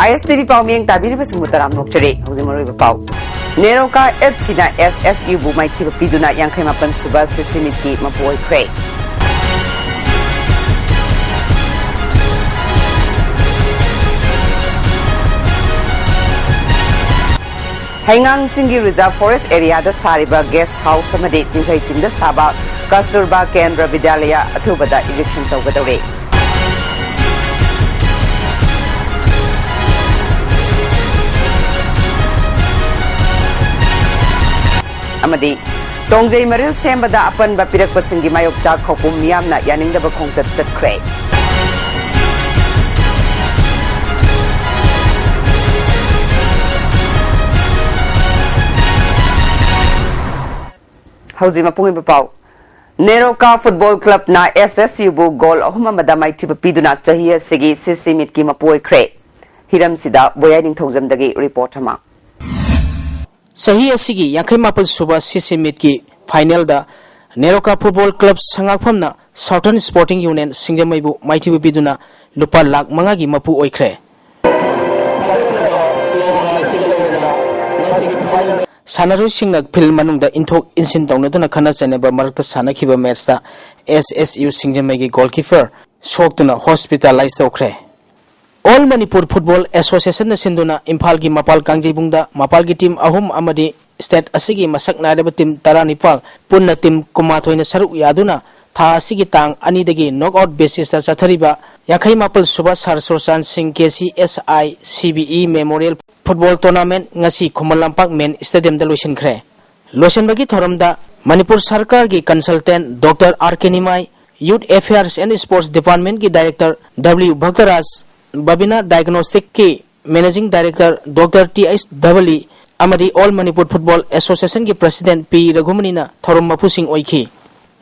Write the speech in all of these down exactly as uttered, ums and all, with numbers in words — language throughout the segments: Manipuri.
ꯑꯥꯏ ꯑꯦꯁ ꯇꯤ ꯚꯤ ꯄꯥꯎꯃꯤꯌꯦꯡ ꯇꯥꯕꯤꯔꯤꯕꯁꯤꯡꯕꯨ ꯇꯔꯥꯝꯅ ꯑꯣꯛꯆꯔꯤ꯫ ꯍꯧꯖꯤꯛ ꯃꯔꯨꯑꯣꯏꯕ ꯄꯥꯎ꯫ ꯅꯦꯔꯣꯀꯥ ꯑꯦꯐ ꯁꯤꯅ ꯑꯦꯁ ꯑꯦꯁ ꯌꯨꯕꯨ ꯃꯥꯏꯊꯤꯕ ꯄꯤꯗꯨꯅ ꯌꯥꯡꯈꯩ ꯃꯥꯄꯟ ꯁꯨꯕ ꯁꯤꯁꯤ ꯃꯤꯠꯀꯤ ꯃꯄꯨ ꯑꯣꯏꯈ꯭ꯔꯦ꯫ ꯍꯩꯉꯥꯡ ꯆꯤꯡꯒꯤ ꯔꯤꯖꯥꯔꯚ ꯐꯣꯔꯦꯁ ꯑꯦꯔꯤꯌꯥꯗ ꯁꯥꯔꯤꯕ ꯒꯦꯁ ꯍꯥꯎꯁ ꯑꯃꯗꯤ ꯆꯤꯡꯈꯩ ꯆꯤꯡꯗ ꯁꯥꯕ ꯀꯁꯇꯨꯔꯕꯥ ꯀꯦꯟꯗ꯭ꯔ ꯕꯤꯗ꯭ꯌꯥꯂꯌ ꯑꯊꯨꯕꯗ ꯏꯔꯤꯛꯁꯟ ꯇꯧꯒꯗꯧꯔꯤ꯫ ꯑꯃꯗꯤ ꯇꯣꯡꯖꯩ ꯃꯔꯤꯜ ꯁꯦꯝꯕꯗ ꯑꯄꯟꯕ ꯄꯤꯔꯛꯄꯁꯤꯡꯒꯤ ꯃꯥꯌꯣꯛꯇ ꯈꯧꯄꯨꯝ ꯃꯤꯌꯥꯝꯅ ꯌꯥꯅꯤꯡꯗꯕ ꯈꯣꯡꯆꯠ ꯆꯠꯈ꯭ꯔꯦ꯫ ꯍꯧꯖꯤꯛ ꯃꯄꯨꯡ ꯑꯣꯏꯕ ꯄꯥꯎ꯫ ꯅꯦꯔꯣꯀꯥ ꯐꯨꯠꯕꯣꯜ ꯀ꯭ꯂꯕꯅ ꯑꯦꯁ ꯑꯦꯁ ꯌꯨꯕꯨ ꯒꯣꯜ ꯑꯍꯨꯝ ꯑꯃꯗ ꯃꯥꯏꯊꯤꯕ ꯄꯤꯗꯨꯅ ꯆꯍꯤ ꯑꯁꯤꯒꯤ ꯁꯤꯁꯤ ꯃꯤꯠꯀꯤ ꯃꯄꯨ ꯑꯣꯏꯈ꯭ꯔꯦ꯫ ꯍꯤꯔꯝꯁꯤꯗ ꯕꯣꯌꯥꯏ ꯅꯤꯡꯊꯧꯖꯝꯗꯒꯤ ꯔꯤꯄꯣꯔꯠ ꯑꯃ꯫ ꯆꯍꯤ ꯑꯁꯤꯒꯤ ꯌꯥꯡꯈꯩ ꯃꯥꯄꯜ ꯁꯨꯕ ꯁꯤꯁꯤ ꯃꯤꯠꯀꯤ ꯐꯥꯏꯅꯦꯜꯗ ꯅꯦꯔꯣꯀꯥ ꯐꯨꯠꯕꯣꯜ ꯀ꯭ꯂꯕ ꯁꯉꯥꯛꯐꯝꯅ ꯁꯥꯎꯊꯔꯟ ꯁ꯭ꯄꯣꯔꯇꯤꯡ ꯌꯨꯅꯤꯌꯟ ꯁꯤꯡꯖꯃꯩꯕꯨ ꯃꯥꯏꯊꯤꯕ ꯄꯤꯗꯨꯅ ꯂꯨꯄꯥ ꯂꯥꯈ ꯃꯉꯥꯒꯤ ꯃꯄꯨ ꯑꯣꯏꯈ꯭ꯔꯦ꯫ ꯁꯥꯟꯅꯔꯣꯏꯁꯤꯡꯅ ꯐꯤꯜ ꯃꯅꯨꯡꯗ ꯏꯟꯊꯣꯛ ꯏꯟꯁꯤꯟ ꯇꯧꯅꯗꯨꯅ ꯈꯠꯅ ꯆꯩꯅꯕ ꯃꯔꯛꯇ ꯁꯥꯟꯅꯈꯤꯕ ꯃꯦꯆꯇ ꯑꯦꯁ ꯑꯦꯁ ꯌꯨ ꯁꯤꯡꯖꯃꯩꯒꯤ ꯒꯣꯜꯀꯤꯄꯔ ꯁꯣꯛꯇꯨꯅ ꯍꯣꯁꯄꯤꯇꯥꯂꯥꯏꯖ ꯇꯧꯈ꯭ꯔꯦ꯫ ꯑꯣꯜ ꯃꯅꯤꯄꯨꯔ ꯐꯨꯠꯕꯣꯜ ꯑꯦꯁꯣꯁꯤꯌꯦꯁꯟꯅ ꯁꯤꯟꯗꯨꯅ ꯏꯝꯐꯥꯜꯒꯤ ꯃꯄꯥꯜ ꯀꯥꯡꯖꯩꯕꯨꯡꯗ ꯃꯄꯥꯜꯒꯤ ꯇꯤꯝ ꯑꯍꯨꯝ ꯑꯃꯗꯤ ꯁ꯭ꯇꯦꯠ ꯑꯁꯤꯒꯤ ꯃꯁꯛ ꯅꯥꯏꯔꯕ ꯇꯤꯝ ꯇꯔꯥꯅꯤꯄꯥꯜ, ꯄꯨꯟꯅ ꯇꯤꯝ ꯀꯨꯟꯃꯥꯊꯣꯏꯅ ꯁꯔꯨꯛ ꯌꯥꯗꯨꯅ ꯊꯥ ꯑꯁꯤꯒꯤ ꯇꯥꯡ ꯑꯅꯤꯗꯒꯤ ꯅꯣꯛ ꯑꯥꯎꯠ ꯕꯦꯁꯤꯁꯇ ꯆꯠꯊꯔꯤꯕ ꯌꯥꯡꯈꯩ ꯃꯥꯄꯜ ꯁꯨꯕ ꯁꯥꯔ ꯁꯨꯔꯆꯥꯟ ꯁꯤꯡ K C S I C B E memorial football tournament ꯉꯁꯤ ꯈꯨꯃꯟ ꯂꯝꯄꯥꯛ ꯃꯦꯟ ꯁ꯭ꯇꯦꯗꯤꯌꯝꯗ ꯂꯣꯏꯁꯤꯟꯈ꯭ꯔꯦ꯫ ꯂꯣꯏꯁꯤꯟꯕꯒꯤ ꯊꯧꯔꯝꯗ ꯃꯅꯤꯄꯨꯔ ꯁꯔꯀꯥꯔꯒꯤ consultant doctor R K Nimai, youth affairs and sports ꯗꯤꯄꯥꯔꯠꯃꯦꯟꯠꯀꯤ ꯗꯥꯏꯔꯦꯛꯇꯔ ꯗꯕ꯭ꯂꯤꯌꯨ ꯚꯛꯇꯔꯥꯖ, ꯕꯕꯤꯅꯥ ꯗꯥꯏꯒꯅꯣꯁꯇꯤꯛꯀꯤ managing director doctor T H Dhabali ꯑꯃꯗꯤ ꯑꯣꯜ ꯃꯅꯤꯄꯨꯔ ꯐꯨꯠꯕꯣꯜ ꯑꯦꯁꯣꯁꯤꯌꯦꯁꯟꯒꯤ ꯄ꯭ꯔꯁꯤꯗꯦꯟꯠ ꯄꯤ ꯔꯘꯨꯃꯅꯤꯅ ꯊꯧꯔꯝ ꯃꯄꯨꯁꯤꯡ ꯑꯣꯏꯈꯤ꯫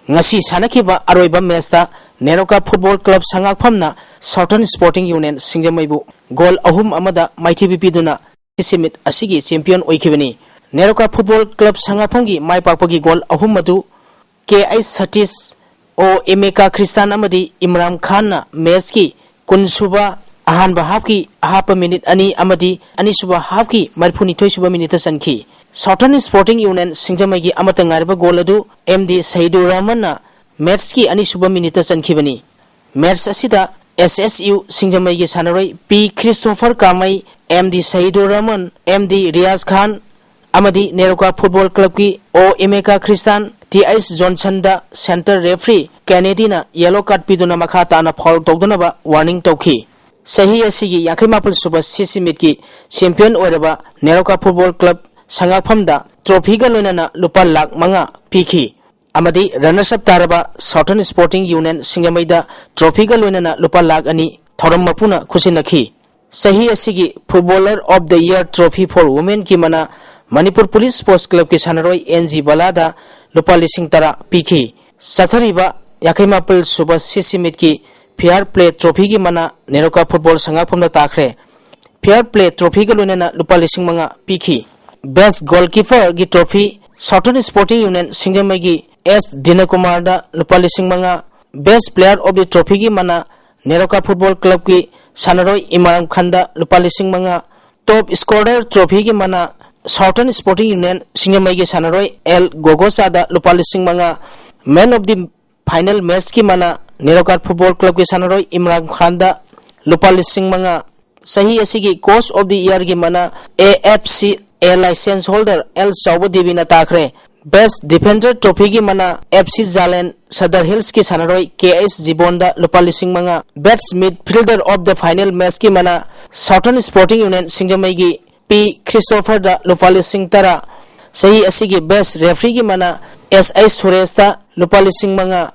ꯉꯁꯤ ꯁꯥꯟꯅꯈꯤꯕ ꯑꯔꯣꯏꯕ ꯃꯦꯆꯇ ꯅꯦꯔꯣꯀꯥ ꯐꯨꯠꯕꯣꯜ ꯀ꯭ꯂꯕ ꯁꯉꯥꯛꯐꯝꯅ ꯁꯥꯎꯊꯔꯟ ꯁ꯭ꯄꯣꯔꯇꯤꯡ ꯌꯨꯅꯤꯌꯟ ꯁꯤꯡꯖꯃꯩꯕꯨ ꯒꯣꯜ ꯑꯍꯨꯝ ꯑꯃꯗ ꯃꯥꯏꯊꯤꯕ ꯄꯤꯗꯨꯅ ꯁꯤꯁꯤ ꯃꯤꯠ ꯑꯁꯤꯒꯤ ꯆꯦꯝꯄꯤꯌꯟ ꯑꯣꯏꯈꯤꯕꯅꯤ꯫ ꯅꯦꯔꯣꯀꯥ ꯐꯨꯠꯕꯣꯜ ꯀ꯭ꯂꯕ ꯁꯉꯥꯛꯐꯝꯒꯤ ꯃꯥꯏ ꯄꯥꯛꯄꯒꯤ ꯒꯣꯜ ꯑꯍꯨꯝ ꯑꯗꯨ ꯀꯦ ꯑꯩꯆ ꯁꯇꯤꯁ, ꯑꯣ ꯑꯦꯃꯦꯀꯥ ꯈ꯭ꯔꯤꯁꯇꯥꯟ ꯑꯃꯗꯤ ꯏꯝꯔꯥꯟ ꯈꯥꯟꯅ ꯃꯦꯆꯀꯤ ꯀꯨꯟꯁꯨꯕ ꯑꯍꯥꯟꯕ halfꯀꯤ ꯑꯍꯥꯞꯄ minute ꯑꯅꯤ ꯑꯃꯗꯤ ꯑꯅꯤꯁꯨꯕ halfꯀꯤ ꯃꯔꯤꯐꯨꯅꯤꯊꯣꯏ ꯁꯨꯕ minuteꯇ ꯆꯟꯈꯤ꯫ Southern Sporting Union ꯁꯤꯡꯖꯃꯩꯒꯤ ꯑꯃꯠꯇ ꯉꯥꯏꯔꯕ goal ꯑꯗꯨ M D ꯁꯍꯤꯗꯨꯔ ꯔꯍꯃꯟꯅ matchꯀꯤ ꯑꯅꯤꯁꯨꯕ minuteꯇ ꯆꯟꯈꯤꯕꯅꯤ꯫ Match ꯑꯁꯤꯗ S S U ꯁꯤꯡꯖꯃꯩꯒꯤ ꯁꯥꯟꯅꯔꯣꯏ P Christopher Kamei, M D Shahidur Rahman, M D Riyaz Khan ꯑꯃꯗꯤ ꯅꯦꯔꯣꯀꯥ Football Clubꯀꯤ O Imeka Christian, T H ꯖꯣꯟꯁꯟꯗ centre referee ꯀꯦꯅꯦꯗꯤꯅ yellow card ꯄꯤꯗꯨꯅ ꯃꯈꯥ ꯇꯥꯅ foul ꯇꯧꯗꯅꯕ warning ꯇꯧꯈꯤ꯫ ꯆꯍꯤ ꯑꯁꯤꯒꯤ ꯌꯥꯡꯈꯩ ꯃꯥꯄꯜ ꯁꯨꯕ CC meetꯀꯤ champion ꯑꯣꯏꯔꯕ ꯅꯦꯔꯣꯀꯥ Football Club ꯁꯉꯥꯛꯐꯝꯗ trophyꯒ ꯂꯣꯏꯅꯅ ꯂꯨꯄꯥ ꯂꯥꯈ ꯃꯉꯥ ꯄꯤꯈꯤ꯫ ꯑꯃꯗꯤ runners up ꯇꯥꯔꯕ Southern Sporting Union ꯁꯤꯡꯖꯃꯩꯗ trophyꯒ ꯂꯣꯏꯅꯅ ꯂꯨꯄꯥ ꯂꯥꯈ ꯑꯅꯤ ꯊꯧꯔꯝ ꯃꯄꯨꯅ ꯈꯨꯠꯁꯤꯟꯅꯈꯤ꯫ ꯆꯍꯤ ꯑꯁꯤꯒꯤ Footballer of the Year trophy for womenꯀꯤ ꯃꯅꯥ ꯃꯅꯤꯄꯨꯔ Police Sports Clubꯀꯤ ꯁꯥꯟꯅꯔꯣꯏ N G ꯕꯂꯥꯗ ꯂꯨꯄꯥ ꯂꯤꯁꯤꯡ ꯇꯔꯥ ꯄꯤꯈꯤ꯫ ꯆꯠꯊꯔꯤꯕ ꯌꯥꯡꯈꯩ ꯃꯥꯄꯜ ꯁꯨꯕ CC meetꯀꯤ Fair Play trophyꯒꯤ ꯃꯅꯥ ꯅꯦꯔꯣꯀꯥ Football ꯁꯉꯥꯛꯐꯝꯗ ꯇꯥꯈ꯭ꯔꯦ꯫ Fair Play trophyꯒ ꯂꯣꯏꯅꯅ ꯂꯨꯄꯥ ꯂꯤꯁꯤꯡ ꯃꯉꯥ ꯄꯤꯈꯤ꯫ Best Goalkeeperꯒꯤ trophy Southern Sporting Union ꯁꯤꯡꯖꯃꯩꯒꯤ S ꯗꯤꯅꯀꯨꯃꯥꯔꯗ ꯂꯨꯄꯥ ꯂꯤꯁꯤꯡ ꯃꯉꯥ, Best Player of the trophyꯒꯤ ꯃꯅꯥ ꯅꯦꯔꯣꯀꯥ Football Clubꯀꯤ ꯁꯥꯟꯅꯔꯣꯏ ꯏꯃꯔꯥꯟ ꯈꯥꯟꯗ ꯂꯨꯄꯥ ꯂꯤꯁꯤꯡ ꯃꯉꯥ, Top Scorer trophyꯒꯤ ꯃꯅꯥ Southern Sporting Union ꯁꯤꯡꯖꯃꯩꯒꯤ ꯁꯥꯟꯅꯔꯣꯏ L ꯒꯣꯒꯣꯆꯥꯗ ꯂꯨꯄꯥ ꯂꯤꯁꯤꯡ ꯃꯉꯥ, Man of the Final Matchꯀꯤ ꯃꯅꯥ ꯅꯦꯔꯣꯀꯥ Football Clubꯀꯤ ꯁꯥꯟꯅꯔꯣꯏ ꯏꯃꯔꯥꯟ ꯈꯥꯟꯗ ꯂꯨꯄꯥ ꯂꯤꯁꯤꯡ ꯃꯉꯥ, ꯆꯍꯤ ꯑꯁꯤꯒꯤ Coach of the Yearꯒꯤ ꯃꯅꯥ AFCA licence holder L ꯆꯥꯎꯕ ꯗꯦꯕꯤꯅ ꯇꯥꯈ꯭ꯔꯦ꯫ Best Defender trophyꯒꯤ ꯃꯅꯥ FC ꯖꯥꯂꯦꯟ Sadar Hillsꯀꯤ ꯁꯥꯟꯅꯔꯣꯏ K H ꯖꯤꯕꯣꯟꯗ ꯂꯨꯄꯥ ꯂꯤꯁꯤꯡ ꯃꯉꯥ, Best Midfielder of the Final Matchꯀꯤ ꯃꯅꯥ Southern Sporting Union ꯁꯤꯡꯖꯃꯩꯒꯤ P ꯈ꯭ꯔꯤꯁꯇꯣꯐꯔꯗ ꯂꯨꯄꯥ ꯂꯤꯁꯤꯡ ꯇꯔꯥ, ꯆꯍꯤ ꯑꯁꯤꯒꯤ Best Refereeꯒꯤ ꯃꯅꯥ S I ꯁꯨꯔꯦꯁꯇ ꯂꯨꯄꯥ ꯂꯤꯁꯤꯡ ꯃꯉꯥ,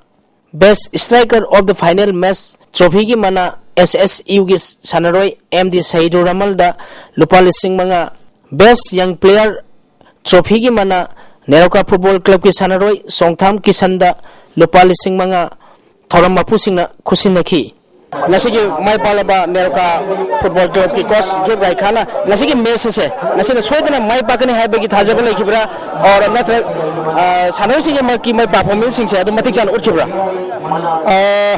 Best Striker of the Final Match trophyꯒꯤ ꯃꯅꯥ SSUꯒꯤ ꯁꯥꯟꯅꯔꯣꯏ M D ꯁꯍꯤꯗꯨꯔ ꯔꯃꯜꯗ ꯂꯨꯄꯥ ꯂꯤꯁꯤꯡ ꯃꯉꯥ, Best Young Player trophyꯒꯤ ꯃꯅꯥ ꯅꯦꯔꯣꯀꯥ Football Clubꯀꯤ ꯁꯥꯟꯅꯔꯣꯏ ꯆꯣꯡꯊꯥꯝ ꯀꯤꯁꯟꯗ ꯂꯨꯄꯥ ꯂꯤꯁꯤꯡ ꯃꯉꯥ ꯊꯧꯔꯝ ꯃꯄꯨꯁꯤꯡꯅ ꯈꯨꯠꯁꯤꯟꯅꯈꯤ꯫ ꯉꯁꯤꯒꯤ ꯃꯥꯏ ꯄꯥꯛꯂꯕ ꯅꯦꯔꯣꯀꯥ ꯐꯨꯠꯕꯣꯜ ꯀ꯭ꯂꯕꯀꯤ ꯀꯣꯆ ꯒꯤꯞ ꯔꯥꯏꯈꯥꯅ ꯉꯁꯤꯒꯤ ꯃꯦꯆ ꯑꯁꯦ ꯉꯁꯤꯅ ꯁꯣꯏꯗꯅ ꯃꯥꯏ ꯄꯥꯛꯀꯅꯤ ꯍꯥꯏꯕꯒꯤ ꯊꯥꯖꯕ ꯂꯩꯈꯤꯕ꯭ꯔꯥ? ꯑꯣꯔ ꯅꯠꯇ꯭ꯔ ꯑ, ꯁꯥꯟꯅꯔꯣꯏꯁꯤꯡꯒꯤ ꯃꯔꯛꯀꯤ ꯃꯥꯏ ꯄꯔꯐꯣꯔꯃꯦꯟꯁꯁꯤꯡꯁꯦ ꯑꯗꯨꯝ ꯃꯇꯤꯛ ꯆꯥꯅ ꯎꯠꯈꯤꯕ꯭ꯔꯥ? ꯑ,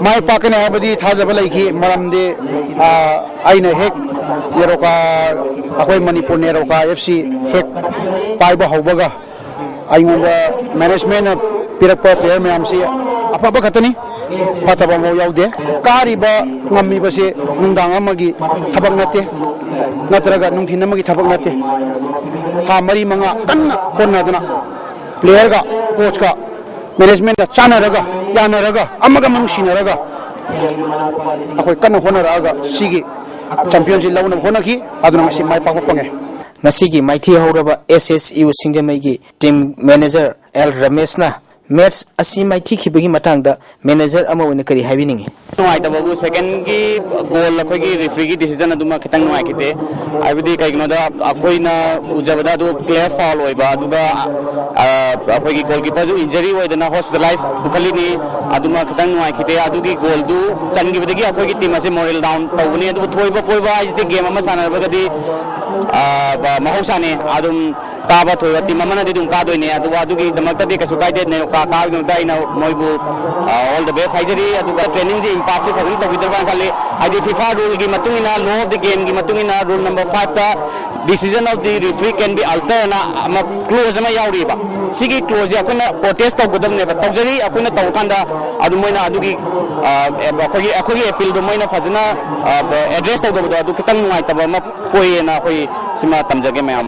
ꯃꯥꯏ ꯄꯥꯛꯀꯅꯤ ꯍꯥꯏꯕꯗꯤ ꯊꯥꯖꯕ ꯂꯩꯈꯤ꯫ ꯃꯔꯝꯗꯤ, ꯑ, ꯑꯩꯅ ꯍꯦꯛ ꯅꯦꯔꯣꯀꯥ ꯑꯩꯈꯣꯏ ꯃꯅꯤꯄꯨꯔ ꯅꯦꯔꯣꯀꯥ ꯑꯦꯐ ꯁꯤ ꯍꯦꯛ ꯄꯥꯏꯕ ꯍꯧꯕꯒ ꯑꯩꯉꯣꯟꯗ ꯃꯦꯅꯦꯖꯃꯦꯟꯅ ꯄꯤꯔꯛꯄ ꯄ꯭ꯂꯦꯌꯔ ꯃꯌꯥꯝꯁꯤ ꯑꯐꯕ ꯈꯛꯇꯅꯤ, ꯐꯠꯇꯕ ꯑꯃꯐꯥꯎ ꯌꯥꯎꯗꯦ꯫ ꯀꯥꯔꯤꯕ ꯉꯝꯃꯤꯕꯁꯤ ꯅꯨꯡꯗꯥꯡ ꯑꯃꯒꯤ ꯊꯕꯛ ꯅꯠꯇꯦ, ꯅꯠꯇ꯭ꯔꯒ ꯅꯨꯡꯊꯤꯟ ꯑꯃꯒꯤ ꯊꯕꯛ ꯅꯠꯇꯦ꯫ ꯊꯥ ꯃꯔꯤ ꯃꯉꯥ ꯀꯟꯅ ꯍꯣꯠꯅꯗꯨꯅ ꯄ꯭ꯂꯦꯌꯔꯒ ꯀꯣꯆꯀ ꯃꯦꯅꯦꯖꯃꯦꯟꯒ ꯆꯥꯟꯅꯔꯒ, ꯌꯥꯅꯔꯒ, ꯑꯃꯒ ꯑꯃ ꯅꯨꯡꯁꯤꯅꯔꯒ ꯑꯩꯈꯣꯏ ꯀꯟꯅ ꯍꯣꯠꯅꯔꯛꯑꯒ ꯁꯤꯒꯤ ꯆꯦꯝꯄꯤꯌꯟꯁꯤ ꯂꯧꯅꯕ ꯍꯣꯠꯅꯈꯤ꯫ ꯑꯗꯨꯅ ꯉꯁꯤ ꯃꯥꯏ ꯄꯥꯛꯄ ꯐꯪꯉꯦ꯫ ꯉꯁꯤꯒꯤ ꯃꯥꯏꯊꯤ ꯍꯧꯔꯕ ꯑꯦꯁ ꯑꯦꯁ ꯌꯨ ꯁꯤꯡꯖꯃꯩꯒꯤ ꯇꯤꯝ ꯃꯦꯅꯦꯖꯔ ꯑꯦꯜ ꯔꯃꯦꯁꯅ ꯃꯦꯠꯁ ꯑꯁꯤ ꯃꯥꯏꯊꯤꯈꯤꯕꯒꯤ ꯃꯇꯥꯡꯗ ꯃꯦꯅꯦꯖꯔ ꯑꯃ ꯑꯣꯏꯅ ꯀꯔꯤ ꯍꯥꯏꯕꯤꯅꯤꯡꯉꯤ? ꯅꯨꯡꯉꯥꯏꯇꯕꯕꯨ ꯁꯦꯀꯦꯟꯒꯤ ꯒꯣꯜ ꯑꯩꯈꯣꯏꯒꯤ ꯔꯦꯐ꯭ꯔꯤꯒꯤ ꯗꯤꯁꯤꯖꯟ ꯑꯗꯨꯃ ꯈꯤꯇꯪ ꯅꯨꯡꯉꯥꯏꯈꯤꯗꯦ꯫ ꯍꯥꯏꯕꯗꯤ ꯀꯩꯒꯤꯅꯣꯗ ꯑꯩꯈꯣꯏꯅ ꯎꯖꯕꯗ ꯑꯗꯨ ꯀ꯭ꯂꯤꯌꯥꯔ ꯐꯥꯎꯜ ꯑꯣꯏꯕ, ꯑꯗꯨꯒ, ꯑ, ꯑꯩꯈꯣꯏꯒꯤ ꯒꯣꯜꯀꯤꯄꯔꯁꯨ ꯏꯟꯖꯔꯤ ꯑꯣꯏꯗꯅ ꯍꯣꯁꯄꯤꯇꯥꯂꯥꯏꯁ ꯄꯨꯈꯠꯂꯤꯅꯤ꯫ ꯑꯗꯨꯃ ꯈꯤꯇꯪ ꯅꯨꯡꯉꯥꯏꯈꯤꯗꯦ꯫ ꯑꯗꯨꯒꯤ ꯒꯣꯜꯗꯨ ꯆꯟꯈꯤꯕꯗꯒꯤ ꯑꯩꯈꯣꯏꯒꯤ ꯇꯤꯝ ꯑꯁꯦ ꯃꯣꯔꯦꯜ ꯗꯥꯎꯟ ꯇꯧꯕꯅꯤ꯫ ꯑꯗꯨꯕꯨ ꯊꯣꯏꯕ ꯄꯣꯏꯕ ꯍꯥꯏꯁꯤꯗꯤ ꯒꯦꯝ ꯑꯃ ꯁꯥꯟꯅꯔꯒꯗꯤ, ꯑ, ꯃꯍꯧꯁꯥꯅꯤ꯫ ꯑꯗꯨꯝ ꯀꯥꯕ ꯊꯣꯏꯕ ꯇꯤꯝ ꯑꯃꯅꯗꯤ ꯑꯗꯨꯝ ꯀꯥꯗꯣꯏꯅꯦ꯫ ꯑꯗꯨꯒ ꯑꯗꯨꯒꯤꯗꯃꯛꯇꯗꯤ ꯀꯩꯁꯨ ꯀꯥꯏꯗꯦ꯫ ꯅꯦꯔꯣꯀꯥ ꯀꯥꯕꯒꯤꯗꯃꯛꯇ ꯑꯩꯅ ꯃꯣꯏꯕꯨ, ꯑ, all the best ꯍꯥꯏꯖꯔꯤ꯫ ꯑꯗꯨꯒ ꯇ꯭ꯔꯦꯅꯤꯡꯁꯦ ꯏꯝꯄꯥꯛꯁꯦ ꯐꯖꯅ ꯇꯧꯕꯤꯗ꯭ꯔꯕꯅ ꯈꯜꯂꯤ꯫ ꯍꯥꯏꯗꯤ ꯐꯤꯐꯥ ꯔꯨꯜꯒꯤ ꯃꯇꯨꯡ ꯏꯟꯅ, law of the game ꯒꯤ ꯃꯇꯨꯡ ꯏꯟꯅ, ꯔꯨꯜ ꯅꯝꯕꯔ ꯐꯥꯏꯚꯇ decision of the referee can be alter ꯑꯅ ꯑꯃ ꯀ꯭ꯂꯣꯖ ꯑꯃ ꯌꯥꯎꯔꯤꯕ꯫ ꯁꯤꯒꯤ ꯀ꯭ꯂꯣꯖꯁꯦ ꯑꯩꯈꯣꯏꯅ ꯄ꯭ꯔꯣꯇꯦꯁ ꯇꯧꯒꯗꯕꯅꯦꯕ꯫ ꯇꯧꯖꯔꯤ, ꯑꯩꯈꯣꯏꯅ ꯇꯧꯔꯀꯥꯟꯗ ꯑꯗꯨ ꯃꯣꯏꯅ ꯑꯗꯨꯒꯤ, ꯑ, ꯑꯩꯈꯣꯏꯒꯤ, ꯑꯩꯈꯣꯏꯒꯤ ꯑꯦꯄꯤꯜꯗꯣ ꯃꯣꯏꯅ ꯐꯖꯅ, ꯑ, ꯑꯦꯗ꯭ꯔꯦꯁ ꯇꯧꯗꯕꯗꯣ ꯑꯗꯨ ꯈꯤꯇꯪ ꯅꯨꯡꯉꯥꯏꯇꯕ ꯑꯃ ꯄꯣꯛꯏꯅ ꯑꯩꯈꯣꯏ ꯁꯤꯃ ꯇꯝꯖꯒꯦ ꯃꯌꯥꯝ꯫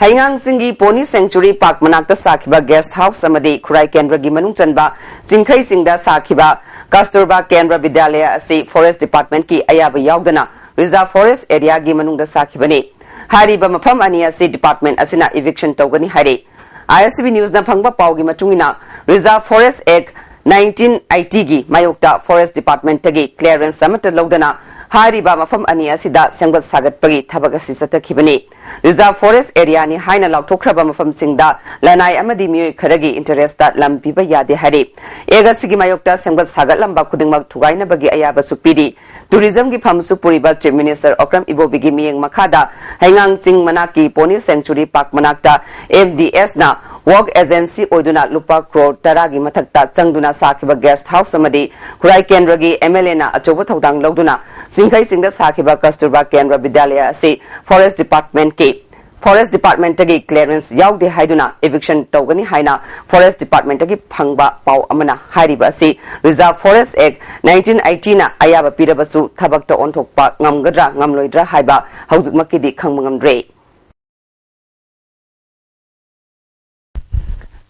ꯍꯩꯉꯥꯡꯁꯤꯡꯒꯤ ꯄꯣꯅꯤ ꯁꯦꯡꯆꯨꯔꯤ ꯄꯥꯔꯛ ꯃꯅꯥꯛꯇ ꯁꯥꯈꯤꯕ ꯒꯦꯁ ꯍꯥꯎꯁ ꯑꯃꯗꯤ ꯈꯨꯔꯥꯏ ꯀꯦꯟꯗ꯭ꯔꯒꯤ ꯃꯅꯨꯡ ꯆꯟꯕ ꯆꯤꯡꯈꯩꯁꯤꯡꯗ ꯁꯥꯈꯤꯕ ꯀꯁꯇꯨꯔꯕꯥ ꯀꯦꯟꯗ꯭ꯔ ꯕꯤꯗ꯭ꯌꯥꯂꯌ ꯑꯁꯤ ꯐꯣꯔꯦꯁ ꯗꯤꯄꯥꯔꯠꯃꯦꯟꯠꯀꯤ ꯑꯌꯥꯕ ꯌꯥꯎꯗꯅ ꯔꯤꯖꯥꯔꯚ ꯐꯣꯔꯦꯁ ꯑꯦꯔꯤꯌꯥꯒꯤ ꯃꯅꯨꯡꯗ ꯁꯥꯈꯤꯕꯅꯤ꯫ ꯍꯥꯏꯔꯤꯕ ꯃꯐꯝ ꯑꯅꯤ ꯑꯁꯤ ꯗꯤꯄꯥꯔꯠꯃꯦꯟꯠ ꯑꯁꯤꯅ ꯏꯚꯤꯛꯁꯟ ꯇꯧꯒꯅꯤ ꯍꯥꯏꯔꯤ꯫ ꯑꯥꯏ ꯑꯦꯁ ꯕꯤ ꯅ꯭ꯌꯨꯁꯅ ꯐꯪꯕ ꯄꯥꯎꯒꯤ ꯃꯇꯨꯡ ꯏꯟꯅ, ꯔꯤꯖꯥꯔꯚ ꯐꯣꯔꯦꯁ ꯑꯦꯛ ꯅꯥꯏꯟꯇꯤꯟ ꯑꯩꯠꯇꯤꯒꯤ ꯃꯥꯌꯣꯛꯇ ꯐꯣꯔꯦꯁ ꯗꯤꯄꯥꯔꯠꯃꯦꯟꯠꯇꯒꯤ ꯀ꯭ꯂꯤꯌꯥꯔꯦꯟꯁ ꯑꯃꯠꯇ ꯂꯧꯗꯅ ꯍꯥꯏꯔꯤꯕ ꯃꯐꯝ ꯑꯅꯤ ꯑꯁꯤꯗ ꯁꯦꯝꯒꯠ ꯁꯥꯒꯠꯄꯒꯤ ꯊꯕꯛ ꯑꯁꯤ ꯆꯠꯊꯈꯤꯕꯅꯤ꯫ Reserve Forest Areaꯅꯤ ꯍꯥꯏꯅ ꯂꯥꯎꯊꯣꯛꯈ꯭ꯔꯕ ꯃꯐꯝꯁꯤꯡꯗ ꯂꯅꯥꯏ ꯑꯃꯗꯤ ꯃꯤꯑꯣꯏ ꯈꯔꯒꯤ interestꯇ ꯂꯝ ꯄꯤꯕ ꯌꯥꯗꯦ ꯍꯥꯏꯔꯤ꯫ Act ꯑꯁꯤꯒꯤ ꯃꯥꯌꯣꯛꯇ ꯁꯦꯝꯒꯠ ꯁꯥꯒꯠꯂꯝꯕ ꯈꯨꯗꯤꯡꯃꯛ ꯊꯨꯒꯥꯏꯅꯕꯒꯤ ꯑꯌꯥꯕꯁꯨ ꯄꯤꯔꯤ꯫ Tourismꯒꯤ ꯐꯝꯁꯨ ꯄꯨꯔꯤꯕ Chief Minister Okram Ibobiꯒꯤ ꯃꯤꯠꯌꯦꯡ ꯃꯈꯥꯗ ꯍꯩꯉꯥꯡ ꯆꯤꯡ ꯃꯅꯥꯛꯀꯤ Pony Sanctuary Park ꯃꯅꯥꯛꯇ MDSꯅ work agency ꯑꯣꯏꯗꯨꯅ ꯂꯨꯄꯥ ꯀ꯭ꯔꯣꯔ ꯇꯔꯥꯒꯤ ꯃꯊꯛꯇ ꯆꯪꯗꯨꯅ ꯁꯥꯈꯤꯕ guest house ꯑꯃꯗꯤ ꯈꯨꯔꯥꯏ ꯀꯦꯟꯗ꯭ꯔꯒꯤ MLAꯅ ꯑꯆꯧꯕ ꯊꯧꯗꯥꯡ ꯂꯧꯗꯨꯅ ꯆꯤꯡꯈꯩ ꯆꯤꯡꯗ ꯁꯥꯈꯤꯕ ꯀꯁꯇꯨꯔꯕꯥ ꯀꯦꯟꯗ꯭ꯔ ꯕꯤꯗ꯭ꯌꯥꯂꯌ ꯑꯁꯤ Forest Departmentꯀꯤ, Forest Departmentꯇꯒꯤ clearance ꯌꯥꯎꯗꯦ ꯍꯥꯏꯗꯨꯅ eviction ꯇꯧꯒꯅꯤ ꯍꯥꯏꯅ Forest Departmentꯇꯒꯤ ꯐꯪꯕ ꯄꯥꯎ ꯑꯃꯅ ꯍꯥꯏꯔꯤꯕ ꯑꯁꯤ꯫ Reserve Forest Act nineteen eightyꯅ ꯑꯌꯥꯕ ꯄꯤꯔꯕꯁꯨ ꯊꯕꯛꯇ ꯑꯣꯟꯊꯣꯛꯄ ꯉꯝꯒꯗ꯭ꯔꯥ ꯉꯝꯂꯣꯏꯗ꯭ꯔꯥ ꯍꯥꯏꯕ ꯍꯧꯖꯤꯛꯃꯛꯀꯤꯗꯤ ꯈꯪꯕ ꯉꯝꯗ꯭ꯔꯦ꯫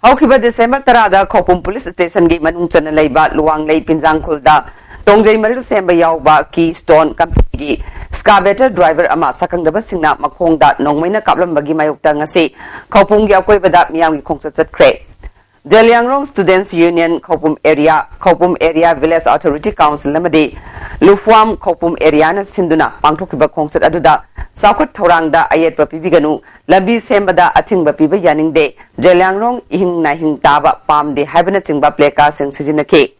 ꯍꯧꯈꯤꯕ ꯗꯤꯁꯦꯝꯕꯔ ꯇꯔꯥꯗ ꯈꯧꯄꯨꯝ ꯄꯨꯂꯤꯁ ꯁ꯭ꯇꯦꯁꯟꯒꯤ ꯃꯅꯨꯡ ꯆꯟꯅ ꯂꯩꯕ ꯂꯨꯋꯥꯡꯂꯩ ꯄꯤꯟꯖꯥꯡꯈꯨꯜꯗ ꯇꯣꯡꯖꯩ ꯃꯔꯤꯜ ꯁꯦꯝꯕ ꯌꯥꯎꯕ Keystone ꯀꯝꯄꯦꯅꯤꯒꯤ excavator driver ꯑꯃ ꯁꯛꯈꯪꯗꯕꯁꯤꯡꯅ ꯃꯈꯣꯡꯗ ꯅꯣꯡꯃꯩꯅ ꯀꯥꯞꯂꯝꯕꯒꯤ ꯃꯥꯌꯣꯛꯇ ꯉꯁꯤ ꯈꯧꯄꯨꯝꯒꯤ ꯑꯀꯣꯏꯕꯗ ꯃꯤꯌꯥꯝꯒꯤ ꯈꯣꯡꯆꯠ ꯆꯠꯈ꯭ꯔꯦ꯫ Zeliangrong Students Union ꯈꯧꯄꯨꯝ area, ꯈꯧꯄꯨꯝ area Village Authority Council ꯑꯃꯗꯤ ꯂꯨꯐ꯭ꯋꯥꯝ ꯈꯧꯄꯨꯝ areaꯅ ꯁꯤꯟꯗꯨꯅ ꯄꯥꯡꯊꯣꯛꯈꯤꯕ ꯈꯣꯡꯆꯠ ꯑꯗꯨꯗ ꯆꯥꯎꯈꯠ ꯊꯧꯔꯥꯡꯗ ꯑꯌꯦꯠꯄ ꯄꯤꯕꯤꯒꯅꯨ, ꯂꯝꯕꯤ ꯁꯦꯝꯕꯗ ꯑꯊꯤꯡꯕ ꯄꯤꯕ ꯌꯥꯅꯤꯡꯗꯦ, ꯖꯦꯂꯤꯌꯥꯡꯔꯣꯡ ꯏꯍꯤꯡ ꯅꯥꯍꯤꯡ ꯇꯥꯕ ꯄꯥꯝꯗꯦ ꯍꯥꯏꯕꯅꯆꯤꯡꯕ placardꯁꯤꯡ ꯁꯤꯖꯤꯟꯅꯈꯤ꯫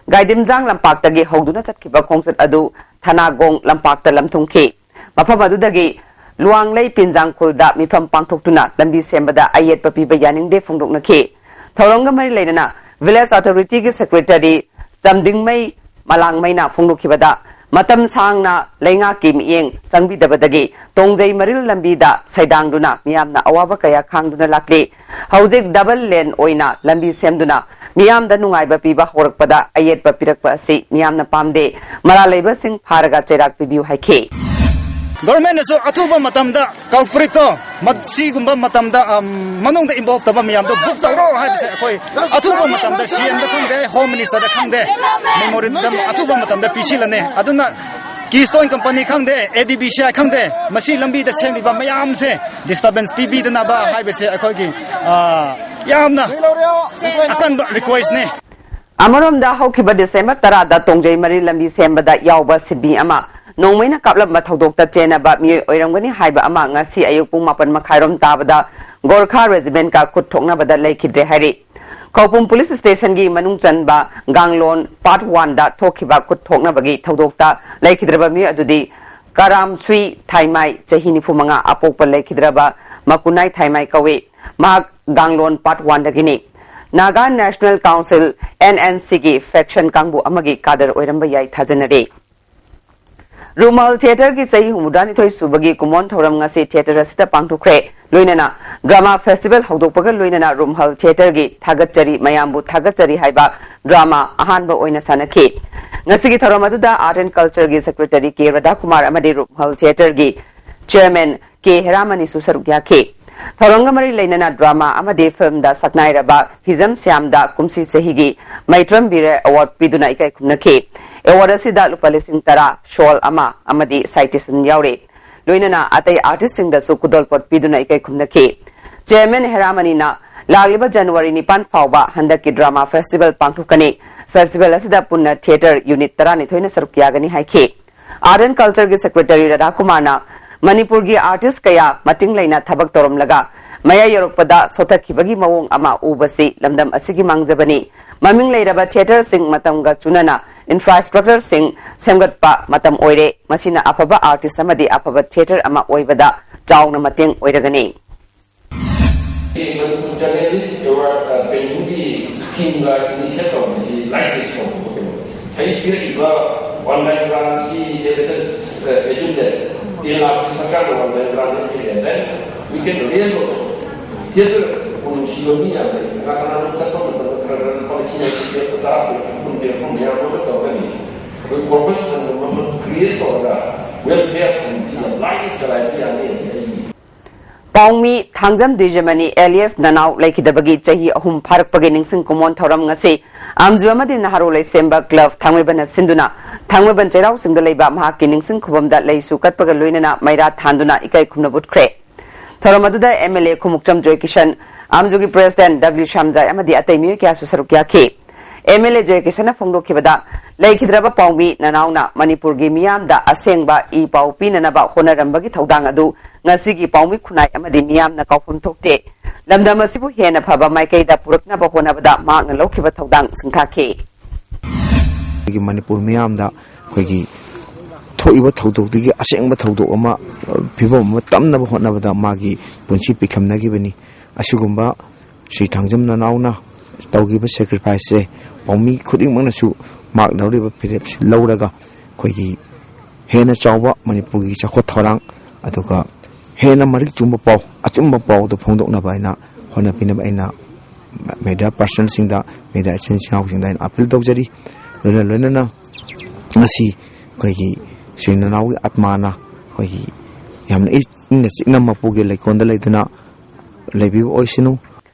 ꯒꯥꯏꯗꯤꯝꯖꯥꯡ ꯂꯝꯄꯥꯛꯇꯒꯤ ꯍꯧꯗꯨꯅ ꯆꯠꯈꯤꯕ ꯈꯣꯡꯆꯠ ꯑꯗꯨ ꯊꯅꯥꯒꯣꯡ ꯂꯝꯄꯥꯛꯇ ꯂꯝꯊꯨꯡꯈꯤ꯫ ꯃꯐꯝ ꯑꯗꯨꯗꯒꯤ ꯂꯨꯋꯥꯡꯂꯩ ꯄꯤꯟꯖꯥꯡꯈꯨꯜꯗ ꯃꯤꯐꯝ ꯄꯥꯡꯊꯣꯛꯇꯨꯅ ꯂꯝꯕꯤ ꯁꯦꯝꯕꯗ ꯑꯌꯦꯠꯄ ꯄꯤꯕ ꯌꯥꯅꯤꯡꯗꯦ ꯐꯣꯡꯗꯣꯛꯅꯈꯤ꯫ ꯊꯧꯔꯝꯒ ꯃꯔꯤ ꯂꯩꯅꯅ Village Authorityꯒꯤ Secretary ꯆꯝꯗꯤꯡꯃꯩ ꯃꯂꯥꯡꯃꯩꯅ ꯐꯣꯡꯗꯣꯛꯈꯤꯕꯗ, ꯃꯇꯝ ꯁꯥꯡꯅ ꯂꯩꯉꯥꯛꯀꯤ ꯃꯤꯠꯌꯦꯡ ꯆꯪꯕꯤꯗꯕꯗꯒꯤ ꯇꯣꯡꯖꯩ ꯃꯔꯤꯜ ꯂꯝꯕꯤꯗ ꯁꯩꯗꯥꯡꯗꯨꯅ ꯃꯤꯌꯥꯝꯅ ꯑꯋꯥꯕ ꯀꯌꯥ ꯈꯥꯡꯗꯨꯅ ꯂꯥꯛꯂꯤ꯫ ꯍꯧꯖꯤꯛ double lane ꯑꯣꯏꯅ ꯂꯝꯕꯤ ꯁꯦꯝꯗꯨꯅ ꯃꯤꯌꯥꯝꯗ ꯅꯨꯡꯉꯥꯏꯕ ꯄꯤꯕ ꯍꯧꯔꯛꯄꯗ ꯑꯌꯦꯠꯄ ꯄꯤꯔꯛꯄ ꯑꯁꯤ ꯃꯤꯌꯥꯝꯅ ꯄꯥꯝꯗꯦ꯫ ꯃꯔꯥꯜ ꯂꯩꯕꯁꯤꯡ ꯐꯥꯔꯒ ꯆꯩꯔꯥꯛ ꯄꯤꯕꯤꯌꯨ ꯍꯥꯏꯈꯤ꯫ Governmentꯅꯁꯨ ꯑꯊꯨꯕ ꯃꯇꯝꯗ culpritꯇꯣ, ꯃꯁꯤꯒꯨꯝꯕ ꯃꯇꯝꯗ, ꯑꯝ, ꯃꯅꯨꯡꯗ involve ꯇꯧꯕ ꯃꯌꯥꯝꯗꯣ book ꯇꯧꯔꯣ ꯍꯥꯏꯕꯁꯦ ꯑꯩꯈꯣꯏ ꯑꯊꯨꯕ ꯃꯇꯝꯗ CMꯗ ꯈꯪꯗꯦ, Home Ministerꯗ ꯈꯪꯗꯦ, memorandum ꯑꯊꯨꯕ ꯃꯇꯝꯗ ꯄꯤꯁꯤꯜꯂꯅꯤ꯫ ꯑꯗꯨꯅ Keystone Company ꯈꯪꯗꯦ, ADBCI ꯈꯪꯗꯦ, ꯃꯁꯤ ꯂꯝꯕꯤꯗ ꯁꯦꯝꯂꯤꯕ ꯃꯌꯥꯝꯁꯦ disturbance ꯄꯤꯕꯤꯗꯅꯕ ꯍꯥꯏꯕꯁꯦ ꯑꯩꯈꯣꯏꯒꯤ, ꯑ, ꯌꯥꯝꯅ ꯑꯀꯟꯕ requestꯅꯤ꯫ ꯑꯃꯔꯣꯝꯗ, ꯍꯧꯈꯤꯕ ꯗꯤꯁꯦꯝꯕꯔ ꯇꯔꯥꯗ ꯇꯣꯡꯖꯩ ꯃꯔꯤ ꯂꯝꯕꯤ ꯁꯦꯝꯕꯗ ꯌꯥꯎꯕ ꯁꯤꯟꯃꯤ ꯑꯃ ꯅꯣꯡꯃꯩꯅ ꯀꯥꯞꯂꯝꯕ ꯊꯧꯗꯣꯛꯇ ꯆꯦꯟꯅꯕ ꯃꯤꯑꯣꯏ ꯑꯣꯏꯔꯝꯒꯅꯤ ꯍꯥꯏꯕ ꯑꯃ ꯉꯁꯤ ꯑꯌꯨꯛ ꯄꯨꯡ ꯃꯥꯄꯟ ꯃꯈꯥꯏꯔꯣꯝ ꯇꯥꯕꯗ ꯒꯣꯔꯈꯥ ꯔꯦꯖꯤꯃꯦꯟꯠꯀ ꯈꯨꯠ ꯊꯣꯛꯅꯕꯗ ꯂꯩꯈꯤꯗ꯭ꯔꯦ ꯍꯥꯏꯔꯤ꯫ ꯈꯧꯄꯨꯝ ꯄꯨꯂꯤꯁ ꯁ꯭ꯇꯦꯁꯟꯒꯤ ꯃꯅꯨꯡ ꯆꯟꯕ ꯒꯥꯡꯂꯣꯟ ꯄꯥꯔꯠ ꯋꯥꯟꯗ ꯊꯣꯛꯈꯤꯕ ꯈꯨꯠ ꯊꯣꯛꯅꯕꯒꯤ ꯊꯧꯗꯣꯛꯇ ꯂꯩꯈꯤꯗ꯭ꯔꯕ ꯃꯤꯑꯣꯏ ꯑꯗꯨꯗꯤ ꯀꯔꯥꯝꯁꯨꯏ ꯊꯥꯏꯃꯥꯏ, ꯆꯍꯤ ꯅꯤꯐꯨ ꯃꯉꯥ, ꯑꯄꯣꯛꯄ ꯂꯩꯈꯤꯗ꯭ꯔꯕ ꯃꯀꯨꯅꯥꯏ ꯊꯥꯏꯃꯥꯏ ꯀꯧꯏ꯫ ꯃꯍꯥꯛ ꯒꯥꯡꯂꯣꯟ ꯄꯥꯔꯠ ꯋꯥꯟꯗꯒꯤꯅꯤ꯫ Naga national council, N N ꯁꯤꯒꯤ ꯐꯦꯛꯁꯟ ꯀꯥꯡꯕꯨ ꯑꯃꯒꯤ ꯀꯥꯗꯔ ꯑꯣꯏꯔꯝꯕ ꯌꯥꯏ ꯊꯥꯖꯅꯔꯤ꯫ ꯔꯨꯃꯥꯜ ꯊꯤꯌꯦꯇꯔꯒꯤ ꯆꯍꯤ ꯍꯨꯝꯐꯨꯇꯔꯥꯅꯤꯊꯣꯏ ꯁꯨꯕꯒꯤ ꯀꯨꯝꯑꯣꯟ ꯊꯧꯔꯝ ꯉꯁꯤ ꯊꯤꯌꯦꯇꯔ ꯑꯁꯤꯗ ꯄꯥꯡꯊꯣꯛꯈ꯭ꯔꯦ꯫ ꯂꯣꯏꯅꯅ ꯗ꯭ꯔꯃꯥ ꯐꯦꯁꯇꯤꯚꯦꯜ ꯍꯧꯗꯣꯛꯄꯒ ꯂꯣꯏꯅꯅ ꯔꯨꯃꯥꯜ ꯊꯤꯌꯦꯇꯔꯒꯤ ꯊꯥꯒꯠꯆꯔꯤ, ꯃꯌꯥꯝꯕꯨ ꯊꯥꯒꯠꯆꯔꯤ ꯍꯥꯏꯕ ꯗ꯭ꯔꯃꯥ ꯑꯍꯥꯟꯕ ꯑꯣꯏꯅ ꯁꯥꯟꯅꯈꯤ꯫ ꯉꯁꯤꯒꯤ ꯊꯧꯔꯝ ꯑꯗꯨꯗ ꯑꯥꯔꯠ ꯑꯦꯟ ꯀꯜꯆꯔꯒꯤ ꯁꯦꯀ꯭ꯔꯦꯇꯔꯤ ꯀꯦ ꯔꯥꯙꯥꯀꯨꯃꯥꯔ ꯑꯃꯗꯤ ꯔꯨꯃꯥꯜ ꯊꯤꯌꯦꯇꯔꯒꯤ ꯆꯦꯌꯔꯃꯦꯟ ꯀꯦ ꯍꯦꯔꯥꯃꯅꯤꯁꯨ ꯁꯔꯨꯛ ꯌꯥꯈꯤ꯫ ꯊꯧꯔꯝꯒ ꯃꯔꯤ ꯂꯩꯅꯅ ꯗ꯭ꯔꯃꯥ ꯑꯃꯗꯤ ꯐꯤꯜꯝꯗ ꯁꯛꯅꯥꯏꯔꯕ ꯍꯤꯖꯝ ꯁ꯭ꯌꯥꯝꯗ ꯀꯨꯝꯁꯤ ꯆꯍꯤꯒꯤ ꯃꯩꯇ꯭ꯔꯝ ꯕꯤꯔ ꯑꯦꯋꯥꯔꯗ ꯄꯤꯗꯨꯅ ꯏꯀꯥꯏ ꯈꯨꯝꯅꯈꯤ꯫ ꯑꯦꯋꯥꯔꯗ ꯑꯁꯤꯗ ꯂꯨꯄꯥ ꯂꯤꯁꯤꯡ ꯇꯔꯥ, ꯁꯣꯜ ꯑꯃ ꯑꯃꯗꯤ ꯁꯥꯏꯇꯦꯁꯟ ꯌꯥꯎꯔꯤ꯫ ꯂꯣꯏꯅꯅ ꯑꯇꯩ ꯑꯥꯔꯇꯤꯁꯁꯤꯡꯗꯁꯨ ꯈꯨꯗꯣꯜꯄꯣꯠ ꯄꯤꯗꯨꯅ ꯏꯀꯥꯏ ꯈꯨꯝꯅꯈꯤ꯫ ꯆꯦꯌꯔꯃꯦꯟ ꯍꯦꯔꯥꯃꯅꯤꯅ ꯂꯥꯛꯂꯤꯕ ꯖꯅꯋꯥꯔꯤ ꯅꯤꯄꯥꯟ ꯐꯥꯎꯕ ꯍꯟꯗꯛꯀꯤ ꯗ꯭ꯔꯃꯥ ꯐꯦꯁꯇꯤꯚꯦꯜ ꯄꯥꯡꯊꯣꯛꯀꯅꯤ꯫ ꯐꯦꯁꯇꯤꯚꯦꯜ ꯑꯁꯤꯗ ꯄꯨꯟꯅ ꯊꯤꯌꯦꯇꯔ ꯌꯨꯅꯤꯠ ꯇꯔꯥꯅꯤꯊꯣꯏꯅ ꯁꯔꯨꯛ ꯌꯥꯒꯅꯤ ꯍꯥꯏꯈꯤ꯫ ꯑꯥꯔꯠ ꯑꯦꯟ ꯀꯜꯆꯔꯒꯤ ꯁꯦꯀ꯭ꯔꯦꯇꯔꯤ ꯔꯥꯙꯥꯀꯨꯃꯥꯔꯅ ꯃꯅꯤꯄꯨꯔꯒꯤ ꯑꯥꯔꯇꯤꯁ ꯀꯌꯥ ꯃꯇꯤꯡ ꯂꯩꯅ ꯊꯕꯛ ꯇꯧꯔꯝꯂꯒ ꯃꯌꯥꯏ ꯌꯧꯔꯛꯄꯗ ꯁꯣꯊꯈꯤꯕꯒꯤ ꯃꯑꯣꯡ ꯑꯃ ꯎꯕꯁꯤ ꯂꯝꯗꯝ ꯑꯁꯤꯒꯤ ꯃꯥꯡꯖꯕꯅꯤ꯫ ꯃꯃꯤꯡ ꯂꯩꯔꯕ ꯊꯤꯌꯦꯇꯔꯁꯤꯡ ꯃꯇꯝꯒ ꯆꯨꯅꯅ ꯏꯟꯐ꯭ꯔꯥꯁ꯭ꯇ꯭ꯔꯛꯆꯔꯁꯤꯡ ꯁꯦꯝꯒꯠꯄ ꯃꯇꯝ ꯑꯣꯏꯔꯦ꯫ ꯃꯁꯤꯅ ꯑꯐꯕ ꯑꯥꯔꯇꯤꯁ ꯑꯃꯗꯤ ꯑꯐꯕ ꯊꯤꯌꯦꯇꯔ ꯑꯃ ꯑꯣꯏꯕꯗ ꯆꯥꯎꯅ ꯃꯇꯦꯡ ꯑꯣꯏꯔꯒꯅꯤ꯫ ꯃꯅꯤꯄꯨꯔ ꯖꯔꯅꯦꯂꯤꯁ ꯑꯦꯋꯥꯔꯗ ꯄꯦꯅꯤꯡꯒꯤ ꯁ꯭ꯀꯤꯝꯒ ꯏꯅꯤꯁꯤꯌꯦꯠ ꯇꯧꯕꯁꯤ ꯂꯥꯏꯔꯤꯛ ꯂꯥꯏꯁꯨ ꯇꯧꯕ ꯀꯩꯅꯣ꯫ ꯉꯁꯥꯏ ꯄꯤꯔꯛꯏꯕ ꯋꯥꯟ ꯕꯥꯏ ꯒ꯭ꯔꯥꯟꯁꯤ ꯁꯦ ꯑꯦꯖꯨꯝꯗꯦ ꯇꯦꯟ ꯂꯥꯛꯁꯤ ꯁꯔꯀꯥꯔꯅ ꯋꯥꯟ ꯕꯥꯏ ꯒ꯭ꯔꯥꯟ ꯄꯤꯔꯦ꯫ Then we can avail of theater ꯄꯨ ꯅꯨꯡꯁꯤꯕ ꯃꯤ ꯌꯥꯝ ꯂꯩ꯫ ꯀꯅꯥ ꯀꯅꯥꯅꯣ ꯆꯠꯄ ꯃꯇꯝꯗ ꯈꯔ ꯈꯔ ꯂꯨꯄꯥ ꯂꯤꯁꯤꯡ ꯑꯁꯤ ꯇꯔꯥ ꯀꯨꯟ ꯄꯤꯔꯛꯄ ꯃꯌꯥꯝ ꯑꯃ ꯇꯧꯔꯒꯅꯤ꯫ ꯑꯩꯈꯣꯏ ꯀꯣꯔꯄꯁ ꯐꯟꯒꯨꯝꯕ ꯑꯃ ꯀ꯭ꯔꯤꯌꯦꯠ ꯇꯧꯔꯒ ꯋꯦꯜꯐꯤꯌꯔ ꯀꯃꯤꯇꯤ ꯌꯥꯝ ꯂꯥꯏꯅ ꯆꯂꯥꯏꯕ ꯌꯥꯅꯤ ꯍꯥꯏꯁꯦ ꯑꯩꯒꯤ ꯄꯥꯎꯃꯤ ꯊꯥꯡꯖꯝ ꯗꯤꯖꯃꯅꯤ ꯑꯦꯂꯤꯌꯁ ꯅꯅꯥꯎ ꯂꯩꯈꯤꯗꯕꯒꯤ ꯆꯍꯤ ꯑꯍꯨꯝ ꯐꯥꯔꯛꯄꯒꯤ ꯅꯤꯡꯁꯤꯡ ꯀꯨꯝꯑꯣꯟ ꯊꯧꯔꯝ ꯉꯁꯤ ꯑꯝꯖꯨ ꯑꯃꯗꯤ ꯅꯍꯥꯔꯣꯜ ꯂꯩꯁꯦꯝꯕ ꯀ꯭ꯂꯕ ꯊꯥꯡꯃꯩꯕꯟꯅ ꯁꯤꯟꯗꯨꯅ ꯊꯥꯡꯃꯩꯕꯟ ꯆꯩꯔꯥꯎ ꯆꯤꯡꯗ ꯂꯩꯕ ꯃꯍꯥꯛꯀꯤ ꯅꯤꯡꯁꯤꯡ ꯈꯨꯕꯝꯗ ꯂꯩꯁꯨ ꯀꯠꯄꯒ ꯂꯣꯏꯅꯅ ꯃꯩꯔꯥ ꯊꯥꯟꯗꯨꯅ ꯏꯀꯥꯏ ꯈꯨꯝꯅꯕ ꯎꯠꯈ꯭ꯔꯦ꯫ ꯊꯧꯔꯝ ꯑꯗꯨꯗ M L A Khumukcham Joykishan, ꯑꯝꯖꯨꯒꯤ ꯄ꯭ꯔꯦꯁꯤꯗꯦꯟꯠ ꯗꯕ꯭ꯂꯤꯎ ꯁ꯭ꯌꯥꯝꯖꯥꯏ ꯑꯃꯗꯤ ꯑꯇꯩ ꯃꯤꯑꯣꯏ ꯀꯌꯥꯁꯨ ꯁꯔꯨꯛ ꯌꯥꯈꯤ꯫ ꯑꯦꯝ ꯑꯦꯜ ꯑꯦ ꯖꯣꯏꯀꯤꯁꯟꯅ ꯐꯣꯡꯗꯣꯛꯈꯤꯕꯗ, ꯂꯩꯈꯤꯗ꯭ꯔꯕ ꯄꯥꯎꯃꯤ ꯅꯅꯥꯎꯅ ꯃꯅꯤꯄꯨꯔꯒꯤ ꯃꯤꯌꯥꯝꯗ ꯑꯁꯦꯡꯕ ꯏ ꯄꯥꯎ ꯄꯤꯅꯅꯕ ꯍꯣꯠꯅꯔꯝꯕꯒꯤ ꯊꯧꯗꯥꯡ ꯑꯗꯨ ꯉꯁꯤꯒꯤ ꯄꯥꯎꯃꯤ ꯈꯨꯟꯅꯥꯏ ꯑꯃꯗꯤ ꯃꯤꯌꯥꯝꯅ ꯀꯥꯎꯐꯝ ꯊꯣꯛꯇꯦ꯫ ꯂꯝꯗꯝ ꯑꯁꯤꯕꯨ ꯍꯦꯟꯅ ꯐꯕ ꯃꯥꯏꯀꯩꯗ ꯄꯨꯔꯛꯅꯕ ꯍꯣꯠꯅꯕꯗ ꯃꯍꯥꯛꯅ ꯂꯧꯈꯤꯕ ꯊꯧꯗꯥꯡ ꯁꯤꯡꯊꯥꯈꯤ꯫ ꯑꯩꯈꯣꯏꯒꯤ ꯃꯅꯤꯄꯨꯔ ꯃꯤꯌꯥꯝꯗ ꯑꯩꯈꯣꯏꯒꯤ ꯊꯣꯛꯏꯕ ꯊꯧꯗꯣꯛꯇꯨꯒꯤ ꯑꯁꯦꯡꯕ ꯊꯧꯗꯣꯛ ꯑꯃ, ꯐꯤꯕꯝ ꯑꯃ ꯇꯝꯅꯕ ꯍꯣꯠꯅꯕꯗ ꯃꯥꯒꯤ ꯄꯨꯟꯁꯤ ꯄꯤꯈꯝꯅꯈꯤꯕꯅꯤ꯫ ꯑꯁꯤꯒꯨꯝꯕ ꯁ꯭ꯔꯤ ꯊꯥꯡꯖꯝ ꯅꯅꯥꯎꯅ ꯇꯧꯈꯤꯕ sacrificeꯁꯦ ꯄꯥꯎꯃꯤ ꯈꯨꯗꯤꯡꯃꯛꯅꯁꯨ ꯃꯥꯛ ꯂꯧꯔꯤꯕ ꯐꯤꯔꯦꯞꯁꯤ ꯂꯧꯔꯒ ꯑꯩꯈꯣꯏꯒꯤ ꯍꯦꯟꯅ ꯆꯥꯎꯕ ꯃꯅꯤꯄꯨꯔꯒꯤ ꯆꯥꯎꯈꯠ ꯊꯧꯔꯥꯡ, ꯑꯗꯨꯒ ꯍꯦꯟꯅ ꯃꯔꯤꯛ ꯆꯨꯝꯕ ꯄꯥꯎ, ꯑꯆꯨꯝꯕ ꯄꯥꯎꯗꯨ ꯐꯣꯡꯗꯣꯛꯅꯕ ꯑꯩꯅ ꯍꯣꯠꯅꯕꯤꯅꯕ ꯑꯩꯅ media personꯁꯤꯡꯗ, media ꯏꯆꯤꯟ ꯏꯅꯥꯎꯁꯤꯡꯗ ꯑꯩꯅ appeal ꯇꯧꯖꯔꯤ꯫ ꯂꯣꯏꯅ ꯂꯣꯏꯅꯅ ꯉꯁꯤ ꯑꯩꯈꯣꯏꯒꯤ ꯁ꯭ꯔꯤ ꯅꯅꯥꯎꯒꯤ ꯑꯥꯠꯃꯥꯅ ꯑꯩꯈꯣꯏꯒꯤ ꯌꯥꯝꯅ ꯏꯪꯅ ꯆꯤꯛꯅ ꯃꯄꯨꯒꯤ ꯂꯩꯀꯣꯜꯗ ꯂꯩꯗꯨꯅ ꯂꯩꯕꯤꯕ ꯑꯣꯏꯁꯅꯨ꯫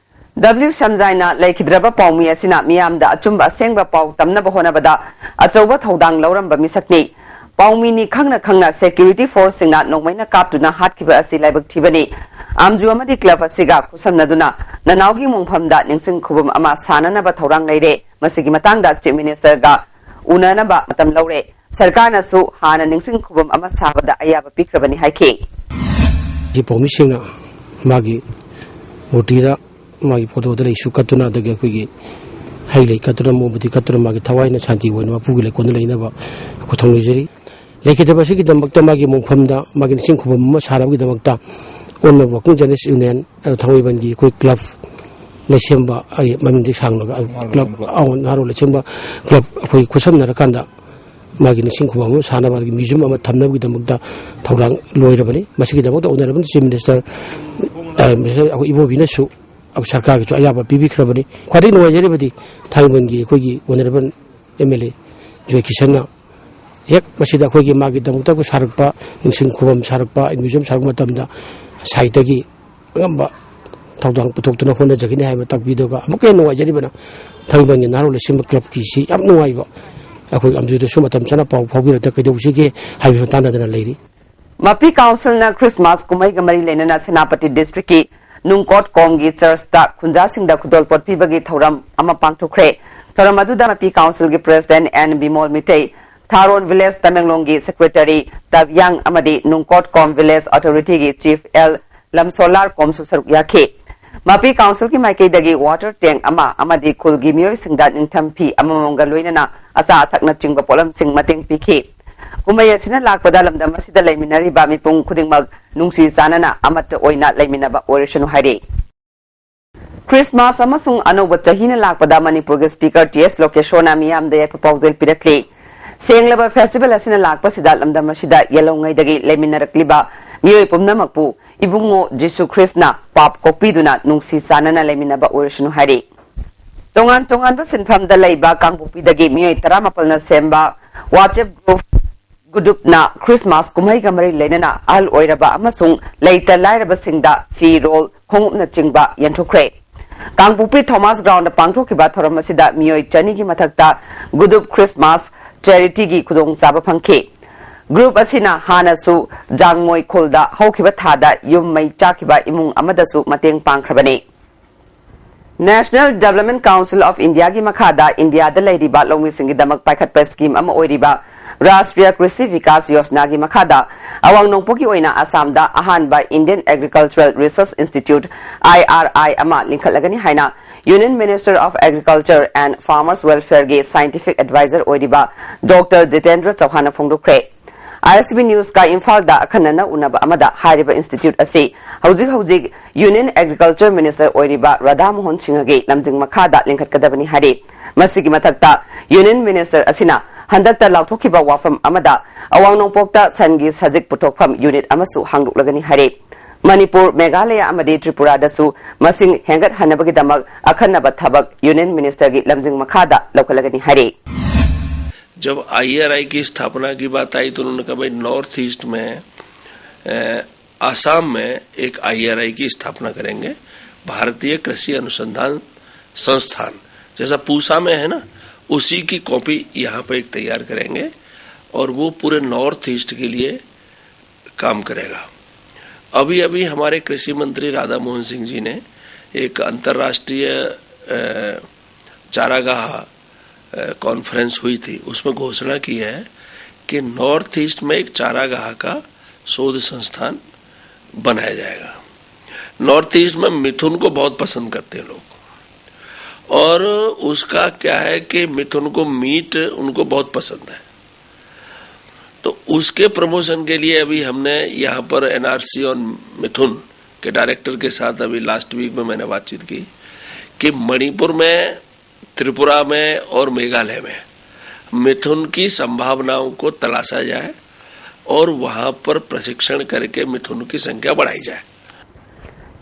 ꯗꯕ꯭ꯂꯤꯎ ꯁꯝꯖꯥꯏꯅ ꯂꯩꯈꯤꯗ꯭ꯔꯕ ꯄꯥꯎꯃꯤ ꯑꯁꯤꯅ ꯃꯤꯌꯥꯝꯗ ꯑꯆꯨꯝꯕ ꯑꯁꯦꯡꯕ ꯄꯥꯎ ꯇꯝꯅꯕ ꯍꯣꯠꯅꯕꯗ ꯑꯆꯧꯕ ꯊꯧꯗꯥꯡ ꯂꯧꯔꯝꯕ ꯃꯤꯁꯛꯅꯤ꯫ ꯄꯥꯎꯃꯤꯅꯤ ꯈꯪꯅ ꯈꯪꯅ security forceꯁꯤꯡꯅ ꯅꯣꯡꯃꯩꯅ ꯀꯥꯞꯇꯨꯅ ꯍꯥꯠꯈꯤꯕ ꯑꯁꯤ ꯂꯥꯏꯕꯛ ꯊꯤꯕꯅꯤ꯫ ꯑꯥꯝꯖꯨ ꯑꯃꯗꯤ club ꯑꯁꯤꯒ ꯈꯨꯠꯁꯝꯅꯗꯨꯅ ꯅꯅꯥꯎꯒꯤ ꯃꯣꯡꯐꯝꯗ ꯅꯤꯡꯁꯤꯡ ꯈꯨꯕꯝ ꯑꯃ ꯁꯥꯅꯅꯕ ꯊꯧꯔꯥꯡ ꯂꯩꯔꯦ꯫ ꯃꯁꯤꯒꯤ ꯃꯇꯥꯡꯗ Chief Ministerꯒ ꯎꯅꯅꯕ ꯃꯇꯝ ꯂꯧꯔꯦ꯫ ꯁꯔꯀꯥꯔꯅꯁꯨ ꯍꯥꯟꯅ ꯅꯤꯡꯁꯤꯡ ꯈꯨꯕꯝ ꯑꯃ ꯁꯥꯕꯗ ꯑꯌꯥꯕ ꯄꯤꯈ꯭ꯔꯕꯅꯤ ꯍꯥꯏꯈꯤ꯫ ꯄꯥꯎꯃꯤꯁꯤꯡꯅ ꯃꯥꯒꯤ ꯃꯨꯔꯇꯤꯗ ꯃꯥꯒꯤ ꯐꯣꯇꯣꯗ ꯂꯩꯁꯨ ꯀꯠꯇꯨꯅ, ꯑꯗꯒꯤ ꯑꯩꯈꯣꯏꯒꯤ ꯍꯩ ꯂꯩ ꯀꯠꯇꯨꯅ, ꯃꯣꯝꯕꯇꯤ ꯀꯠꯇꯨꯅ ꯃꯥꯒꯤ ꯊꯋꯥꯏꯅ ꯁꯥꯟꯇꯤ ꯑꯣꯏꯅ ꯃꯄꯨꯒꯤ ꯂꯩꯀꯣꯜꯗ ꯂꯩꯅꯕ ꯑꯩꯈꯣꯏ ꯊꯧꯅꯤꯖꯔꯤ꯫ ꯂꯩꯈꯤꯗꯕ ꯑꯁꯤꯒꯤꯗꯃꯛꯇ ꯃꯥꯒꯤ ꯃꯣꯡꯐꯝꯗ ꯃꯥꯒꯤ ꯅꯤꯡꯁꯤꯡ ꯈꯨꯕꯝ ꯑꯃ ꯁꯥꯅꯕꯒꯤꯗꯃꯛꯇ All Working Journalist Union, ꯑꯗꯨ ꯊꯥꯡꯃꯩꯕꯟꯒꯤ ꯑꯩꯈꯣꯏ club ꯂꯩꯁꯦꯝꯕ, ꯑꯩ ꯃꯃꯤꯡꯗꯤ ꯁꯥꯡꯂꯒ club, ꯑꯧ, ꯅꯍꯥꯔꯣꯜ ꯂꯩꯁꯦꯝꯕ club ꯑꯩꯈꯣꯏ ꯈꯨꯠꯁꯝꯅꯔꯀꯥꯟꯗ ꯃꯥꯒꯤ ꯅꯤꯡꯁꯤꯡ ꯈꯨꯕꯝ ꯑꯃ ꯁꯥꯅꯕ, ꯑꯗꯒꯤ museum ꯑꯃ ꯊꯝꯅꯕꯒꯤꯗꯃꯛꯇ ꯊꯧꯔꯥꯡ ꯂꯣꯏꯔꯕꯅꯤ꯫ ꯃꯁꯤꯒꯤꯗꯃꯛꯇ Honourable Chief Minister, ꯑ, Minister ꯑꯩꯈꯣꯏ ꯏꯕꯣꯕꯤꯅꯁꯨ ꯁꯔꯀꯥꯔꯒꯤꯁꯨ ꯑꯌꯥꯕ ꯄꯤꯕꯤꯈ꯭ꯔꯕꯅꯤ꯫ ꯈ꯭ꯋꯥꯏꯗꯒꯤ ꯅꯨꯡꯉꯥꯏꯖꯔꯤꯕꯗꯤ ꯊꯥꯡꯃꯩꯕꯟꯒꯤ ꯑꯩꯈꯣꯏꯒꯤ Honourable M L A ꯖꯣꯏ ꯀꯤꯁꯟꯅ ꯍꯦꯛ ꯃꯁꯤꯗ ꯑꯩꯈꯣꯏꯒꯤ ꯃꯥꯒꯤꯗꯃꯛꯇ ꯑꯩꯈꯣꯏ ꯁꯥꯔꯛꯄ, ꯅꯤꯡꯁꯤꯡ ꯈꯨꯕꯝ ꯁꯥꯔꯛꯄ, museum ꯁꯥꯔꯛꯄ ꯃꯇꯝꯗ sideꯇꯒꯤ ꯑꯉꯝꯕ ꯊꯧꯗꯥꯡ ꯄꯨꯊꯣꯛꯇꯨꯅ ꯍꯣꯠꯅꯖꯒꯅꯤ ꯍꯥꯏꯕ ꯇꯥꯛꯄꯤꯗꯨꯒ ꯑꯃꯨꯛꯀ ꯍꯦꯟꯅ ꯅꯨꯡꯉꯥꯏꯖꯔꯤꯕꯅ ꯊꯥꯡꯃꯩꯕꯟꯒꯤ ꯅꯍꯥꯔꯣꯜ ꯂꯩꯁꯦꯝꯕ clubꯀꯤꯁꯤ ꯌꯥꯝ ꯅꯨꯡꯉꯥꯏꯕ꯫ ꯑꯩꯈꯣꯏ ꯑꯥꯝꯖꯨꯗꯁꯨ ꯃꯇꯝ ꯆꯥꯅ ꯄꯥꯎ ꯐꯥꯎꯕꯤꯔꯛꯇ ꯀꯩꯗꯧꯁꯤꯒꯦ ꯍꯥꯏꯕꯒꯤ ꯃꯇꯥꯡꯗꯅ ꯂꯩꯔꯤ꯫ ꯃꯄꯤ councilꯅ Christmas ꯀꯨꯝꯍꯩꯒ ꯃꯔꯤ ꯂꯩꯅꯅ ꯁꯦꯅꯥꯄꯇꯤ districtꯀꯤ ꯅꯨꯡꯀꯣꯠ ꯀꯣꯝꯒꯤ churchꯇ ꯈꯨꯟꯖꯥꯁꯤꯡꯗ ꯈꯨꯗꯣꯜꯄꯣꯠ ꯄꯤꯕꯒꯤ ꯊꯧꯔꯝ ꯑꯃ ꯄꯥꯡꯊꯣꯛꯈ꯭ꯔꯦ꯫ ꯊꯧꯔꯝ ꯑꯗꯨꯗ ꯃꯄꯤ ꯀꯥꯎꯟꯁꯤꯜꯒꯤ president N Bimol Meitei, Tharon village ꯇꯃꯦꯡꯂꯣꯡꯒꯤ ꯁꯦꯀ꯭ꯔꯦꯇꯔꯤ ꯇꯕꯤꯌꯥꯡ ꯑꯃꯗꯤ ꯅꯨꯡꯀꯣꯠ ꯀꯣꯝ ꯚꯤꯂꯦꯖ ꯑꯣꯊꯣꯔꯤꯇꯤꯒꯤ ꯆꯤꯐ ꯑꯦꯜ ꯂꯝꯁꯣꯂꯥꯔ ꯀꯣꯝꯁꯨ ꯁꯔꯨꯛ ꯌꯥꯈꯤ꯫ ꯃꯄꯤ ꯀꯥꯎꯟꯁꯤꯜꯒꯤ ꯃꯥꯏꯀꯩꯗꯒꯤ ꯋꯥꯇꯔ ꯇꯦꯡ ꯑꯃ ꯑꯃꯗꯤ ꯈꯨꯜꯒꯤ ꯃꯤꯑꯣꯏꯁꯤꯡꯗ ꯅꯤꯡꯊꯝ ꯐꯤ ꯑꯃꯃꯝꯒ ꯂꯣꯏꯅꯅ ꯑꯆꯥ ꯑꯊꯛꯅꯆꯤꯡꯕ ꯄꯣꯠꯂꯝꯁꯤꯡ ꯃꯇꯦꯡ ꯄꯤꯈꯤ꯫ ꯀꯨꯝꯍꯩ ꯑꯁꯤꯅ ꯂꯥꯛꯄꯗ ꯂꯝꯗꯝ ꯑꯁꯤꯗ ꯂꯩꯃꯤꯟꯅꯔꯤꯕ ꯃꯤꯄꯨꯝ ꯈꯨꯗꯤꯡꯃꯛ ꯅꯨꯡꯁꯤ ꯆꯥꯟꯅꯅ ꯑꯃꯠꯇ ꯑꯣꯏꯅ ꯂꯩꯃꯤꯟꯅꯕ ꯑꯣꯏꯔꯁꯅꯨ ꯍꯥꯏꯔꯤ꯫ ꯈ꯭ꯔꯤꯁꯃꯥꯁ ꯑꯃꯁꯨꯡ ꯑꯅꯧꯕ ꯆꯍꯤꯅ ꯂꯥꯛꯄꯗ ꯃꯅꯤꯄꯨꯔꯒꯤ ꯁ꯭ꯄꯤꯀꯔ ꯇꯤ ꯑꯦꯁ ꯂꯣꯀꯦꯁꯣꯔꯅ ꯃꯤꯌꯥꯝꯗ ꯌꯥꯏꯐ ꯄꯥꯎꯖꯦꯜ ꯄꯤꯔꯛꯂꯤ꯫ ꯁꯦꯡꯂꯕ ꯐꯦꯁꯇꯤꯚꯦꯜ ꯑꯁꯤꯅ ꯂꯥꯛꯄꯁꯤꯗ ꯂꯝꯗꯝ ꯑꯁꯤꯗ ꯌꯦꯜꯍꯧꯉꯩꯗꯒꯤ ꯂꯩꯃꯤꯟꯅꯔꯛꯂꯤꯕ ꯃꯤꯑꯣꯏ ꯄꯨꯝꯅꯃꯛꯄꯨ ꯏꯕꯨꯡꯉꯣ ꯖꯤꯁꯨ ꯈ꯭ꯔꯤꯁꯅ ꯄꯥꯞ ꯀꯣꯛꯄꯤꯗꯨꯅ ꯅꯨꯡꯁꯤ ꯆꯥꯟꯅꯅ ꯂꯩꯃꯤꯟꯅꯕ ꯑꯣꯏꯔꯁꯅꯨ ꯍꯥꯏꯔꯤ꯫ ꯇꯣꯉꯥꯟ ꯇꯣꯉꯥꯟꯕ ꯁꯤꯟꯐꯝꯗ ꯂꯩꯕ ꯀꯥꯡꯄꯣꯛꯄꯤꯗꯒꯤ ꯃꯤꯑꯣꯏ ꯇꯔꯥꯃꯥꯄꯜꯅ ꯁꯦꯝꯕ WhatsApp group ꯒꯨꯗꯨꯞꯅ ꯈ꯭ꯔꯤꯁꯃꯥꯁ ꯀꯨꯝꯍꯩꯒ ꯃꯔꯤ ꯂꯩꯅꯅ ꯑꯍꯜ ꯑꯣꯏꯔꯕ ꯑꯃꯁꯨꯡ ꯂꯩꯇ ꯂꯥꯏꯔꯕꯁꯤꯡꯗ ꯐꯤꯔꯣꯜ, ꯈꯣꯡꯎꯞꯅꯆꯤꯡꯕ ꯌꯦꯟꯊꯣꯛꯈ꯭ꯔꯦ꯫ ꯀꯥꯡꯄꯣꯛꯄꯤ ꯊꯣꯃꯥꯁ ꯒ꯭ꯔꯥꯎꯟꯗ ꯄꯥꯡꯊꯣꯛꯈꯤꯕ ꯊꯧꯔꯝ ꯑꯁꯤꯗ ꯃꯤꯑꯣꯏ ꯆꯅꯤꯒꯤ ꯃꯊꯛꯇ ꯒꯨꯗꯨꯞ ꯈ꯭ꯔꯤꯁꯃꯥꯁ ꯆꯦꯔꯤꯇꯤꯒꯤ ꯈꯨꯗꯣꯡꯆꯥꯕ ꯐꯪꯈꯤ꯫ ꯒ꯭ꯔꯨꯞ ꯑꯁꯤꯅ ꯍꯥꯟꯅꯁꯨ ꯖꯥꯡꯃꯣꯏ ꯈꯨꯜꯗ ꯍꯧꯈꯤꯕ ꯊꯥꯗ ꯌꯨꯝ ꯃꯩ ꯆꯥꯛꯈꯤꯕ ꯏꯃꯨꯡ ꯑꯃꯗꯁꯨ ꯃꯇꯦꯡ ꯄꯥꯡꯈ꯭ꯔꯕꯅꯤ꯫ National Development Council of Indiaꯒꯤ ꯃꯈꯥꯗ ꯏꯟꯗꯤꯌꯥꯗ ꯂꯩꯔꯤꯕ ꯂꯧꯃꯤꯁꯤꯡꯒꯤꯗꯃꯛ ꯄꯥꯏꯈꯠꯄ ꯁ꯭ꯀꯤꯝ ꯑꯃ ꯑꯣꯏꯔꯤꯕ ꯔꯥꯁꯇ꯭ꯔꯤꯌꯥ ꯀ꯭ꯔꯤꯁꯤ ꯕꯤꯀꯥꯁ ꯌꯣꯖꯅꯥꯒꯤ ꯃꯈꯥꯗ ꯑꯋꯥꯡ ꯅꯣꯡꯄꯣꯛꯀꯤ ꯑꯣꯏꯅ ꯑꯁꯥꯝꯗ ꯑꯍꯥꯟꯕ Indian Agricultural Research Institute, I R I, ꯑꯃ ꯂꯤꯡꯈꯠꯂꯒꯅꯤ ꯍꯥꯏꯅ Union Minister of Agriculture and Farmers Welfareꯒꯤ scientific advisor ꯑꯣꯏꯔꯤꯕ ꯗꯣꯛꯇꯔ ꯖꯤꯇꯦꯟꯗ꯭ꯔ ꯆꯧꯍꯥꯟꯅ ꯐꯣꯡꯗꯣꯛꯈ꯭ꯔꯦ꯫ ISB Newsꯀ ꯏꯝꯐꯥꯜꯗ ꯑꯈꯟꯅꯅ ꯎꯅꯕ ꯑꯃꯗ ꯍꯥꯏꯔꯤꯕ institute ꯑꯁꯤ ꯍꯧꯖꯤꯛ ꯍꯧꯖꯤꯛ Union Agriculture Minister ꯑꯣꯏꯔꯤꯕ ꯔꯥꯙꯥ ꯃꯣꯍꯟ ꯁꯤꯡꯍꯒꯤ ꯂꯝꯖꯤꯡ ꯃꯈꯥꯗ ꯂꯤꯡꯈꯠꯀꯗꯕꯅꯤ ꯍꯥꯏꯔꯤ꯫ ꯃꯁꯤꯒꯤ ꯃꯊꯛꯇ Union Minister ꯑꯁꯤꯅ ꯍꯟꯗꯛꯇ ꯂꯥꯎꯊꯣꯛꯈꯤꯕ ꯋꯥꯐꯝ ꯑꯃꯗ ꯑꯋꯥꯡ ꯅꯣꯡꯄꯣꯛꯇ ꯁꯟꯒꯤ ꯁꯖꯤꯛ ꯄꯨꯊꯣꯛꯐꯝ unit ꯑꯃꯁꯨ ꯍꯥꯡꯗꯣꯛꯂꯒꯅꯤ ꯍꯥꯏꯔꯤ꯫ ꯃꯅꯤꯄꯨꯔ, ꯃꯦꯘꯥꯂꯌ ꯑꯃꯗꯤ ꯇ꯭ꯔꯤꯄꯨꯔꯥꯗꯁꯨ ꯃꯁꯤꯡ ꯍꯦꯟꯒꯠꯍꯟꯅꯕꯒꯤꯗꯃꯛ ꯑꯈꯟꯅꯕ ꯊꯕꯛ Union Ministerꯒꯤ ꯂꯝꯖꯤꯡ ꯃꯈꯥꯗ ꯂꯧꯈꯠꯂꯒꯅꯤ ꯍꯥꯏꯔꯤ꯫ जब आईआरआई की स्थापना की बात आई तो उन्होंने कहा, भाई, नॉर्थ ईस्ट में, अ, आसाम में एक आईआरआई की स्थापना करेंगे, भारतीय कृषि अनुसंधान संस्थान, जैसा पूसा में है ना, उसी की कॉपी यहाँ पे एक तैयार करेंगे और वो पूरे नॉर्थ ईस्ट के लिए काम करेगा। अभी अभी हमारे कृषि मंत्री राधा मोहन सिंह जी ने एक अंतर्राष्ट्रीय, अ, चारागाह कॉन्फ्रेंस हुई थी, उसमें घोषणा की है कि नॉर्थ ईस्ट में एक चारागाह का शोध संस्थान बनाया जाएगा। नॉर्थ ईस्ट में मिथुन को बहुत पसंद करते हैं लोग, और उसका क्या है कि मिथुन को मीट उनको बहुत पसंद है। तो उसके प्रमोशन के लिए अभी हमने यहाँ पर एनआरसी और मिथुन के डायरेक्टर के साथ अभी लास्ट वीक में मैंने बातचीत की कि मणिपुर में, त्रिपुरा में और मेघालय में मिथुन की संभावनाओं को तलाशा जाए और वहाँ पर प्रशिक्षण करके मिथुन की संख्या बढ़ाई जाए।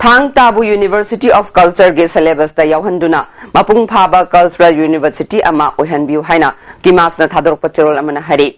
ꯊꯥꯡ ꯇꯥꯕꯨ University of Culture ꯒꯤ syllabus ꯇ ꯌꯥꯎꯍꯟꯗꯨꯅ ꯃꯄꯨꯡ ꯐꯥꯕ cultural university ꯑꯃ ꯑꯣꯏꯍꯟꯕꯤꯌꯨ ꯍꯥꯏꯅ ꯀꯤꯃꯥꯛꯁꯅ ꯊꯥꯗꯣꯔꯛꯄ ꯆꯦꯔꯣꯜ ꯑꯃꯅ ꯍꯥꯏꯔꯤ꯫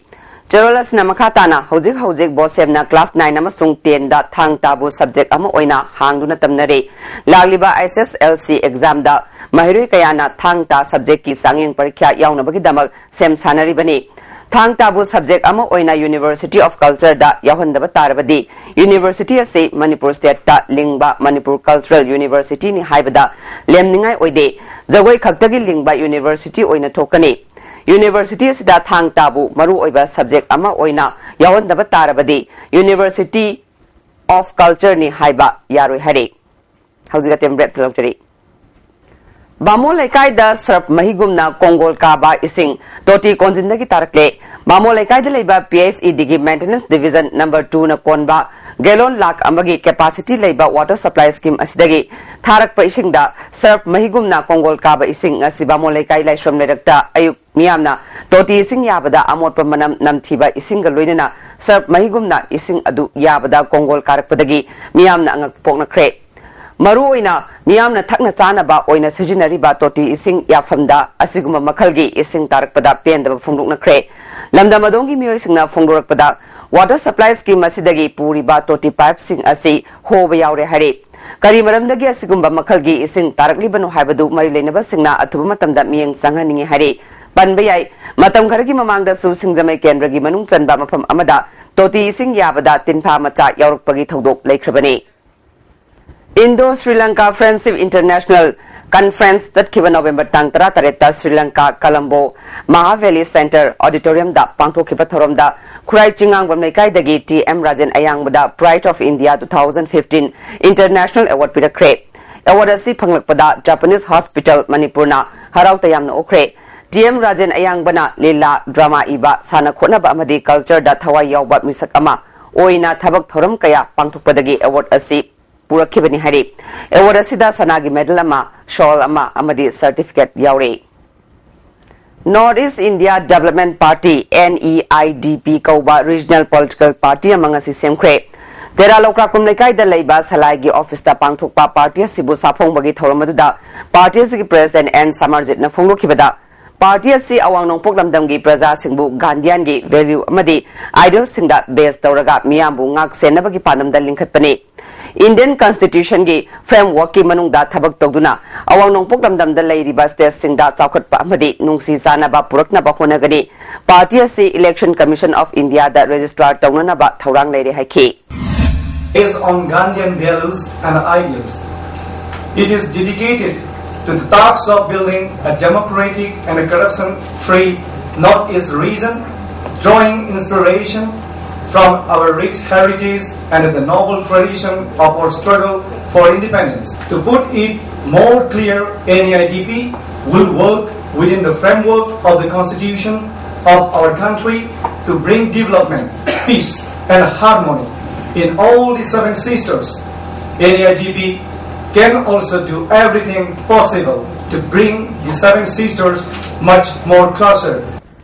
ꯆꯦꯔꯣꯜ ꯑꯁꯤꯅ ꯃꯈꯥ ꯇꯥꯅ ꯍꯧꯖꯤꯛ ꯍꯧꯖꯤꯛ ꯕꯣꯁꯦꯝꯅ class nine ꯑꯃꯁꯨꯡ ten ꯗ ꯊꯥꯡ ꯇꯥꯕꯨ subject ꯑꯃ ꯑꯣꯏꯅ ꯍꯥꯡꯗꯨꯅ ꯇꯝꯅꯔꯤ꯫ ꯂꯥꯛꯂꯤꯕ HSSLC exam ꯗ ꯃꯍꯩꯔꯣꯏ ꯀꯌꯥꯅ ꯊꯥꯡ ꯇꯥ subject ꯀꯤ ꯆꯥꯡꯌꯦꯡ ꯄꯔꯤꯈ꯭ꯌꯥ ꯌꯥꯎꯅꯕꯒꯤꯗꯃꯛ ꯁꯦꯝ ꯁꯥꯅꯔꯤꯕꯅꯤ꯫ ꯊꯥꯡ ꯇꯥꯕꯨ subject ꯑꯃ ꯑꯣꯏꯅ University of Culture ꯗ ꯌꯥꯎꯍꯟꯗꯕ ꯇꯥꯔꯕꯗꯤ University ꯑꯁꯤ ꯃꯅꯤꯄꯨꯔ state ꯇ ꯂꯤꯡꯕ ꯃꯅꯤꯄꯨꯔ Cultural University ꯅꯤ ꯍꯥꯏꯕꯗ ꯂꯦꯝꯅꯤꯡꯉꯥꯏ ꯑꯣꯏꯗꯦ꯫ ꯖꯒꯣꯏ ꯈꯛꯇꯒꯤ ꯂꯤꯡꯕ university ꯑꯣꯏꯅ ꯊꯣꯛꯀꯅꯤ꯫ University ꯑꯁꯤꯗ ꯊꯥꯡ ꯇꯥꯕꯨ ꯃꯔꯨꯑꯣꯏꯕ subject ꯑꯃ ꯑꯣꯏꯅ ꯌꯥꯎꯍꯟꯗꯕ ꯇꯥꯔꯕꯗꯤ University of Culture ꯅꯤ ꯍꯥꯏꯕ ꯌꯥꯔꯣꯏ ꯍꯥꯏꯔꯤ꯫ ꯍꯧꯖꯤꯛ ꯑꯇꯦꯟꯕ break ꯂꯧꯖꯔꯤ꯫ ꯕꯥꯃꯣꯟ ꯂꯩꯀꯥꯏꯗ ꯁꯔꯞ ꯃꯍꯤꯒꯨꯝꯅ ꯀꯣꯡꯒꯣꯜ ꯀꯥꯕ ꯏꯁꯤꯡ ꯇꯣꯇꯤ ꯀꯣꯟꯖꯤꯟꯗꯒꯤ ꯇꯥꯔꯛꯂꯦ꯫ ꯕꯥꯃꯣꯟ ꯂꯩꯀꯥꯏꯗ ꯂꯩꯕ PHED ꯒꯤ maintenance division number two ꯅ ꯀꯣꯟꯕ gallon ꯂꯥꯈ ꯑꯃꯒꯤ capacity ꯂꯩꯕ water supply scheme ꯑꯁꯤꯗꯒꯤ ꯊꯥꯔꯛꯄ ꯏꯁꯤꯡꯗ ꯁꯔꯞ ꯃꯍꯤꯒꯨꯝꯅ ꯀꯣꯡꯒꯣꯜ ꯀꯥꯕ ꯏꯁꯤꯡ ꯉꯁꯤ ꯕꯥꯃꯣꯟ ꯂꯩꯀꯥꯏ ꯂꯥꯏꯁ꯭ꯔꯝ ꯂꯩꯔꯛꯇ ꯑꯌꯨꯛ ꯃꯤꯌꯥꯝꯅ ꯇꯣꯇꯤ ꯏꯁꯤꯡ ꯌꯥꯕꯗ ꯑꯃꯣꯠꯄ ꯃꯅꯝ ꯅꯝꯊꯤꯕ ꯏꯁꯤꯡꯒ ꯂꯣꯏꯅꯅ ꯁꯔꯞ ꯃꯍꯤꯒꯨꯝꯅ ꯏꯁꯤꯡ ꯑꯗꯨ ꯌꯥꯕꯗ ꯀꯣꯡꯒꯣꯜ ꯀꯥꯔꯛꯄꯗꯒꯤ ꯃꯤꯌꯥꯝꯅ ꯑꯉꯛꯄ ꯄꯣꯛꯅꯈ꯭ꯔꯦ꯫ ꯃꯔꯨꯑꯣꯏꯅ ꯃꯤꯌꯥꯝꯅ ꯊꯛꯅ ꯆꯥꯅꯕ ꯑꯣꯏꯅ ꯁꯤꯖꯤꯟꯅꯔꯤꯕ ꯇꯣꯇꯤ ꯏꯁꯤꯡ ꯌꯥꯐꯝꯗ ꯑꯁꯤꯒꯨꯝꯕ ꯃꯈꯜꯒꯤ ꯏꯁꯤꯡ ꯇꯥꯔꯛꯄꯗ ꯄꯦꯟꯗꯕ ꯐꯣꯡꯗꯣꯛꯅꯈ꯭ꯔꯦ꯫ ꯂꯝꯗꯝ ꯑꯗꯣꯝꯒꯤ ꯃꯤꯑꯣꯏꯁꯤꯡꯅ ꯐꯣꯡꯗꯣꯔꯛꯄꯗ water supply scheme ꯑꯁꯤꯗꯒꯤ ꯄꯨꯔꯤꯕ ꯇꯣꯇꯤ pipe ꯁꯤꯡ ꯑꯁꯤ ꯍꯣꯕ ꯌꯥꯎꯔꯦ ꯍꯥꯏꯔꯤ꯫ ꯀꯔꯤ ꯃꯔꯝꯗꯒꯤ ꯑꯁꯤꯒꯨꯝꯕ ꯃꯈꯜꯒꯤ ꯏꯁꯤꯡ ꯇꯥꯔꯛꯂꯤꯕꯅꯣ ꯍꯥꯏꯕꯗꯨ ꯃꯔꯤ ꯂꯩꯅꯕꯁꯤꯡꯅ ꯑꯊꯨꯕ ꯃꯇꯝꯗ ꯃꯤꯠꯌꯦꯡ ꯆꯪꯍꯟꯅꯤꯡꯏ ꯍꯥꯏꯔꯤ꯫ ꯄꯟꯕ ꯌꯥꯏ, ꯃꯇꯝ ꯈꯔꯒꯤ ꯃꯃꯥꯡꯗꯁꯨ ꯁꯤꯡꯖꯃꯩ ꯀꯦꯟꯗ꯭ꯔꯒꯤ ꯃꯅꯨꯡ ꯆꯟꯕ ꯃꯐꯝ ꯑꯃꯗ ꯇꯣꯇꯤ ꯏꯁꯤꯡ ꯌꯥꯕꯗ ꯇꯤꯟꯐꯥ ꯃꯆꯥ ꯌꯥꯎꯔꯛꯄꯒꯤ ꯊꯧꯗꯣꯛ ꯂꯩꯈ꯭ꯔꯕꯅꯤ꯫ Indo Sri Lanka Friendship International Conference ꯆꯠꯈꯤꯕ November ꯇꯥꯡ ꯇꯔꯥꯇꯔꯦꯠꯇ Sri Lanka Colombo Mahaveli Center Auditoriumꯗ ꯄꯥꯡꯊꯣꯛꯈꯤꯕ ꯊꯧꯔꯝꯗ ꯈꯨꯔꯥꯏ ꯆꯤꯡꯉꯥꯡꯕꯝ ꯂꯩꯀꯥꯏꯗꯒꯤ ꯇꯤ ꯑꯦꯝ ꯔꯥꯖꯦꯟ ꯑꯌꯥꯡꯕꯗ Pride of India two thousand fifteen International Award ꯄꯤꯔꯛꯈ꯭ꯔꯦ꯫ Award ꯑꯁꯤ ꯐꯪꯂꯛꯄꯗ Japanese Hospital ꯃꯅꯤꯄꯨꯔꯅ ꯍꯔꯥꯎ ꯇꯌꯥꯝꯅ ꯑꯣꯛꯈ꯭ꯔꯦ꯫ ꯇꯤ ꯑꯦꯝ ꯔꯥꯖꯦꯟ ꯑꯌꯥꯡꯕꯅ ꯂꯤꯂꯥ, drama ꯏꯕ, ꯁꯥꯟꯅ ꯈꯣꯠꯅꯕ ꯑꯃꯗꯤ cultureꯗ ꯊꯋꯥꯏ ꯌꯥꯎꯕ ꯃꯤꯁꯛ ꯑꯃ ꯑꯣꯏꯅ ꯊꯕꯛ ꯊꯧꯔꯝ ꯀꯌꯥ ꯄꯥꯡꯊꯣꯛꯄꯗꯒꯤ award ꯑꯁꯤ ꯄꯨꯔꯛꯈꯤꯕꯅꯤ ꯍꯥꯏꯔꯤ꯫ Award ꯑꯁꯤꯗ ꯁꯅꯥꯒꯤ medal ꯑꯃ, shawl ꯑꯃ ꯑꯃꯗꯤ certificate ꯌꯥꯎꯔꯤ꯫ North East India Development Party, NEIDP, ꯀꯧꯕ regional political party ꯑꯃ ꯉꯁꯤ ꯁꯦꯝꯈ꯭ꯔꯦ꯫ ꯇꯦꯔꯥ ꯂꯧꯀ꯭ꯔꯥꯛꯄꯝ ꯂꯩꯀꯥꯏꯗ ꯂꯩꯕ ꯁꯂꯥꯏꯒꯤ officeꯇ ꯄꯥꯡꯊꯣꯛꯄ party ꯑꯁꯤꯕꯨ ꯁꯥꯐꯣꯡꯕꯒꯤ ꯊꯧꯔꯝ ꯑꯗꯨꯗ party ꯑꯁꯤꯒꯤ president ꯑꯦꯟ ꯁꯃꯔꯖꯤꯠꯅ ꯐꯣꯡꯗꯣꯛꯈꯤꯕꯗ, party ꯑꯁꯤ ꯑꯋꯥꯡ ꯅꯣꯡꯄꯣꯛ ꯂꯝꯗꯝꯒꯤ ꯄ꯭ꯔꯖꯥꯁꯤꯡꯕꯨ ꯒꯥꯟꯙꯤꯌꯥꯟꯒꯤ value ꯑꯃꯗꯤ idealꯁꯤꯡꯗ base ꯇꯧꯔꯒ ꯃꯤꯌꯥꯝꯕꯨ ꯉꯥꯛ ꯁꯦꯟꯅꯕꯒꯤ ꯄꯥꯟꯗꯝꯗ ꯂꯤꯡꯈꯠꯄꯅꯤ꯫ Indian Constitutionꯒꯤ frameworkꯀꯤ ꯃꯅꯨꯡꯗ ꯊꯕꯛ ꯇꯧꯗꯨꯅ ꯑꯋꯥꯡ ꯅꯣꯡꯄꯣꯛ ꯂꯝꯗꯝꯗ ꯂꯩꯔꯤꯕ stateꯁꯤꯡꯗ ꯆꯥꯎꯈꯠꯄ ꯑꯃꯗꯤ ꯅꯨꯡꯁꯤ ꯆꯥꯟꯅꯕ ꯄꯨꯔꯛꯅꯕ ꯍꯣꯠꯅꯒꯅꯤ꯫ Party ꯑꯁꯤ Election Commission of Indiaꯗ register ꯇꯧꯅꯅꯕ ꯊꯧꯔꯥꯡ ꯂꯩꯔꯦ ꯍꯥꯏꯈꯤ꯫ Based on Gandhian values and ideals. It is dedicated to the task of building a democratic and a corruption-free Northeast region, drawing inspiration from our rich heritage and the noble tradition of our struggle for independence. To put it more clear, NEIDP will work within the framework of the Constitution of our country to bring development, peace, and harmony in all the Seven Sisters. NEIDP can also do everything possible to bring the Seven Sisters much more closer.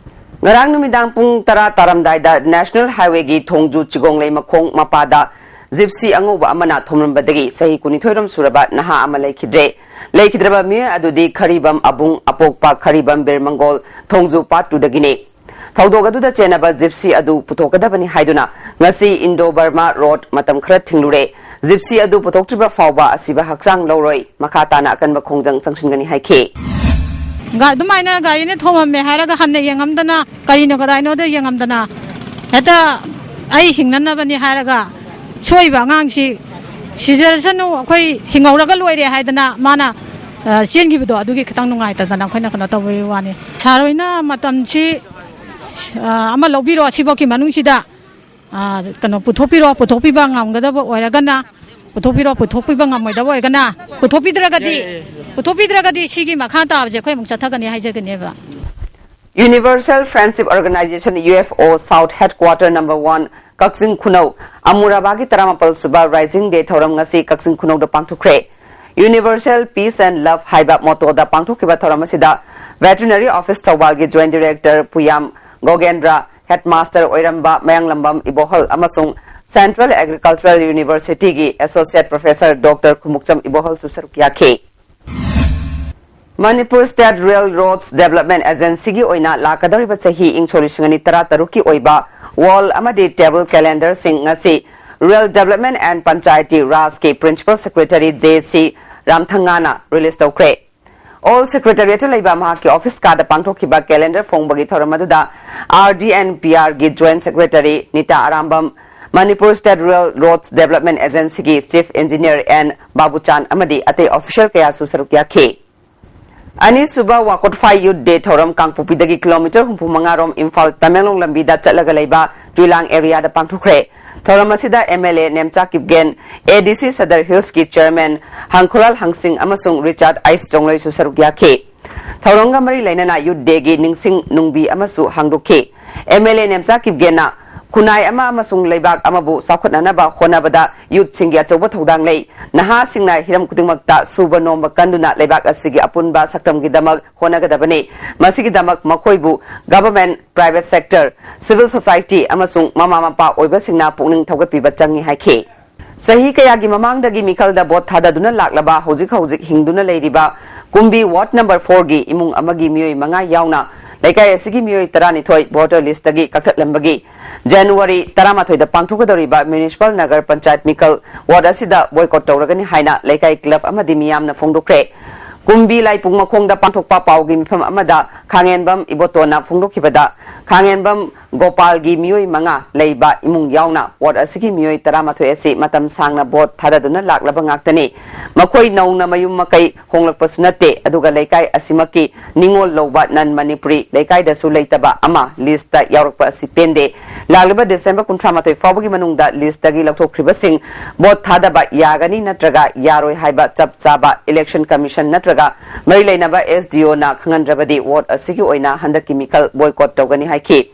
ꯉꯔꯥꯡ ꯅꯨꯃꯤꯗꯥꯡ ꯄꯨꯡ ꯇꯔꯥ ꯇꯥꯔꯝꯗꯥꯏꯗ National Highwayꯒꯤ ꯊꯣꯡꯖꯨ ꯆꯤꯒꯣꯡꯂꯩ ꯃꯈꯣꯡ ꯃꯄꯥꯗ Gypsy ꯑꯉꯧꯕ ꯑꯃꯅ ꯊꯣꯝꯂꯝꯕꯗꯒꯤ ꯆꯍꯤ ꯀꯨꯟꯅꯤꯊꯣꯏꯔꯣꯝ ꯁꯨꯔꯕ ꯅꯍꯥ ꯑꯃ ꯂꯩꯈꯤꯗ꯭ꯔꯦ꯫ ꯂꯩꯈꯤꯗ꯭ꯔꯕ ꯃꯤꯑꯣꯏ ꯑꯗꯨꯗꯤ ꯈꯔꯤꯕꯝ ꯑꯕꯨꯡ, ꯑꯄꯣꯛꯄ ꯈꯔꯤꯕꯝ ꯕꯤꯔꯃꯪꯒꯣꯜ, ꯊꯣꯡꯖꯨ part twoꯗꯒꯤꯅꯤ꯫ ꯊꯧꯗꯣꯛ ꯑꯗꯨꯗ ꯆꯦꯟꯅꯕ Gypsy ꯑꯗꯨ ꯄꯨꯊꯣꯛꯀꯗꯕꯅꯤ ꯍꯥꯏꯗꯨꯅ ꯉꯁꯤ Indo Burma Road ꯃꯇꯝ ꯈꯔ ꯊꯤꯡꯂꯨꯔꯦ꯫ Gypsy ꯑꯗꯨ ꯄꯨꯊꯣꯛꯇ꯭ꯔꯤꯕ ꯐꯥꯎꯕ ꯑꯁꯤꯕ ꯍꯛꯆꯥꯡ ꯂꯧꯔꯣꯏ, ꯃꯈꯥ ꯇꯥꯅ ꯑꯀꯟꯕ ꯈꯣꯡꯖꯪ ꯆꯪꯁꯤꯟꯒꯅꯤ ꯍꯥꯏꯈꯤ꯫ ꯒꯥ-, ꯑꯗꯨꯃꯥꯏꯅ ꯒꯥꯔꯤꯅ ꯊꯣꯝꯃꯝꯃꯦ ꯍꯥꯏꯔꯒ ꯍꯟꯅ ꯌꯦꯡꯉꯝꯗꯅ ꯀꯔꯤꯅꯣ ꯀꯗꯥꯏꯅꯣꯗ ꯌꯦꯡꯉꯝꯗꯅ ꯍꯦꯛꯇ ꯑꯩ ꯍꯤꯡꯅꯅꯕꯅꯤ ꯍꯥꯏꯔꯒ ꯁꯣꯏꯕ ꯑꯉꯥꯡꯁꯤ ꯁꯤꯖꯔꯁꯅꯨ, ꯑꯩꯈꯣꯏ ꯍꯤꯡꯍꯧꯔꯒ ꯂꯣꯏꯔꯦ ꯍꯥꯏꯗꯅ ꯃꯥꯅ ꯑ, ꯆꯦꯟꯈꯤꯕꯗꯣ ꯑꯗꯨꯒꯤ ꯈꯤꯇꯪ ꯅꯨꯡꯉꯥꯏꯇꯗꯅ ꯑꯩꯈꯣꯏꯅ ꯀꯩꯅꯣ ꯇꯧꯕꯒꯤ ꯋꯥꯅꯤ꯫ ꯁꯥꯔ ꯍꯣꯏꯅ ꯃꯇꯝꯁꯤ, ꯑ, ꯑꯃ ꯂꯧꯕꯤꯔꯣ, ꯑꯁꯤꯐꯥꯎꯒꯤ ꯃꯅꯨꯡꯁꯤꯗ, ꯑ, ꯀꯩꯅꯣ ꯄꯨꯊꯣꯛꯄꯤꯔꯣ, ꯄꯨꯊꯣꯛꯄꯤꯕ ꯉꯝꯒꯗꯕ ꯑꯣꯏꯔꯒꯅ ꯄꯨꯊꯣꯛꯄꯤꯔꯣ, ꯄꯨꯊꯣꯛꯄꯤꯕ ꯉꯝꯃꯣꯏꯗꯕ ꯑꯣꯏꯔꯒꯅ, ꯄꯨꯊꯣꯛꯄꯤꯗ꯭ꯔꯒꯗꯤ, ꯄꯨꯊꯣꯛꯄꯤꯗ꯭ꯔꯒꯗꯤ ꯁꯤꯒꯤ ꯃꯈꯥ ꯇꯥꯕꯁꯦ ꯑꯩꯈꯣꯏ ꯑꯃꯨꯛ ꯆꯠꯊꯒꯅꯤ ꯍꯥꯏꯖꯒꯅꯦꯕ꯫ Universal Friendship Organization, U F O, South Headquarter number one, ꯀꯛꯆꯤꯡ ꯈꯨꯅꯧ, ꯑꯃꯨꯔꯥꯕꯥꯒꯤ ꯇꯔꯥꯃꯥꯄꯜ ꯁꯨꯕ Rising Day ꯊꯧꯔꯝ ꯉꯁꯤ ꯀꯛꯆꯤꯡ ꯈꯨꯅꯧꯗ ꯄꯥꯡꯊꯣꯛꯈ꯭ꯔꯦ꯫ Universal Peace and Love ꯍꯥꯏꯕ ꯃꯣꯇꯣꯗ ꯄꯥꯡꯊꯣꯛꯈꯤꯕ ꯊꯧꯔꯝ ꯑꯁꯤꯗ Veterinary Office ꯊꯧꯕꯥꯜꯒꯤ Joint Director ꯄꯨꯌꯥꯝ ꯒꯣꯒꯦꯟꯗ꯭ꯔ, Headmaster ꯑꯣꯏꯔꯝꯕ ꯃꯌꯥꯡꯂꯝꯕꯝ ꯏꯕꯣꯍꯜ ꯑꯃꯁꯨꯡ Central Agricultural Universityꯒꯤ Associate Professor Doctor Khumukcham ꯏꯕꯣꯍꯜꯁꯨ ꯁꯔꯨꯛ ꯌꯥꯈꯤ꯫ Manipur State Rail Roads Development Agencyꯒꯤ ꯑꯣꯏꯅ ꯂꯥꯛꯀꯗꯧꯔꯤꯕ ꯆꯍꯤ ꯏꯪ ꯁꯣꯛ ꯂꯤꯁꯤꯡ ꯑꯅꯤ ꯇꯔꯥ ꯇꯔꯨꯛꯀꯤ ꯑꯣꯏꯕ wall ꯑꯃꯗꯤ table calendarꯁꯤꯡ ꯉꯁꯤ Rural Development and Panchayati Rajꯀꯤ Principal Secretary J C ꯔꯥꯝꯊꯪꯉꯥꯅ release ꯇꯧꯈ꯭ꯔꯦ꯫ All Secretariatꯇ ꯂꯩꯕ ꯃꯍꯥꯛꯀꯤ office ꯀꯥꯗ ꯄꯥꯡꯊꯣꯛꯈꯤꯕ calendar ꯐꯣꯡꯕꯒꯤ ꯊꯧꯔꯝ ꯑꯗꯨꯗ R D and P Rꯒꯤ Joint Secretary Nita Arambam, Manipur State Rail Roads Development Agencyꯒꯤ Chief Engineer N ꯕꯥꯕꯨꯆꯥꯟ ꯑꯃꯗꯤ ꯑꯇꯩ official ꯀꯌꯥꯁꯨ ꯁꯔꯨꯛ ꯌꯥꯈꯤ꯫ ꯑꯅꯤꯁꯨꯕ ꯋꯥꯀꯣꯠꯐꯥꯏ Youth Day ꯊꯧꯔꯝ ꯀꯥꯡꯄꯣꯛꯄꯤꯗꯒꯤ ꯀꯤꯂꯣꯃꯤꯇꯔ ꯍꯨꯝꯐꯨ ꯃꯉꯥ ꯔꯣꯝ ꯏꯝꯐꯥꯜ ꯇꯃꯦꯡꯂꯣꯡ ꯂꯝꯕꯤꯗ ꯆꯠꯂꯒ ꯂꯩꯕ ꯇꯨꯏꯂꯥꯡ areaꯗ ꯄꯥꯡꯊꯣꯛꯈ꯭ꯔꯦ꯫ ꯊꯧꯔꯝ ꯑꯁꯤꯗ M L A Nemcha Kipgen, A D C Sadar Hillsꯀꯤ Chairman ꯍꯪꯈꯨꯔꯥꯜ ꯍꯪꯁꯤꯡ ꯑꯃꯁꯨꯡ Richard Ice ꯆꯣꯡꯂꯣꯏꯁꯨ ꯁꯔꯨꯛ ꯌꯥꯈꯤ꯫ ꯊꯧꯔꯝꯒ ꯃꯔꯤ ꯂꯩꯅꯅ Youth Dayꯒꯤ ꯅꯤꯡꯁꯤꯡ ꯅꯨꯡꯕꯤ ꯑꯃꯁꯨ ꯍꯥꯡꯗꯣꯛꯈꯤ꯫ M L A ꯅꯦꯝꯆꯥ ꯀꯤꯞꯒꯦꯟꯅ ꯈꯨꯟꯅꯥꯏ ꯑꯃ ꯑꯃꯁꯨꯡ ꯂꯩꯕꯥꯛ ꯑꯃꯕꯨ ꯆꯥꯎꯈꯠꯅꯅꯕ ꯍꯣꯠꯅꯕꯗ youthꯁꯤꯡꯒꯤ ꯑꯆꯧꯕ ꯊꯧꯗꯥꯡ ꯂꯩ꯫ ꯅꯍꯥꯁꯤꯡꯅ ꯍꯤꯔꯝ ꯈꯨꯗꯤꯡꯃꯛꯇ ꯁꯨꯕ ꯅꯣꯝꯕ ꯀꯟꯗꯨꯅ ꯂꯩꯕꯥꯛ ꯑꯁꯤꯒꯤ ꯑꯄꯨꯟꯕ ꯁꯛꯇꯝꯒꯤꯗꯃꯛ ꯍꯣꯠꯅꯒꯗꯕꯅꯤ꯫ ꯃꯁꯤꯒꯤꯗꯃꯛ ꯃꯈꯣꯏꯕꯨ government, private sector, civil society ꯑꯃꯁꯨꯡ ꯃꯃꯥ ꯃꯄꯥ ꯑꯣꯏꯕꯁꯤꯡꯅ ꯄꯨꯛꯅꯤꯡ ꯊꯧꯒꯠꯄꯤꯕ ꯆꯪꯏ ꯍꯥꯏꯈꯤ꯫ ꯆꯍꯤ ꯀꯌꯥꯒꯤ ꯃꯃꯥꯡꯗꯒꯤ ꯃꯤꯈꯜꯗ ꯚꯣꯠ ꯊꯥꯗꯗꯨꯅ ꯂꯥꯛꯂꯕ, ꯍꯧꯖꯤꯛ ꯍꯧꯖꯤꯛ ꯍꯤꯡꯗꯨꯅ ꯂꯩꯔꯤꯕ ꯀꯨꯝꯕꯤ ward number fourꯒꯤ ꯏꯃꯨꯡ ꯑꯃꯒꯤ ꯃꯤꯑꯣꯏ ꯃꯉꯥ ꯌꯥꯎꯅ ꯂꯩꯀꯥꯏ ꯑꯁꯤꯒꯤ ꯃꯤꯑꯣꯏ ꯇꯔꯥꯅꯤꯊꯣꯏ voter listꯇꯒꯤ ꯀꯛꯊꯠꯂꯝꯕꯒꯤ January ꯇꯔꯥꯃꯥꯊꯣꯏꯗ ꯄꯥꯡꯊꯣꯛꯀꯗꯧꯔꯤꯕ Municipal Nagar Panchayat ꯃꯤꯈꯜ ward ꯑꯁꯤꯗ boycott ꯇꯧꯔꯒꯅꯤ ꯍꯥꯏꯅ ꯂꯩꯀꯥꯏ club ꯑꯃꯗꯤ ꯃꯤꯌꯥꯝꯅ ꯐꯣꯡꯗꯣꯛꯈ꯭ꯔꯦ꯫ ꯀꯨꯝꯕꯤ ꯂꯥꯏꯄꯨꯡ ꯃꯈꯣꯡꯗ ꯄꯥꯡꯊꯣꯛꯄ ꯄꯥꯎꯒꯤ ꯃꯤꯐꯝ ꯑꯃꯗ ꯈꯥꯉꯦꯟꯕꯝ ꯏꯕꯣꯇꯣꯟꯅ ꯐꯣꯡꯗꯣꯛꯈꯤꯕꯗ, ꯈꯥꯉꯦꯟꯕꯝ ꯒꯣꯄꯥꯜꯒꯤ ꯃꯤꯑꯣꯏ ꯃꯉꯥ ꯂꯩꯕ ꯏꯃꯨꯡ ꯌꯥꯎꯅ ꯋꯥꯔꯗ ꯑꯁꯤꯒꯤ ꯃꯤꯑꯣꯏ ꯇꯔꯥꯃꯥꯊꯣꯏ ꯑꯁꯤ ꯃꯇꯝ ꯁꯥꯡꯅ ꯚꯣꯠ ꯊꯥꯗꯗꯨꯅ ꯂꯥꯛꯂꯕ ꯉꯥꯛꯇꯅꯤ꯫ ꯃꯈꯣꯏ ꯅꯧꯅ ꯃꯌꯨꯝ ꯃꯀꯩ ꯍꯣꯡꯂꯛꯄꯁꯨ ꯅꯠꯇꯦ, ꯑꯗꯨꯒ ꯂꯩꯀꯥꯏ ꯑꯁꯤꯃꯛꯀꯤ ꯅꯤꯡꯉꯣꯜ ꯂꯧꯕ ꯅꯟ ꯃꯅꯤꯄꯨꯔꯤ ꯂꯩꯀꯥꯏꯗꯁꯨ ꯂꯩꯇꯕ ꯑꯃ ꯂꯤꯁꯇ ꯌꯥꯎꯔꯛꯄ ꯑꯁꯤ ꯄꯦꯟꯗꯦ꯫ ꯂꯥꯛꯂꯤꯕ ꯗꯤꯁꯦꯝꯕꯔ ꯀꯨꯟꯊ꯭ꯔꯥ ꯃꯥꯊꯣꯏ ꯐꯥꯎꯕꯒꯤ ꯃꯅꯨꯡꯗ ꯂꯤꯁꯇꯒꯤ ꯂꯧꯊꯣꯛꯈ꯭ꯔꯤꯕꯁꯤꯡ ꯚꯣꯠ ꯊꯥꯗꯕ ꯌꯥꯒꯅꯤ ꯅꯠꯇ꯭ꯔꯒ ꯌꯥꯔꯣꯏ ꯍꯥꯏꯕ ꯆꯞ ꯆꯥꯕ ꯏꯂꯦꯛꯁꯟ ꯀꯃꯤꯁꯟ ꯅꯠꯇ꯭ꯔꯒ ꯃꯔꯤ ꯂꯩꯅꯕ ꯑꯦꯁ ꯗꯤ ꯑꯣꯅ ꯈꯪꯍꯟꯗ꯭ꯔꯕꯗꯤ ꯋꯥꯔꯗ ꯑꯁꯤꯒꯤ ꯑꯣꯏꯅ ꯍꯟꯗꯛꯀꯤ ꯃꯤꯈꯜ ꯕꯣꯏꯀꯣꯠ ꯇꯧꯒꯅꯤ ꯍꯥꯏꯈꯤ꯫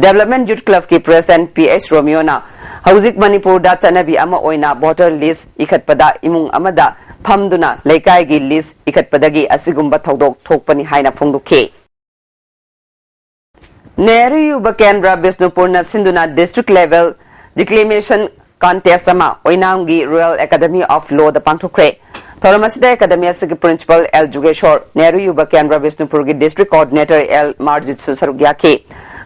ꯗꯦꯕꯂꯞꯃꯦꯟ ꯌꯨꯠ ꯀ꯭ꯂꯕꯀꯤ ꯄ꯭ꯔꯦꯁꯤꯗꯦꯟꯠ ꯄꯤ ꯑꯩꯆ ꯔꯣꯃꯤꯌꯣꯅ ꯍꯧꯖꯤꯛ ꯃꯅꯤꯄꯨꯔꯗ ꯆꯠꯅꯕꯤ ꯑꯃ ꯑꯣꯏꯅ ꯚꯣꯇꯔ ꯂꯤꯁ ꯏꯈꯠꯄꯗ ꯏꯃꯨꯡ ꯑꯃꯗ ꯐꯝꯗꯨꯅ ꯂꯩꯀꯥꯏꯒꯤ ꯂꯤꯁ ꯏꯈꯠꯄꯗꯒꯤ ꯑꯁꯤꯒꯨꯝꯕ ꯊꯧꯗꯣꯛ ꯊꯣꯛꯄꯅꯤ ꯍꯥꯏꯅ ꯐꯣꯡꯗꯣꯛꯈꯤ꯫ ꯅꯦꯍꯔꯨ ꯌꯨꯕ ꯀꯦꯟꯗ꯭ꯔ ꯕꯤꯁꯅꯨꯄꯨꯔꯅ ꯁꯤꯟꯗꯨꯅ ꯗꯤꯁꯇ꯭ꯔꯤꯛ ꯂꯦꯚꯦꯜ ꯗꯤꯀ꯭ꯂꯦꯃꯦꯁꯟ ꯀꯟꯇꯦꯁ ꯑꯃ ꯑꯣꯏꯅꯥꯝꯒꯤ ꯔꯣꯌꯦꯜ ꯑꯦꯀꯥꯗꯃꯤ ꯑꯣꯐ ꯂꯣꯗ ꯄꯥꯡꯊꯣꯛꯈ꯭ꯔꯦ꯫ ꯊꯧꯔꯝ ꯑꯁꯤꯗ ꯑꯦꯀꯥꯗꯃꯤ ꯑꯁꯤꯒꯤ ꯄ꯭ꯔꯤꯟꯁꯤꯄꯥꯜ ꯑꯦꯜ ꯖꯨꯒꯦꯁꯣꯔ, ꯅꯦꯍꯔꯨ ꯌꯨꯕ ꯀꯦꯟꯗ꯭ꯔ ꯕꯤꯁꯅꯨꯄꯨꯔꯒꯤ ꯗꯤꯁꯇ꯭ꯔꯤꯛ ꯀꯣꯑꯣꯔꯗꯤꯅꯦꯇꯔ ꯑꯦꯜ ꯃꯥꯔꯖꯤꯠꯁꯨ ꯁꯔꯨꯛ ꯌꯥꯈꯤ꯫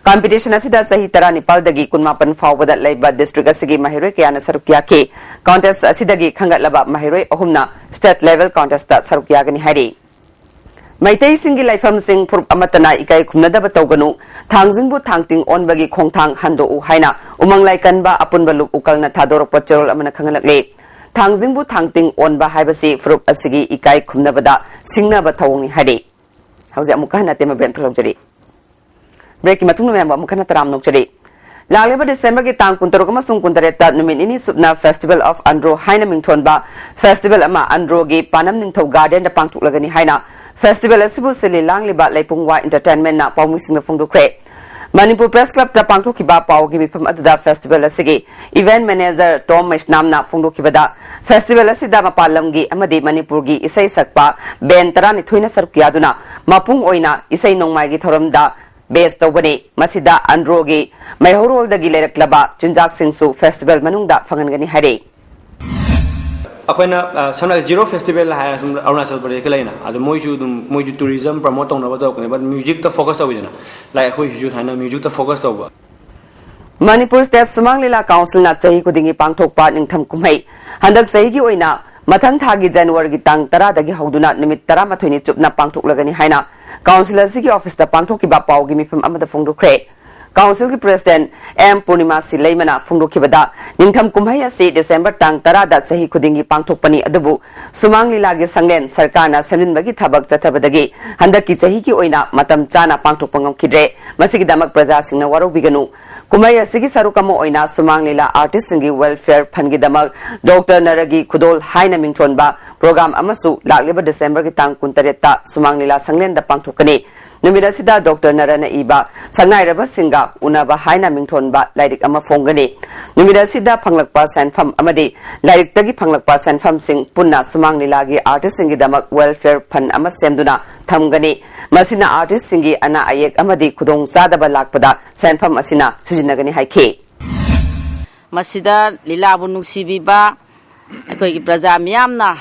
ꯀꯝꯄꯤꯇꯤꯁꯟ ꯑꯁꯤꯗ ꯆꯍꯤ ꯇꯔꯥꯅꯤꯄꯥꯜꯗꯒꯤ ꯀꯨꯟꯃꯥꯄꯟ ꯐꯥꯎꯕꯗ ꯂꯩꯕ ꯗꯤꯁꯇ꯭ꯔꯤꯛ ꯑꯁꯤꯒꯤ ꯃꯍꯩꯔꯣꯏ ꯀꯌꯥꯅ ꯁꯔꯨꯛ ꯌꯥꯈꯤ꯫ ꯀꯟꯇꯦꯁ ꯑꯁꯤꯗꯒꯤ ꯈꯟꯒꯠꯂꯕ ꯃꯍꯩꯔꯣꯏ ꯑꯍꯨꯝꯅ ꯁ꯭ꯇꯦꯠ ꯂꯦꯚꯦꯜ ꯀꯟꯇꯦꯁꯇ ꯁꯔꯨꯛ ꯌꯥꯒꯅꯤ ꯍꯥꯏꯔꯤ꯫ ꯃꯩꯇꯩꯁꯤꯡꯒꯤ ꯂꯥꯏꯐꯝꯁꯤꯡ ꯐꯨꯔꯨꯞ ꯑꯃꯠꯇꯅ ꯏꯀꯥꯏ ꯈꯨꯝꯅꯗꯕ ꯇꯧꯒꯅꯨ, ꯊꯥꯡꯖꯤꯡꯕꯨ ꯊꯥꯡꯇꯤꯡ ꯑꯣꯟꯕꯒꯤ ꯈꯣꯡꯊꯥꯡ ꯍꯟꯗꯣꯛꯎ ꯍꯥꯏꯅ ꯎꯃꯪ ꯂꯥꯏꯀꯟꯕ ꯑꯄꯨꯟꯕ ꯂꯨꯞ ꯎꯀꯜꯅ ꯊꯥꯗꯣꯔꯛꯄ ꯆꯦꯔꯣꯜ ꯑꯃꯅ ꯈꯪꯍꯜꯂꯛꯂꯤ꯫ ꯊꯥꯡꯖꯤꯡꯕꯨ ꯊꯥꯡꯇꯤꯡ ꯑꯣꯟꯕ ꯍꯥꯏꯕꯁꯤ ꯐꯨꯔꯨꯞ ꯑꯁꯤꯒꯤ ꯏꯀꯥꯏ ꯈꯨꯝꯅꯕꯗ ꯁꯤꯡꯅꯕ ꯊꯧꯑꯣꯡꯅꯤ ꯍꯥꯏꯔꯤ꯫ ꯍꯧꯖꯤꯛ ꯑꯃꯨꯛꯀ ꯍꯟꯅ ꯇꯦꯝꯕ ꯕ꯭ꯔꯦꯛ ꯑꯃꯈꯛ ꯂꯧꯖꯔꯤ꯫ ꯕ꯭ꯔꯦꯛꯀꯤ ꯃꯇꯨꯡꯗ ꯃꯌꯥꯝꯕꯨ ꯑꯃꯨꯛ ꯍꯟꯅ ꯇꯔꯥꯝꯅ ꯑꯣꯛꯆꯔꯤ꯫ ꯂꯥꯛꯂꯤꯕ ꯗꯤꯁꯦꯝꯕꯔꯒꯤ ꯇꯥꯡ ꯀꯨꯟꯇꯔꯨꯛ ꯑꯃꯁꯨꯡ ꯀꯨꯟꯇꯔꯦꯠꯇ ꯅꯨꯃꯤꯠ ꯅꯤꯅꯤ ꯆꯨꯞꯅ ꯐꯦꯁꯇꯤꯚꯦꯜ ꯑꯣꯐ ꯑꯟꯗ꯭ꯔꯣ ꯍꯥꯏꯅ ꯃꯤꯡꯊꯣꯟꯕ ꯐꯦꯁꯇꯤꯚꯦꯜ ꯑꯃ ꯑꯟꯗ꯭ꯔꯣꯒꯤ ꯄꯥꯅꯝ ꯅꯤꯡꯊꯧ ꯒꯥꯔꯗꯦꯟꯗ ꯄꯥꯡꯊꯣꯛꯂꯒꯅꯤ ꯍꯥꯏꯅ ꯐꯦꯁꯇꯤꯚꯦꯜ ꯑꯁꯤꯕꯨ ꯁꯤꯜꯂꯤ ꯂꯥꯡꯂꯤꯕ ꯂꯩꯄꯨꯡꯋꯥ ꯏꯟꯇꯔꯇꯦꯟꯃꯦꯟꯠꯅ ꯄꯥꯎꯃꯤꯁꯤꯡꯗ ꯐꯣꯡꯗꯣꯛꯈ꯭ꯔꯦ꯫ ꯃꯅꯤꯄꯨꯔ ꯄ꯭ꯔꯦꯁ ꯀ꯭ꯂꯕꯇ ꯄꯥꯡꯊꯣꯛꯈꯤꯕ ꯄꯥꯎꯒꯤ ꯃꯤꯐꯝ ꯑꯗꯨꯗ ꯐꯦꯁꯇꯤꯚꯦꯜ ꯑꯁꯤꯒꯤ ꯏꯚꯦꯟꯠ ꯃꯦꯅꯦꯖꯔ ꯇꯣꯝ ꯃꯩꯁꯅꯥꯝꯅ ꯐꯣꯡꯗꯣꯛꯈꯤꯕꯗ, ꯐꯦꯁꯇꯤꯚꯦꯜ ꯑꯁꯤꯗ ꯃꯄꯥꯟ ꯂꯝꯒꯤ ꯑꯃꯗꯤ ꯃꯅꯤꯄꯨꯔꯒꯤ ꯏꯁꯩ ꯁꯛꯄ ꯕꯦꯟ ꯇꯔꯥꯅꯤꯊꯣꯏꯅ ꯁꯔꯨꯛ ꯌꯥꯗꯨꯅ ꯃꯄꯨꯡ ꯑꯣꯏꯅ ꯏꯁꯩ ꯅꯣꯡꯃꯥꯏꯒꯤ ꯊꯧꯔꯝꯗ ꯕꯦꯖ ꯇꯧꯕꯅꯤ꯫ ꯃꯁꯤꯗ ꯑꯟꯗ꯭ꯔꯣꯒꯤ ꯃꯩꯍꯧꯔꯣꯜꯗꯒꯤ ꯂꯩꯔꯛꯂꯕ ꯆꯤꯟꯖꯥꯛꯁꯤꯡꯁꯨ ꯐꯦꯁꯇꯤꯚꯦꯜ ꯃꯅꯨꯡꯗ ꯐꯪꯍꯟꯒꯅꯤ ꯍꯥꯏꯔꯤ꯫ ꯑꯩꯈꯣꯏꯅ ꯁꯝꯅ ꯖꯤꯔꯣ ꯐꯦꯁꯇꯤꯚꯦꯜ ꯍꯥꯏꯔ ꯁꯨꯝ ꯑꯔꯨꯅꯥꯆꯜ ꯄ꯭ꯔꯗꯦꯁꯀ ꯂꯩꯅ, ꯑꯗꯣ ꯃꯣꯏꯁꯨ ꯑꯗꯨꯝ ꯃꯣꯏꯁꯨ ꯇꯨꯔꯤꯖꯝ ꯄ꯭ꯔꯃꯣꯠ ꯇꯧꯅꯕ ꯇꯧꯔꯛꯄꯅꯦ, ꯕꯠ ꯃ꯭ꯌꯨꯖꯤꯛꯇ ꯐꯣꯀꯁ ꯇꯧꯋꯤꯗꯅ, ꯂꯥꯏꯛ ꯑꯩꯈꯣꯏꯁꯤꯁꯨ ꯁꯨꯃꯥꯏꯅ ꯃ꯭ꯌꯨꯖꯤꯛꯇ ꯐꯣꯀꯁ ꯇꯧꯕ꯫ ꯃꯅꯤꯄꯨꯔ ꯁ꯭ꯇꯦꯠ ꯁꯨꯃꯥꯡ ꯂꯤꯂꯥ ꯀꯥꯎꯟꯁꯤꯜꯅ ꯆꯍꯤ ꯈꯨꯗꯤꯡꯒꯤ ꯄꯥꯡꯊꯣꯛꯄ ꯅꯤꯡꯊꯝ ꯀꯨꯝꯍꯩ ꯍꯟꯗꯛ ꯆꯍꯤꯒꯤ ꯑꯣꯏꯅ ꯃꯊꯪ ꯊꯥꯒꯤ ꯖꯅꯋꯥꯔꯤꯒꯤ ꯇꯥꯡ ꯇꯔꯥꯗꯒꯤ ꯍꯧꯗꯨꯅ ꯅꯨꯃꯤꯠ ꯇꯔꯥꯃꯥꯊꯣꯏꯅꯤ ꯆꯨꯞꯅ ꯄꯥꯡꯊꯣꯛꯂꯒꯅꯤ ꯍꯥꯏꯅ ꯀꯥꯎꯟꯁꯤꯜ ꯑꯁꯤꯒꯤ ꯑꯣꯐꯤꯁꯇ ꯄꯥꯡꯊꯣꯛꯈꯤꯕ ꯄꯥꯎꯒꯤ ꯃꯤꯐꯝ ꯑꯃꯗ ꯐꯣꯡꯗꯣꯛꯈ꯭ꯔꯦ꯫ ꯀꯥꯎꯟꯁꯤꯜꯒꯤ ꯄ꯭ꯔꯦꯁꯤꯗꯦꯟꯠ ꯑꯦꯝ ꯄꯨꯔꯅꯤꯃꯥ ꯁꯤ ꯂꯩꯃꯅ ꯐꯣꯡꯗꯣꯛꯈꯤꯕꯗ, ꯅꯤꯡꯊꯝ ꯀꯨꯝꯍꯩ ꯑꯁꯤ ꯗꯤꯁꯦꯝꯕꯔ ꯇꯥꯡ ꯇꯔꯥꯗ ꯆꯍꯤ ꯈꯨꯗꯤꯡꯒꯤ ꯄꯥꯡꯊꯣꯛꯄꯅꯤ, ꯑꯗꯨꯕꯨ ꯁꯨꯃꯥꯡ ꯂꯤꯂꯥꯒꯤ ꯁꯪꯂꯦꯟ ꯁꯔꯀꯥꯔꯅ ꯁꯦꯝꯖꯤꯟꯕꯒꯤ ꯊꯕꯛ ꯆꯠꯊꯕꯗꯒꯤ ꯍꯟꯗꯛꯀꯤ ꯆꯍꯤꯒꯤ ꯑꯣꯏꯅ ꯃꯇꯝ ꯆꯥꯅ ꯄꯥꯡꯊꯣꯛꯄ ꯉꯝꯈꯤꯗ꯭ꯔꯦ꯫ ꯃꯁꯤꯒꯤꯗꯃꯛ ꯄ꯭ꯔꯖꯥꯁꯤꯡꯅ ꯋꯥꯔꯧꯕꯤꯒꯅꯨ꯫ ꯀꯨꯝꯍꯩ ꯑꯁꯤꯒꯤ ꯁꯔꯨꯛ ꯑꯃ ꯑꯣꯏꯅ ꯁꯨꯃꯥꯡ ꯂꯤꯂꯥ ꯑꯥꯔꯇꯤꯁꯁꯤꯡꯒꯤ ꯋꯦꯜꯐꯤꯌꯔ ꯐꯟꯒꯤꯗꯃꯛ ꯗꯣꯛꯇꯔ ꯅꯔꯒꯤ ꯈꯨꯗꯣꯜ ꯍꯥꯏꯅ ꯃꯤꯡꯊꯣꯟꯕ ꯄ꯭ꯔꯣꯒ꯭ꯔꯥꯝ ꯑꯃꯁꯨ ꯂꯥꯛꯂꯤꯕ ꯗꯤꯁꯦꯝꯕꯔꯒꯤ ꯇꯥꯡ ꯀꯨꯟꯇꯔꯦꯠꯇ ꯁꯨꯃꯥꯡ ꯂꯤꯂꯥ ꯁꯪꯂꯦꯟꯗ ꯄꯥꯡꯊꯣꯛꯀꯅꯤ꯫ ꯅꯨꯃꯤꯠ ꯑꯁꯤꯗ ꯗꯣꯛꯇꯔ ꯅꯔꯅ ꯏꯕ ꯁꯛꯅꯥꯏꯔꯕꯁꯤꯡꯒ ꯎꯅꯕ ꯍꯥꯏꯅ ꯃꯤꯡꯊꯣꯟꯕ ꯂꯥꯏꯔꯤꯛ ꯑꯃ ꯐꯣꯡꯒꯅꯤ꯫ ꯅꯨꯃꯤꯠ ꯑꯁꯤꯗ ꯐꯪꯂꯛꯄ ꯁꯦꯟꯐꯝ ꯑꯃꯗꯤ ꯂꯥꯏꯔꯤꯛꯇꯒꯤ ꯐꯪꯂꯛꯄ ꯁꯦꯟꯐꯝꯁꯤꯡ ꯄꯨꯟꯅ ꯁꯨꯃꯥꯡ ꯂꯤꯂꯥꯒꯤ ꯑꯥꯔꯇꯤꯁꯁꯤꯡꯒꯤꯗꯃꯛ ꯋꯦꯜꯐꯤꯌꯔ ꯐꯟ ꯑꯃ ꯁꯦꯝꯗꯨꯅ ꯊꯝꯒꯅꯤ꯫ ꯃꯁꯤꯅ ꯑꯥꯔꯇꯤꯁꯁꯤꯡꯒꯤ ꯑꯅꯥ ꯑꯌꯦꯛ ꯑꯃꯗꯤ ꯈꯨꯗꯣꯡꯆꯥꯗꯕ ꯂꯥꯛꯄꯗ ꯁꯦꯟꯐꯝ ꯑꯁꯤꯅ ꯁꯤꯖꯤꯟꯅꯒꯅꯤ ꯍꯥꯏꯈꯤ꯫ ꯃꯁꯤꯗ ꯂꯤꯂꯥꯕꯨ ꯅꯨꯡꯁꯤꯕꯤꯕ ꯑꯩꯈꯣꯏꯒꯤ ꯄ꯭ꯔꯖꯥ ꯃꯤꯌꯥꯝꯅ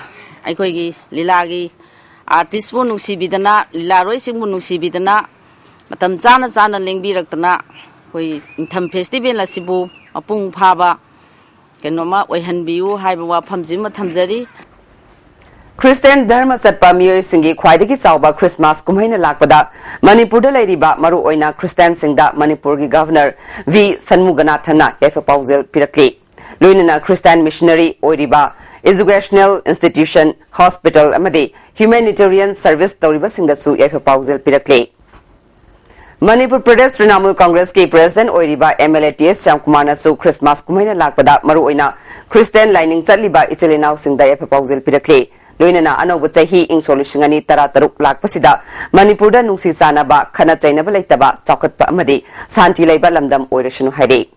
ꯑꯩꯈꯣꯏꯒꯤ ꯂꯤꯂꯥꯒꯤ ꯑꯥꯔꯇꯤꯁꯄꯨ ꯅꯨꯡꯁꯤꯕꯤꯗꯅ, ꯂꯤꯂꯥꯔꯣꯏꯁꯤꯡꯕꯨ ꯅꯨꯡꯁꯤꯕꯤꯗꯅ, ꯃꯇꯝ ꯆꯥꯅ ꯆꯥꯅ ꯂꯦꯡꯕꯤꯔꯛꯇꯅ ꯑꯩꯈꯣꯏ ꯏꯪꯊꯝ ꯐꯦꯁꯇꯤꯚꯦꯜ ꯑꯁꯤꯕꯨ ꯃꯄꯨꯡ ꯐꯥꯕ ꯀꯩꯅꯣꯝꯃ ꯑꯣꯏꯍꯟꯕꯤꯌꯨ ꯍꯥꯏꯕ ꯋꯥꯐꯝꯁꯤꯃ ꯊꯝꯖꯔꯤ꯫ ꯈ꯭ꯔꯤꯁꯇꯤꯌꯥꯟ ꯙꯔꯃ ꯆꯠꯄ ꯃꯤꯑꯣꯏꯁꯤꯡꯒꯤ ꯈ꯭ꯋꯥꯏꯗꯒꯤ ꯆꯥꯎꯕ ꯈ꯭ꯔꯤꯁꯃꯥꯁ ꯀꯨꯝꯍꯩꯅ ꯂꯥꯛꯄꯗ ꯃꯅꯤꯄꯨꯔꯗ ꯂꯩꯔꯤꯕ ꯃꯔꯨꯑꯣꯏꯅ ꯈ꯭ꯔꯤꯁꯇꯤꯌꯥꯟꯁꯤꯡꯗ ꯃꯅꯤꯄꯨꯔꯒꯤ ꯒꯚꯔꯅꯔ ꯚꯤ ꯁꯟꯃꯨꯒꯅꯥꯊꯟꯅ ꯌꯥꯏꯐ ꯄꯥꯎꯖꯦꯜ ꯄꯤꯔꯛꯂꯤ꯫ ꯂꯣꯏꯅꯅ ꯈ꯭ꯔꯤꯁꯇꯤꯌꯥꯟ ꯃꯤꯁꯅꯔꯤ ꯑꯣꯏꯔꯤꯕ, ꯏꯖꯨꯀꯦꯁꯅꯦꯜ ꯏꯟꯁꯇꯤꯇ꯭ꯌꯨꯁꯟ, ꯍꯣꯁꯄꯤꯇꯥꯜ ꯑꯃꯗꯤ ꯍ꯭ꯌꯨꯃꯦꯅꯤꯇꯦꯔꯤꯌꯟ ꯁꯔꯚꯤꯁ ꯇꯧꯔꯤꯕꯁꯤꯡꯗꯁꯨ ꯌꯥꯏꯐ ꯄꯥꯎꯖꯦꯜ ꯄꯤꯔꯛꯂꯤ꯫ ꯃꯅꯤꯄꯨꯔ ꯄ꯭ꯔꯗꯦꯁ ꯇ꯭ꯔꯤꯅꯥꯃꯨꯜ ꯀꯪꯒ꯭ꯔꯦꯁꯀꯤ ꯄ꯭ꯔꯦꯁꯤꯗꯦꯟꯠ ꯑꯣꯏꯔꯤꯕ M L A T S ꯁ꯭ꯌꯥꯝꯀꯨꯃꯥꯔꯅꯁꯨ ꯈ꯭ꯔꯤꯁꯃꯥꯁ ꯀꯨꯝꯍꯩꯅ ꯂꯥꯛꯄꯗ ꯃꯔꯨꯑꯣꯏꯅ ꯈ꯭ꯔꯤꯁꯇꯤꯌꯥꯟ ꯂꯥꯏꯅꯤꯡ ꯆꯠꯂꯤꯕ ꯏꯆꯤꯜ ꯏꯅꯥꯎꯁꯤꯡꯗ ꯌꯥꯏꯐ ꯄꯥꯎꯖꯦꯜ ꯄꯤꯔꯛꯂꯤ꯫ ꯂꯣꯏꯅꯅ ꯑꯅꯧꯕ ꯆꯍꯤ ꯏꯪ ꯁꯣꯛ ꯂꯤꯁꯤꯡ ꯑꯅꯤ ꯇꯔꯥ ꯇꯔꯨꯛ ꯂꯥꯛꯄꯁꯤꯗ ꯃꯅꯤꯄꯨꯔꯗ ꯅꯨꯡꯁꯤ ꯆꯥꯟꯅꯕ, ꯈꯠꯅ ꯆꯩꯅꯕ ꯂꯩꯇꯕ, ꯆꯥꯎꯈꯠꯄ ꯑꯃꯗꯤ ꯁꯥꯟꯇꯤ ꯂꯩꯕ ꯂꯝꯗꯝ ꯑꯣꯏꯔꯁꯅꯨ ꯍꯥꯏꯔꯤ꯫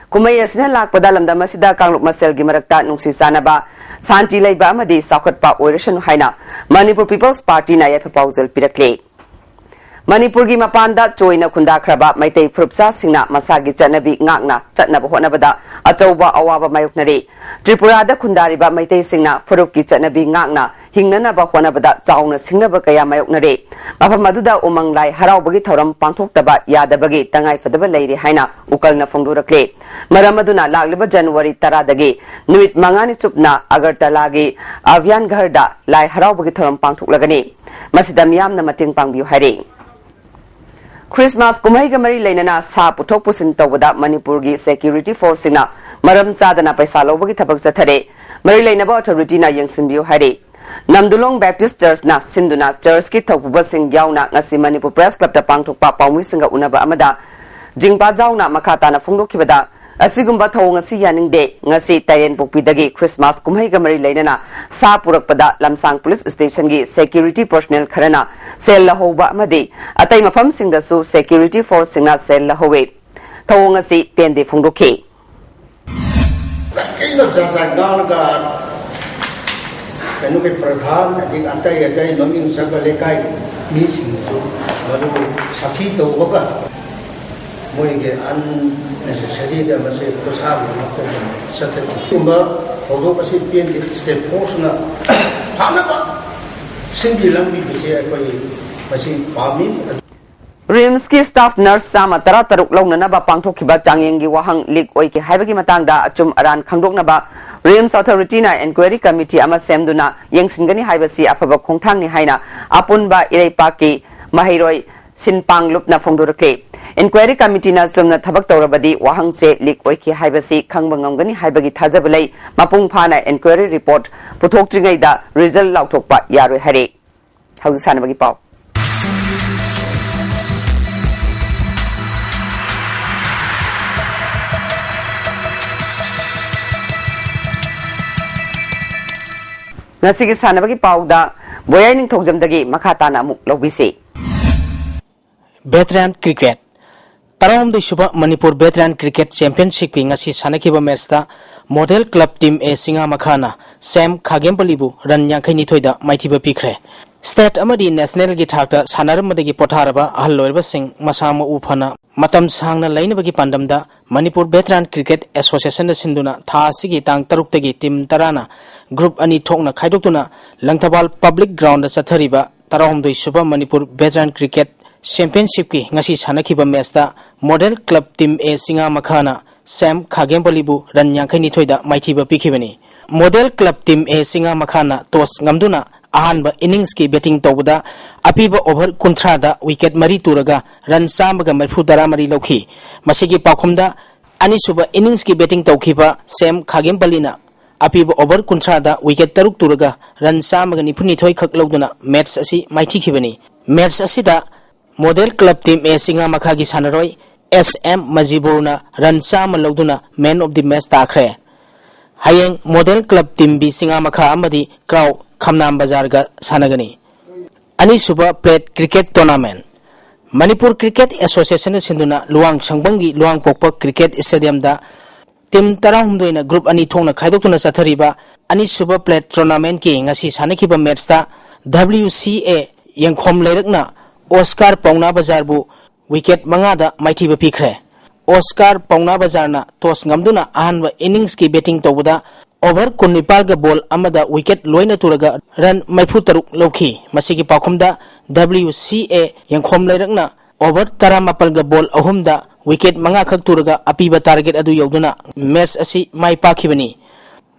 ꯀꯨꯝꯍꯩ ꯑꯁꯤꯅ ꯂꯥꯛꯄꯗ ꯂꯝꯗꯝ ꯑꯁꯤꯗ ꯀꯥꯡꯂꯨꯞ ꯃꯁꯦꯜꯒꯤ ꯃꯔꯛꯇ ꯅꯨꯡꯁꯤ ꯆꯥꯟꯅꯕ, ꯁꯥꯟꯇꯤ ꯂꯩꯕ ꯑꯃꯗꯤ ꯆꯥꯎꯈꯠꯄ ꯑꯣꯏꯔꯁꯅꯨ ꯍꯥꯏꯅ ꯃꯅꯤꯄꯨꯔ ꯄꯤꯄꯜꯁ ꯄꯥꯔꯇꯤꯅ ꯌꯥꯏꯐ ꯄꯥꯎꯖꯦꯜ ꯄꯤꯔꯛꯂꯤ꯫ ꯃꯅꯤꯄꯨꯔꯒꯤ ꯃꯄꯥꯟꯗ ꯆꯣꯏꯅ ꯈꯨꯟꯗꯥꯈ꯭ꯔꯕ ꯃꯩꯇꯩ ꯐꯨꯔꯨꯞꯆꯥꯁꯤꯡꯅ ꯃꯁꯥꯒꯤ ꯆꯠꯅꯕꯤ ꯉꯥꯛꯅ ꯆꯠꯅꯕ ꯍꯣꯠꯅꯕꯗ ꯑꯆꯧꯕ ꯑꯋꯥꯕ ꯃꯥꯌꯣꯛꯅꯔꯤ꯫ ꯇ꯭ꯔꯤꯄꯨꯔꯥꯗ ꯈꯨꯟꯗꯥꯔꯤꯕ ꯃꯩꯇꯩꯁꯤꯡꯅ ꯐꯨꯔꯨꯞꯀꯤ ꯆꯠꯅꯕꯤ ꯉꯥꯛꯅ ꯍꯤꯡꯅꯅꯕ ꯍꯣꯠꯅꯕꯗ ꯆꯥꯎꯅ ꯁꯤꯡꯅꯕ ꯀꯌꯥ ꯃꯥꯌꯣꯛꯅꯔꯦ꯫ ꯃꯐꯝ ꯑꯗꯨꯗ ꯎꯃꯪ ꯂꯥꯏ ꯍꯔꯥꯎꯕꯒꯤ ꯊꯧꯔꯝ ꯄꯥꯡꯊꯣꯛꯇꯕ ꯌꯥꯗꯕꯒꯤ ꯇꯉꯥꯏꯐꯗꯕ ꯂꯩꯔꯦ ꯍꯥꯏꯅ ꯎꯀꯜꯅ ꯐꯣꯡꯗꯣꯔꯛꯂꯦ꯫ ꯃꯔꯝ ꯑꯗꯨꯅ ꯂꯥꯛꯂꯤꯕ ꯖꯅꯋꯥꯔꯤ ꯇꯔꯥꯗꯒꯤ ꯅꯨꯃꯤꯠ ꯃꯉꯥꯅꯤ ꯆꯨꯞꯅ ꯑꯒꯔꯇꯂꯥꯒꯤ ꯑꯚꯤꯌꯥꯟ ꯘꯔꯗ ꯂꯥꯏ ꯍꯔꯥꯎꯕꯒꯤ ꯊꯧꯔꯝ ꯄꯥꯡꯊꯣꯛꯂꯒꯅꯤ꯫ ꯃꯁꯤꯗ ꯃꯤꯌꯥꯝꯅ ꯃꯇꯦꯡ ꯄꯥꯡꯕꯤꯌꯨ ꯍꯥꯏꯔꯤ꯫ ꯈ꯭ꯔꯤꯁꯃꯥꯁ ꯀꯨꯝꯍꯩꯒ ꯃꯔꯤ ꯂꯩꯅꯅ ꯁꯥ ꯄꯨꯊꯣꯛ ꯄꯨꯁꯤꯟ ꯇꯧꯕꯗ ꯃꯅꯤꯄꯨꯔꯒꯤ ꯁꯦꯀ꯭ꯌꯨꯔꯤꯇꯤ ꯐꯣꯔꯁꯁꯤꯡꯅ ꯃꯔꯝ ꯆꯥꯗꯅ ꯄꯩꯁꯥ ꯂꯧꯕꯒꯤ ꯊꯕꯛ ꯆꯠꯊꯔꯦ꯫ ꯃꯔꯤ ꯂꯩꯅꯕ ꯑꯣꯊꯣꯔꯤꯇꯤꯅ ꯌꯦꯡꯁꯤꯟꯕꯤꯌꯨ ꯍꯥꯏꯔꯤ꯫ ꯅꯝꯗꯨꯂꯣꯡ ꯕꯦꯞꯇꯤꯁ ꯆꯔꯆꯅ ꯁꯤꯟꯗꯨꯅ ꯆꯔꯆꯀꯤ ꯊꯧꯄꯨꯕꯁꯤꯡ ꯌꯥꯎꯅ ꯉꯁꯤ ꯃꯅꯤꯄꯨꯔ ꯄ꯭ꯔꯦꯁ ꯀ꯭ꯂꯕꯇ ꯄꯥꯡꯊꯣꯛꯄ ꯄꯥꯎꯃꯤꯁꯤꯡꯒ ꯎꯅꯕ ꯑꯃꯗ ꯖꯤꯡꯄꯥꯖꯥꯎꯅ ꯃꯈꯥ ꯇꯥꯅ ꯐꯣꯡꯗꯣꯛꯈꯤꯕꯗ, ꯑꯁꯤꯒꯨꯝꯕ ꯊꯧꯑꯣꯡ ꯑꯁꯤ ꯌꯥꯅꯤꯡꯗꯦ꯫ ꯉꯁꯤ ꯇꯥꯏꯔꯦꯟꯄꯣꯛꯄꯤꯗꯒꯤ ꯈ꯭ꯔꯤꯁꯃꯥꯁ ꯀꯨꯝꯍꯩꯒ ꯃꯔꯤ ꯂꯩꯅꯅ ꯁꯥ ꯄꯨꯔꯛꯄꯗ ꯂꯝꯁꯥꯡ ꯄꯨꯂꯤꯁ ꯁ꯭ꯇꯦꯁꯟꯒꯤ ꯁꯦꯀ꯭ꯌꯨꯔꯤꯇꯤ ꯄꯔꯁꯣꯅꯦꯜ ꯈꯔꯅ ꯁꯦꯜ ꯂꯧꯍꯧꯕ ꯑꯃꯗꯤ ꯑꯇꯩ ꯃꯐꯝꯁꯤꯡꯗꯁꯨ ꯁꯦꯀ꯭ꯌꯨꯔꯤꯇꯤ ꯐꯣꯔꯁꯁꯤꯡꯅ ꯁꯦꯜ ꯂꯧꯍꯧꯏ꯫ ꯊꯧꯑꯣꯡ ꯑꯁꯤ ꯄꯦꯟꯗꯦ ꯐꯣꯡꯗꯣꯛꯈꯤ꯫ ꯀꯩꯅꯣ ꯖꯥꯠ ꯖꯥꯠ ꯉꯥꯡꯂꯒ ꯀꯩꯅꯣꯒꯤ ꯄ꯭ꯔꯙꯥꯟ, ꯑꯗꯒꯤ ꯑꯇꯩ ꯑꯇꯩ ꯃꯃꯤꯡ ꯆꯠꯄ ꯂꯩꯀꯥꯏ ꯃꯤꯁꯤꯡꯁꯨ ꯃꯗꯨ ꯁꯥꯈꯤ ꯇꯧꯕꯒ ꯃꯣꯏꯒꯤ ꯑꯟꯅꯦꯁꯦꯁꯔꯤꯗ ꯃꯁꯤ ꯈꯨꯠꯁꯥꯒꯤ ꯉꯥꯛꯇ ꯆꯠꯊꯈꯤ꯫ ꯑꯗꯨꯒꯨꯝꯕ ꯊꯧꯗꯣꯛ ꯑꯁꯤ ꯄꯦꯟꯗꯦ꯫ ꯁ꯭ꯇꯦꯠ ꯐꯣꯔꯁꯅ ꯐꯅꯕ ꯁꯤꯟꯕꯤ ꯂꯥꯡꯕꯤꯕꯁꯤ ꯑꯩꯈꯣꯏ ꯃꯁꯤ ꯄꯥꯝꯃꯤ꯫ ꯔꯤꯝꯁꯀꯤ ꯁ꯭ꯇꯥꯐ ꯅꯔꯁ ꯆꯥꯝꯃ ꯇꯔꯥ ꯇꯔꯨꯛ ꯂꯧꯅꯅꯕ ꯄꯥꯡꯊꯣꯛꯈꯤꯕ ꯆꯥꯡꯌꯦꯡꯒꯤ ꯋꯥꯍꯪ ꯂꯤꯛ ꯑꯣꯏꯈꯤ ꯍꯥꯏꯕꯒꯤ ꯃꯇꯥꯡꯗ ꯑꯆꯨꯝ ꯑꯔꯥꯟ ꯈꯪꯗꯣꯛꯅꯕ ꯔꯤꯝꯁ ꯑꯣꯊꯣꯔꯤꯇꯤꯅ ꯏꯟꯀ꯭ꯋꯥꯏꯔꯤ ꯀꯃꯤꯇꯤ ꯑꯃ ꯁꯦꯝꯗꯨꯅ ꯌꯦꯡꯁꯤꯟꯒꯅꯤ ꯍꯥꯏꯕꯁꯤ ꯑꯐꯕ ꯈꯣꯡꯊꯥꯡꯅꯤ ꯍꯥꯏꯅ ꯑꯄꯨꯟꯕ ꯏꯔꯩꯄꯥꯛꯀꯤ ꯃꯍꯩꯔꯣꯏ ꯁꯤꯟꯄꯥꯡꯂꯨꯞꯅ ꯐꯣꯡꯗꯣꯔꯛꯂꯤ꯫ ꯏꯟꯀ꯭ꯋꯥꯏꯔꯤ ꯀꯃꯤꯇꯤꯅ ꯆꯨꯝꯅ ꯊꯕꯛ ꯇꯧꯔꯕꯗꯤ ꯋꯥꯍꯪꯁꯦ ꯂꯤꯛ ꯑꯣꯏꯈꯤ ꯍꯥꯏꯕꯁꯤ ꯈꯪꯕ ꯉꯝꯒꯅꯤ ꯍꯥꯏꯕꯒꯤ ꯊꯥꯖꯕ ꯂꯩ꯫ ꯃꯄꯨꯡ ꯐꯥꯅ ꯏꯟꯀ꯭ꯋꯥꯏꯔꯤ ꯔꯤꯄꯣꯔꯠ ꯄꯨꯊꯣꯛꯇ꯭ꯔꯤꯉꯩꯗ ꯔꯤꯖꯜ ꯂꯥꯎꯊꯣꯛꯄ ꯌꯥꯔꯣꯏ ꯍꯥꯏꯔꯤ꯫ ꯍꯧꯖꯤꯛ ꯁꯥꯟꯅꯕꯒꯤ ꯄꯥꯎ꯫ ꯉꯁꯤꯒꯤ ꯁꯥꯟꯅꯕꯒꯤ ꯄꯥꯎꯗ ꯕꯣꯌꯥꯏ ꯅꯤꯡꯊꯧꯖꯝꯗꯒꯤ ꯃꯈꯥ ꯇꯥꯅ ꯑꯃꯨꯛ ꯂꯧꯕꯤꯁꯤ꯫ Veteran cricket. ꯇꯔꯥꯍꯨꯝꯗꯣꯏ ꯁꯨꯕ ꯃꯅꯤꯄꯨꯔ ꯚꯦꯇꯔꯥꯟ ꯀ꯭ꯔꯤꯀꯦꯠ ꯆꯦꯝꯄꯤꯌꯟꯁꯤꯞꯀꯤ ꯉꯁꯤ ꯁꯥꯟꯅꯈꯤꯕ ꯃꯦꯠꯁꯇ ꯃꯣꯗꯦꯜ ꯀ꯭ꯂꯕ ꯇꯤꯝ ꯑꯦ ꯆꯤꯉꯥꯃꯈꯥꯅ ꯁꯦꯝ ꯈꯥꯒꯦꯝꯄꯂꯤꯕꯨ ꯔꯟ ꯌꯥꯡꯈꯩ ꯅꯤꯊꯣꯏꯗ ꯃꯥꯏꯊꯤꯕ ꯄꯤꯈ꯭ꯔꯦ꯫ ꯁ꯭ꯇꯦꯠ ꯑꯃꯗꯤ ꯅꯦꯁꯅꯦꯜꯒꯤ ꯊꯥꯛꯇ ꯁꯥꯟꯅꯔꯝꯕꯗꯒꯤ ꯄꯣꯊꯥꯔꯕ ꯑꯍꯜ ꯑꯣꯏꯔꯕꯁꯤꯡ ꯃꯁꯥ ꯃꯎ ꯐꯅ ꯃꯇꯝ ꯁꯥꯡꯅ ꯂꯩꯅꯕꯒꯤ ꯄꯥꯟꯗꯝꯗ ꯃꯅꯤꯄꯨꯔ ꯚꯦꯇꯔꯥꯟ ꯀ꯭ꯔꯤꯀꯦꯠ ꯑꯦꯁꯣꯁꯤꯌꯦꯁꯟꯅ ꯁꯤꯟꯗꯨꯅ ꯊꯥ ꯑꯁꯤꯒꯤ ꯇꯥꯡ ꯇꯔꯨꯛꯇꯒꯤ ꯇꯤꯝ ꯇꯔꯥꯅ ꯒ꯭ꯔꯨꯞ ꯑꯅꯤ ꯊꯣꯛꯅ ꯈꯥꯏꯗꯣꯛꯇꯨꯅ ꯂꯪꯊꯕꯥꯜ ꯄꯕ꯭ꯂꯤꯛ ꯒ꯭ꯔꯥꯎꯟꯗ ꯆꯠꯊꯔꯤꯕ ꯇꯔꯥꯍꯨꯝꯗꯣꯏ ꯁꯨꯕ ꯃꯅꯤꯄꯨꯔ ꯚꯦꯇꯔꯥꯟ ꯀ꯭ꯔꯤꯀꯦꯠ ꯆꯦꯝꯄꯤꯌꯟꯁꯤꯞꯀꯤ ꯉꯁꯤ ꯁꯥꯟꯅꯈꯤꯕ ꯃꯦꯠꯁꯇ ꯃꯣꯗꯦꯜ ꯀ꯭ꯂꯕ ꯇꯤꯝ ꯑꯦ ꯆꯤꯉꯥꯃꯈꯥꯅ ꯁꯦꯝ ꯈꯥꯒꯦꯝꯄꯂꯤꯕꯨ ꯔꯟ ꯌꯥꯡꯈꯩ ꯅꯤꯊꯣꯏꯗ ꯃꯥꯏꯊꯤꯕ ꯄꯤꯈꯤꯕꯅꯤ꯫ ꯃꯣꯗꯦꯜ ꯀ꯭ꯂꯕ ꯇꯤꯝ ꯑꯦ ꯆꯤꯉꯥꯃꯈꯥꯅ ꯇꯣꯁ ꯉꯝꯗꯨꯅ ꯑꯍꯥꯟꯕ ꯏꯅꯤꯡꯁꯀꯤ ꯕꯦꯇꯤꯡ ꯇꯧꯕꯗ ꯑꯄꯤꯕ ꯑꯣꯚꯔ ꯀꯨꯟꯊ꯭ꯔꯥꯗ ꯋꯤꯀꯦꯠ ꯃꯔꯤ ꯇꯨꯔꯒ ꯔꯟ ꯆꯥꯝꯃꯒ ꯃꯔꯤꯐꯨ ꯇꯔꯥꯃꯔꯤ ꯂꯧꯈꯤ꯫ ꯃꯁꯤꯒꯤ ꯄꯥꯎꯈꯨꯝꯗ ꯑꯅꯤꯁꯨꯕ ꯏꯅꯤꯡꯁꯀꯤ ꯕꯦꯇꯤꯡ ꯇꯧꯈꯤꯕ ꯁꯦꯝ ꯈꯥꯒꯦꯝꯄꯜꯂꯤꯅ ꯑꯄꯤꯕ ꯑꯣꯚꯔ ꯀꯨꯟꯊ꯭ꯔꯥꯗ ꯋꯤꯀꯦꯠ ꯇꯔꯨꯛ ꯇꯨꯔꯒ ꯔꯟ ꯆꯥꯝꯃꯒ ꯅꯤꯐꯨꯅꯤꯊꯣꯏ ꯈꯛ ꯂꯧꯗꯨꯅ ꯃꯦꯠꯆ ꯑꯁꯤ ꯃꯥꯏꯊꯤꯈꯤꯕꯅꯤ꯫ ꯃꯦꯠꯆ ꯑꯁꯤꯗ ꯃꯣꯗꯦꯜ ꯀ꯭ꯂꯕ ꯇꯤꯝ ꯑꯦ ꯆꯤꯉꯥꯃꯈꯥꯒꯤ ꯁꯥꯟꯅꯔꯣꯏ ꯑꯦꯁ ꯑꯦꯝ ꯃꯖꯤꯕꯨꯔꯅ ꯔꯟ ꯆꯥꯝꯃ ꯂꯧꯗꯨꯅ ꯃꯦꯟ ꯑꯣꯐ ꯗꯤ ꯃꯦꯠꯆ ꯇꯥꯈ꯭ꯔꯦ꯫ ꯍꯌꯦꯡ model club team B Chingamakha ꯑꯃꯗꯤ ꯀ꯭ꯔꯥꯎ ꯈꯝꯅꯥꯝ ꯕꯖꯥꯔꯒ ꯁꯥꯟꯅꯒꯅꯤ꯫ ꯑꯅꯤꯁꯨꯕ plate cricket tournament. Manipur cricket ꯑꯦꯁꯣꯁꯤꯌꯦꯁꯟꯅ ꯁꯤꯟꯗꯨꯅ ꯂꯨꯋꯥꯡ ꯁꯪꯕꯝꯒꯤ ꯂꯨꯋꯥꯡꯄꯣꯛꯄ ꯀ꯭ꯔꯤꯀꯦꯠ ꯁ꯭ꯇꯦꯗꯤꯌꯝꯗ ꯇꯤꯝ ꯇꯔꯥꯍꯨꯝꯗꯣꯏꯅ ꯒ꯭ꯔꯨꯞ ꯑꯅꯤ ꯊꯣꯛꯅ ꯈꯥꯏꯗꯣꯛꯇꯨꯅ ꯆꯠꯊꯔꯤꯕ ꯑꯅꯤꯁꯨꯕ ꯄ꯭ꯂꯦꯠ ꯇꯣꯔꯅꯥꯃꯦꯟꯠꯀꯤ ꯉꯁꯤ ꯁꯥꯟꯅꯈꯤꯕ ꯃꯦꯠꯆꯇ ꯗꯕ꯭ꯂꯤꯌꯨ ꯁꯤ ꯑꯦ ꯌꯦꯡꯈꯣꯝ ꯂꯩꯔꯛꯅ ꯑꯣꯁꯀꯥꯔ ꯄꯥꯎꯅꯥ ꯕꯖꯥꯔꯕꯨ ꯋꯤꯀꯦꯠ ꯃꯉꯥꯗ ꯃꯥꯏꯊꯤꯕ ꯄꯤꯈ꯭ꯔꯦ꯫ ꯑꯣꯁꯀꯥꯔ ꯄꯥꯎꯅꯥ ꯕꯖꯥꯔꯅ ꯇꯣꯁ ꯉꯝꯗꯨꯅ ꯑꯍꯥꯟꯕ ꯏꯅꯤꯡꯁꯀꯤ ꯕꯦꯇꯤꯡ ꯇꯧꯕꯗ ꯑꯣꯚꯔ ꯀꯨꯟꯅꯤꯄꯥꯜꯒ ꯕꯣꯜ ꯑꯃꯗ ꯋꯤꯀꯦꯠ ꯂꯣꯏꯅ ꯇꯨꯔꯒ ꯔꯟ ꯃꯔꯤꯐꯨ ꯇꯔꯨꯛ ꯂꯧꯈꯤ꯫ ꯃꯁꯤꯒꯤ ꯄꯥꯎꯈꯨꯝꯗ ꯗꯕ꯭ꯂꯤꯌꯨ ꯁꯤ ꯑꯦ ꯌꯦꯡꯈꯣꯝ ꯂꯩꯔꯛꯅ ꯑꯣꯚꯔ ꯇꯔꯥꯃꯥꯄꯜꯒ ꯕꯣꯜ ꯑꯍꯨꯝꯗ ꯋꯤꯀꯦꯠ ꯃꯉꯥ ꯈꯛ ꯇꯨꯔꯒ ꯑꯄꯤꯕ ꯇꯥꯔꯒꯦꯠ ꯑꯗꯨ ꯌꯧꯗꯨꯅ ꯃꯦꯠꯆ ꯑꯁꯤ ꯃꯥꯏ ꯄꯥꯛꯈꯤꯕꯅꯤ꯫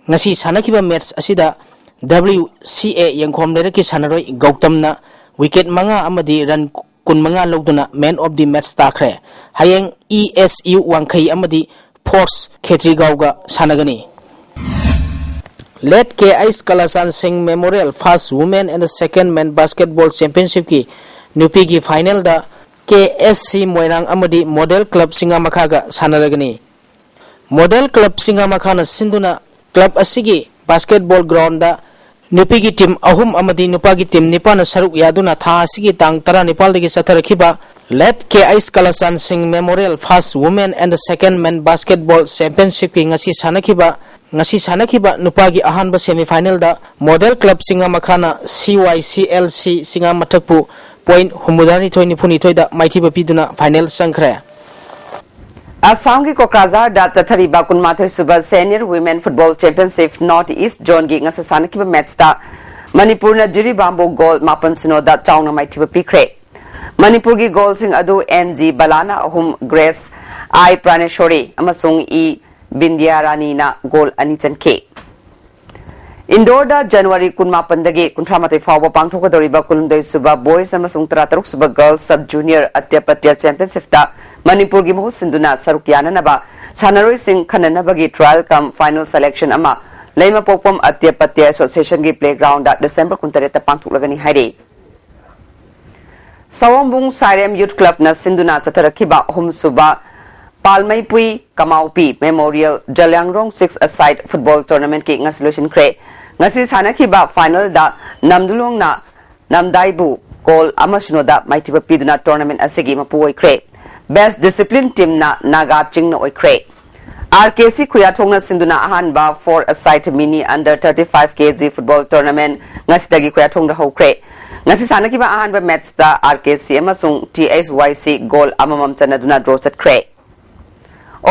ꯉꯁꯤ ꯁꯥꯟꯅꯈꯤꯕ ꯃꯦꯠꯆ ꯑꯁꯤꯗ ꯗꯕ꯭ꯂꯤꯌꯨ ꯁꯤ ꯑꯦ ꯌꯦꯡꯈꯣꯝ ꯂꯩꯔꯛꯀꯤ ꯁꯥꯟꯅꯔꯣꯏ ꯒꯧꯇꯝꯅ ꯋꯤꯀꯦꯠ ꯃꯉꯥ ꯑꯃꯗꯤ ꯔꯟ ꯀꯨꯟꯃꯉꯥ ꯂꯧꯗꯨꯅ ꯃꯦꯟ ꯑꯣꯐ ꯗꯤ ꯃꯦꯠꯆ ꯇꯥꯈ꯭ꯔꯦ꯫ ꯍꯌꯦꯡ ꯏ ꯑꯦꯁ ꯌꯨ ꯋꯥꯡꯈꯩ ꯑꯃꯗꯤ ꯐꯣꯔꯁ ꯈꯦꯇ꯭ꯔꯤꯒꯥꯎꯒ ꯁꯥꯟꯅꯒꯅꯤ꯫ Late K H Kalachan Singh memorial first women and second men basketball ꯆꯦꯝꯄꯤꯌꯟꯁꯤꯞꯀꯤ ꯅꯨꯄꯤꯒꯤ ꯐꯥꯏꯅꯦꯜꯗ ꯀꯦ ꯑꯦꯁ ꯁꯤ ꯃꯣꯏꯔꯥꯡ ꯑꯃꯗꯤ ꯃꯣꯗꯦꯜ ꯀ꯭ꯂꯕ ꯆꯤꯉꯥꯃꯈꯥꯒ ꯁꯥꯟꯅꯔꯒꯅꯤ꯫ ꯃꯣꯗꯦꯜ ꯀ꯭ꯂꯕ ꯆꯤꯉꯥꯃꯈꯥꯅ ꯁꯤꯟꯗꯨꯅ ꯀ꯭ꯂꯕ ꯑꯁꯤꯒꯤ ꯕꯥꯁꯀꯦꯠꯕꯣꯜ ꯒ꯭ꯔꯥꯎꯟꯗ ꯅꯨꯄꯤꯒꯤ ꯇꯤꯝ ꯑꯍꯨꯝ ꯑꯃꯗꯤ ꯅꯨꯄꯥꯒꯤ ꯇꯤꯝ ꯅꯤꯄꯥꯟꯅ ꯁꯔꯨꯛ ꯌꯥꯗꯨꯅ ꯊꯥ ꯑꯁꯤꯒꯤ ꯇꯥꯡ ꯇꯔꯥꯅꯤꯄꯥꯜꯗꯒꯤ ꯆꯠꯊꯔꯛꯈꯤꯕ late K H Kalachan Singh memorial first women and second men basketball ꯆꯦꯝꯄꯤꯌꯟꯁꯤꯞꯀꯤ ꯉꯁꯤ ꯁꯥꯟꯅꯈꯤꯕ, ꯉꯁꯤ ꯁꯥꯟꯅꯈꯤꯕ ꯅꯨꯄꯥꯒꯤ ꯑꯍꯥꯟꯕ ꯁꯦꯃꯤꯐꯥꯏꯅꯦꯜꯗ ꯃꯣꯗꯦꯜ ꯀ꯭ꯂꯕ ꯆꯤꯉꯥꯃꯈꯥꯅ ꯁꯤ ꯋꯥꯏ ꯁꯤ ꯑꯦꯜ ꯁꯤ ꯆꯤꯉꯥꯃꯊꯛꯄꯨ ꯄꯣꯏꯟꯠ ꯍꯨꯝꯐꯨꯇꯔꯥꯅꯤꯊꯣꯏ ꯅꯤꯐꯨꯅꯤꯊꯣꯏꯗ ꯃꯥꯏꯊꯤꯕ ꯄꯤꯗꯨꯅ ꯐꯥꯏꯅꯦꯜ ꯆꯪꯈ꯭ꯔꯦ꯫ ꯑꯁꯥꯝꯒꯤ ꯀꯣꯀ꯭ꯔꯥꯖꯥꯔꯗ ꯆꯠꯊꯔꯤꯕ ꯀꯨꯟꯃꯥꯊꯣꯏ ꯁꯨꯕ senior women football championship north east ꯖꯣꯟꯒꯤ ꯉꯁꯤ ꯁꯥꯟꯅꯈꯤꯕ ꯃꯦꯠꯆꯇ ꯃꯅꯤꯄꯨꯔꯅ ꯖꯤꯔꯤꯕꯥꯝꯕꯨ ꯒꯣꯜ ꯃꯥꯄꯟ ꯁꯤꯅꯣꯗ ꯆꯥꯎꯅ ꯃꯥꯏꯊꯤꯕ ꯄꯤꯈ꯭ꯔꯦ꯫ ꯃꯅꯤꯄꯨꯔꯒꯤ ꯒꯣꯜꯁꯤꯡ ꯑꯗꯨ ꯑꯦꯟ ꯖꯤ ꯕꯂꯥꯅ ꯑꯍꯨꯝ, ꯒ꯭ꯔꯦꯁ ꯑꯥꯏ ꯄ꯭ꯔꯥꯅꯦꯁꯣꯔꯤ ꯑꯃꯁꯨꯡ ꯏ ꯕꯤꯟꯗ꯭ꯌꯥꯔꯥꯅꯤꯅ ꯒꯣꯜ ꯑꯅꯤ ꯆꯟꯈꯤ꯫ ꯏꯟꯗꯣꯔꯗ ꯖꯅꯋꯥꯔꯤ ꯀꯨꯟꯃꯥꯄꯟꯗꯒꯤ ꯀꯨꯟꯊ꯭ꯔꯥꯃꯥꯊꯣꯏ ꯐꯥꯎꯕ ꯄꯥꯡꯊꯣꯛꯀꯗꯧꯔꯤꯕ ꯀꯨꯟꯍꯨꯝꯗꯣꯏ ꯁꯨꯕ ꯕꯣꯏꯁ ꯑꯃꯁꯨꯡ ꯇꯔꯥꯇꯔꯨꯛ ꯁꯨꯕ ꯒꯔꯜꯁ ꯁꯕ ꯖꯨꯅꯤꯌꯔ ꯑꯇ꯭ꯌꯄꯇ꯭ꯌ ꯆꯦꯝꯄꯤꯌꯟꯁꯤꯞꯇ ꯃꯅꯤꯄꯨꯔꯒꯤ ꯃꯍꯨꯠ ꯁꯤꯟꯗꯨꯅ ꯁꯔꯨꯛ ꯌꯥꯅꯅꯕ ꯁꯥꯟꯅꯔꯣꯏꯁꯤꯡ ꯈꯟꯅꯅꯕꯒꯤ ꯇ꯭ꯔꯥꯌꯦꯜ ꯀꯝ ꯐꯥꯏꯅꯦꯜ ꯁꯦꯂꯦꯛꯁꯟ ꯑꯃ ꯂꯩꯃꯄꯣꯛꯄꯝ ꯑꯇ꯭ꯌꯄꯇ꯭ꯌ ꯑꯦꯁꯣꯁꯤꯌꯦꯁꯟꯒꯤ ꯄ꯭ꯂꯦꯒ꯭ꯔꯥꯎꯟꯗ ꯗꯤꯁꯦꯝꯕꯔ ꯀꯨꯟꯇꯔꯦꯠꯇ ꯄꯥꯡꯊꯣꯛꯂꯒꯅꯤ ꯍꯥꯏꯔꯤ꯫ ꯁꯑꯣꯝꯕꯨꯡ ꯁꯥꯏꯔꯦꯝ ꯌꯨꯊ ꯀ꯭ꯂꯕꯅ ꯁꯤꯟꯗꯨꯅ ꯆꯠꯊꯔꯛꯈꯤꯕ ꯑꯍꯨꯝꯁꯨꯕ ꯄꯥꯜꯃꯩꯄꯨꯏ ꯀꯃꯥꯎꯄꯤ ꯃꯦꯃꯣꯔꯤꯌꯦꯜ ꯖꯂꯤꯌꯥꯡꯔꯣꯡ ꯁꯤꯛꯁ ꯑ ꯁꯥꯏꯗ ꯐꯨꯠꯕꯣꯜ ꯇꯣꯔꯅꯥꯃꯦꯟꯠꯀꯤ ꯉꯁꯤ ꯂꯣꯏꯁꯤꯟꯈ꯭ꯔꯦ꯫ ꯉꯁꯤ ꯁꯥꯟꯅꯈꯤꯕ ꯐꯥꯏꯅꯦꯜꯗ ꯅꯝꯗꯨꯂꯣꯡꯅ ꯅꯝꯗꯥꯏꯕꯨ ꯒꯣꯜ ꯑꯃ ꯁꯤꯅꯣꯗ ꯃꯥꯏꯊꯤꯕ ꯄꯤꯗꯨꯅ ꯇꯣꯔꯅꯥꯃꯦꯟꯠ ꯑꯁꯤꯒꯤ ꯃꯄꯨ ꯑꯣꯏꯈ꯭ꯔꯦ꯫ ꯕꯦꯁ꯭ꯠ ꯗꯤꯁꯤꯄ꯭ꯂꯤꯟ ꯇꯤꯝꯅ ꯅꯥꯒꯥ ꯆꯤꯡꯅ ꯑꯣꯏꯈ꯭ꯔꯦ꯫ ꯑꯥꯔ ꯀꯦ ꯁꯤ ꯈꯨꯌꯥꯊꯣꯡꯅ ꯁꯤꯟꯗꯨꯅ ꯑꯍꯥꯟꯕ ꯐꯣꯔ ꯑ ꯁꯥꯏꯗ ꯃꯤꯅꯤ ꯑꯟꯗꯔ ꯊꯥꯔꯇꯤ ꯐꯥꯏꯚ ꯀꯦ ꯖꯤ ꯐꯨꯠꯕꯣꯜ ꯇꯣꯔꯅꯥꯃꯦꯟꯠ ꯉꯁꯤꯗꯒꯤ ꯈꯨꯌꯥꯊꯣꯡꯗ ꯍꯧꯈ꯭ꯔꯦ꯫ ꯉꯁꯤ ꯁꯥꯟꯅꯈꯤꯕ ꯑꯍꯥꯟꯕ ꯃꯦꯆꯇ ꯑꯥꯔ ꯀꯦ ꯁꯤ ꯑꯃꯁꯨꯡ ꯇꯤ ꯑꯩꯆ ꯋꯥꯏ ꯁꯤ ꯒꯣꯜ ꯑꯃꯃꯝ ꯆꯟꯅꯗꯨꯅ ꯗ꯭ꯔꯣ ꯆꯠꯈ꯭ꯔꯦ꯫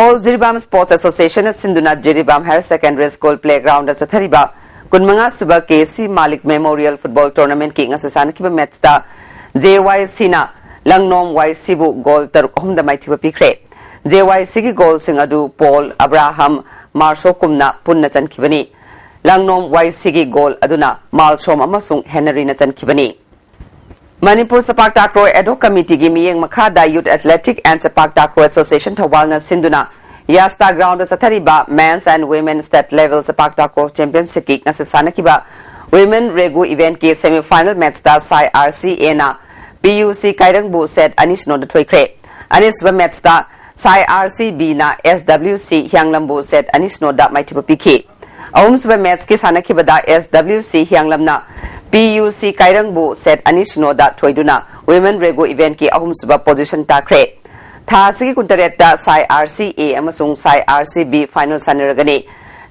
ꯑꯣꯜ ꯖꯤꯔꯤꯕꯥꯝ ꯁ꯭ꯄꯣꯔꯠꯁ ꯑꯦꯁꯣꯁꯤꯌꯦꯁꯟꯅ ꯁꯤꯟꯗꯨꯅ Jiribam higher secondary school playground ꯆꯠꯊꯔꯤꯕ ꯀꯨꯟꯃꯉꯥ ꯁꯨꯕ ꯀꯦ ꯁꯤ ꯃꯥꯂꯤꯛ ꯃꯦꯃꯣꯔꯤꯌꯦꯜ ꯐꯨꯠꯕꯣꯜ ꯇꯣꯔꯅꯥꯃꯦꯟꯠꯀꯤ ꯉꯁꯤ ꯁꯥꯟꯅꯈꯤꯕ ꯃꯦꯆꯇ ꯖꯦ ꯋꯥꯏ ꯁꯤꯅ ꯂꯪꯅꯣꯝ ꯋꯥꯏ ꯁꯤꯕꯨ ꯒꯣꯜ ꯇꯔꯨꯛ ꯑꯍꯨꯝꯗ ꯃꯥꯏꯊꯤꯕ ꯄꯤꯈ꯭ꯔꯦ꯫ ꯖꯦ ꯋꯥꯏ ꯁꯤꯒꯤ ꯒꯣꯜꯁꯤꯡ ꯑꯗꯨ ꯄꯣꯜ, ꯑꯕ꯭ꯔꯥꯍꯝ, ꯃꯥꯔꯁꯣꯀꯨꯝꯅ ꯄꯨꯟꯅ ꯆꯟꯈꯤꯕꯅꯤ꯫ ꯂꯪꯅꯣꯝ ꯋꯥꯏ ꯁꯤꯒꯤ ꯒꯣꯜ ꯑꯗꯨꯅ ꯃꯥꯜꯁꯣꯝ ꯑꯃꯁꯨꯡ ꯍꯦꯅꯔꯤꯅ ꯆꯟꯈꯤꯕꯅꯤ꯫ ꯃꯅꯤꯄꯨꯔ ꯆꯄꯥꯛ ꯇꯥꯀ꯭ꯔꯣ ꯑꯦꯗ ꯍꯣꯛ ꯀꯃꯤꯇꯤꯒꯤ ꯃꯤꯠꯌꯦꯡ ꯃꯈꯥꯗ youth athletic and ꯆꯄꯥꯛ takraw association ꯊꯧꯕꯥꯜꯅ ꯁꯤꯟꯗꯨꯅ ꯌꯥꯁꯇꯥ ꯒ꯭ꯔꯥꯎꯟꯗ ꯆꯠꯊꯔꯤꯕ ꯃꯦꯟꯁ and women state level ꯆꯄꯥꯛ takraw ꯆꯦꯝꯄꯤꯌꯟꯁꯤꯞꯀꯤ ꯉꯁꯤ ꯁꯥꯟꯅꯈꯤꯕ ꯋꯤꯃꯦꯟ ꯔꯦꯒꯨ ꯏꯚꯦꯟꯠꯀꯤ ꯁꯦꯃꯤꯐꯥꯏꯅꯦꯜ ꯃꯦꯆꯇ ꯁꯥꯏ ꯑꯥꯔ ꯁꯤ ꯑꯦꯅ ꯄꯤ ꯌꯨ ꯁꯤ ꯀꯥꯏꯔꯪꯕꯨ ꯁꯦꯠ ꯑꯅꯤ ꯁꯤꯅꯣꯗ ꯊꯣꯏꯈ꯭ꯔꯦ꯫ ꯑꯅꯤꯁꯨꯕ ꯃꯦꯆꯇ ꯁꯥꯏ ꯑꯥꯔ ꯁꯤ ꯕꯤꯅ ꯑꯦꯁ ꯗꯕ꯭ꯂꯤꯎ ꯁꯤ ꯍꯤꯌꯥꯡꯂꯝꯕꯨ ꯁꯦꯠ ꯑꯅꯤ ꯁꯤꯅꯣꯗ ꯃꯥꯏꯊꯤꯕ ꯄꯤꯈꯤ꯫ ꯑꯍꯨꯝꯁꯨꯕ ꯃꯦꯆꯀꯤ ꯁꯥꯟꯅꯈꯤꯕꯗ ꯑꯦꯁ ꯗꯕ꯭ꯂꯤꯎ ꯁꯤ ꯍꯤꯌꯥꯡꯂꯝꯅ ꯄꯤ ꯌꯨ ꯁꯤ ꯀꯥꯏꯔꯪꯕꯨ ꯁꯦꯠ ꯑꯅꯤ ꯁꯤꯅꯣꯗ ꯊꯣꯏꯗꯨꯅ ꯋꯤꯃꯦꯟ ꯔꯦꯒꯨ ꯏꯚꯦꯟꯠꯀꯤ ꯑꯍꯨꯝꯁꯨꯕ ꯄꯣꯖꯤꯁꯟ ꯇꯥꯈ꯭ꯔꯦ꯫ ꯊꯥ ꯑꯁꯤꯒꯤ ꯀꯨꯟꯇꯔꯦꯠꯇ ꯁꯥꯏ ꯑꯥꯔ ꯁꯤ ꯑꯦ ꯑꯃꯁꯨꯡ ꯁꯥꯏ ꯑꯥꯔ ꯁꯤ ꯕꯤ ꯐꯥꯏꯅꯦꯜ ꯁꯥꯟꯅꯔꯒꯅꯤ꯫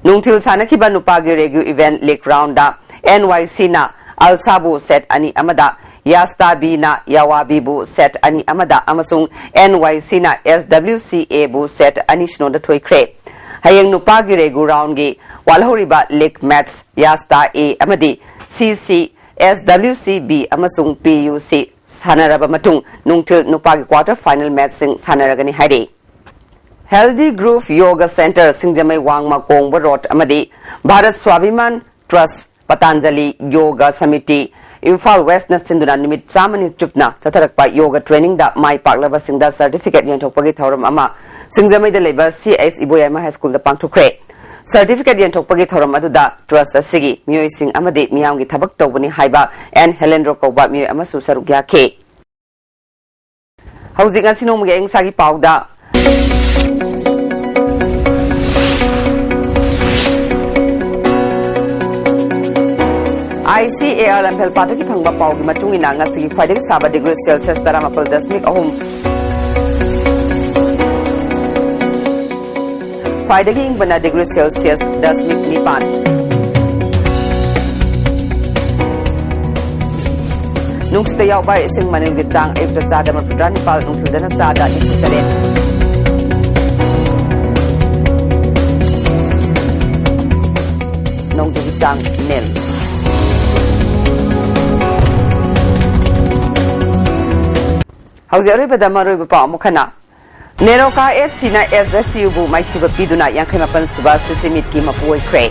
ꯅꯨꯡꯊꯤꯜ ꯁꯥꯟꯅꯈꯤꯕ ꯅꯨꯄꯥꯒꯤ ꯔꯦꯒꯨ ꯏꯚꯦꯟꯠ ꯂꯤꯒ ꯔꯥꯎꯟꯗ ꯑꯦꯟ ꯋꯥꯏ ꯁꯤꯅ ꯑꯜꯁꯥꯕꯨ ꯁꯦꯠ ꯑꯅꯤ ꯑꯃꯗ, ꯌꯥꯁꯇꯥ ꯕꯤꯅ ꯌꯥꯋꯥꯕꯤꯕꯨ ꯁꯦꯠ ꯑꯅꯤ ꯑꯃꯗ ꯑꯃꯁꯨꯡ ꯑꯦꯟ ꯋꯥꯏ ꯁꯤꯅ ꯑꯦꯁ ꯗꯕ꯭ꯂꯤꯎ ꯁꯤ ꯑꯦꯕꯨ ꯁꯦꯠ ꯑꯅꯤ ꯁꯤꯅꯣꯗ ꯊꯣꯏꯈ꯭ꯔꯦ꯫ ꯍꯌꯦꯡ ꯅꯨꯄꯥꯒꯤ ꯔꯦꯒꯨ ꯔꯥꯎꯟꯒꯤ ꯋꯥꯠꯍꯧꯔꯤꯕ ꯂꯤꯒ ꯃꯦꯆ ꯌꯥꯁꯇꯥ ꯑꯦ ꯑꯃꯗꯤ ꯁꯤ ꯁꯤ, ꯑꯦꯁ ꯗꯕ꯭ꯂꯤꯎ ꯁꯤ ꯕꯤ ꯑꯃꯁꯨꯡ ꯄꯤ ꯌꯨ ꯁꯤ ꯁꯥꯟꯅꯔꯕ ꯃꯇꯨꯡ ꯅꯨꯡꯊꯤꯜ ꯅꯨꯄꯥꯒꯤ ꯀ꯭ꯋꯥꯔꯇꯔ ꯐꯥꯏꯅꯦꯜ ꯃꯦꯆꯁꯤꯡ ꯁꯥꯟꯅꯔꯒꯅꯤ ꯍꯥꯏꯔꯤ꯫ ꯍꯦꯜꯗꯤ ꯒ꯭ꯔꯨꯞ ꯌꯣꯒ ꯁꯦꯟꯇꯔ, ꯁꯤꯡꯖꯃꯩ ꯋꯥꯡꯃ ꯀꯣꯡꯕ ꯔꯣꯗ ꯑꯃꯗꯤ Bharat ꯁ꯭ꯋꯥꯚꯤꯃꯥꯟ Trust, Patanjali Yoga Samiti, Imphal ꯋꯦꯁꯅ ꯁꯤꯟꯗꯨꯅ ꯅꯨꯃꯤꯠ ꯆꯥꯝꯃꯅꯤ ꯆꯨꯞꯅ ꯆꯠꯊꯔꯛꯄ ꯌꯣꯒ ꯇ꯭ꯔꯦꯅꯤꯡꯗ ꯃꯥꯏ ꯄꯥꯛꯂꯕꯁꯤꯡꯗ ꯁꯔꯇꯤꯐꯤꯀꯦꯠ ꯌꯦꯟꯊꯣꯛꯄꯒꯤ ꯊꯧꯔꯝ ꯑꯃ ꯁꯤꯡꯖꯃꯩꯗ ꯂꯩꯕ ꯁꯤ ꯑꯩꯆ ꯏꯕꯣꯌꯥꯏꯃ ꯍꯥꯏ ꯁ꯭ꯀꯨꯜꯗ ꯄꯥꯡꯊꯣꯛꯈ꯭ꯔꯦ꯫ ꯁꯔꯇꯤꯐꯤꯀꯦꯠ ꯌꯦꯟꯊꯣꯛꯄꯒꯤ ꯊꯧꯔꯝ ꯑꯗꯨꯗ ꯇ꯭ꯔꯁ ꯑꯁꯤꯒꯤ ꯃꯤꯑꯣꯏꯁꯤꯡ ꯑꯃꯗꯤ ꯃꯤꯌꯥꯝꯒꯤ ꯊꯕꯛ ꯇꯧꯕꯅꯤ ꯍꯥꯏꯕ ꯑꯦꯟ ꯍꯦꯂꯦꯟꯗ꯭ꯔꯣ ꯀꯧꯕ ꯃꯤꯑꯣꯏ ꯑꯃꯁꯨ ꯁꯔꯨꯛ ꯌꯥꯈꯤ꯫ ꯍꯧꯖꯤꯛ ꯉꯁꯤ ꯅꯣꯡꯃꯒꯤ ꯑꯏꯪ ꯑꯁꯥꯒꯤ ꯄꯥꯎꯗ꯫ ꯑꯥꯏ ꯁꯤ ꯑꯦ ꯑꯥꯔ ꯂꯝꯐꯦꯜꯄꯥꯠꯇꯒꯤ ꯐꯪꯕ ꯄꯥꯎꯒꯤ ꯃꯇꯨꯡ ꯏꯟꯅ ꯉꯁꯤꯒꯤ ꯈ꯭ꯋꯥꯏꯗꯒꯤ ꯁꯥꯕ ꯗꯤꯒ꯭ꯔꯤ ꯁꯦꯜꯁꯤꯌꯁ ꯇꯔꯥꯃꯥꯄꯜ ꯗꯁꯃꯤꯛ ꯑꯍꯨꯝ, ꯈ꯭ꯋꯥꯏꯗꯒꯤ ꯏꯪꯕꯅ ꯗꯤꯒ꯭ꯔꯤ ꯁꯦꯜꯁꯤꯌꯁ ꯗꯁꯃꯤꯛ ꯅꯤꯄꯥꯟ꯫ ꯅꯨꯡꯁꯤꯠꯇ ꯌꯥꯎꯕ ꯏꯁꯤꯡ ꯃꯅꯤꯜꯒꯤ ꯆꯥꯡ ꯑꯌꯨꯛꯇ ꯆꯥꯗ ꯃꯔꯤꯐꯨꯇꯔꯥ ꯅꯤꯄꯥꯜ, ꯅꯨꯡꯊꯤꯜꯗꯅ ꯆꯥꯗ ꯅꯤꯐꯨꯇꯔꯦꯠ꯫ ꯅꯣꯡꯖꯨꯒꯤ ꯆꯥꯡ ꯅꯤꯜ꯫ ꯍꯧꯖꯤꯛ ꯑꯔꯣꯏꯕꯗ ꯃꯔꯨꯑꯣꯏꯕ ꯄꯥꯎ ꯑꯃꯨꯛ ꯍꯟꯅ꯫ ꯅꯦꯔꯣꯀꯥ ꯑꯦꯐ ꯁꯤꯅ ꯑꯦꯁ ꯑꯦꯁ ꯌꯨꯕꯨ ꯃꯥꯏꯊꯤꯕ ꯄꯤꯗꯨꯅ ꯌꯥꯡꯈꯩ ꯃꯥꯄꯟ ꯁꯨꯕ ꯁꯤꯁꯤ ꯃꯤꯠꯀꯤ ꯃꯄꯨ ꯑꯣꯏꯈ꯭ꯔꯦ꯫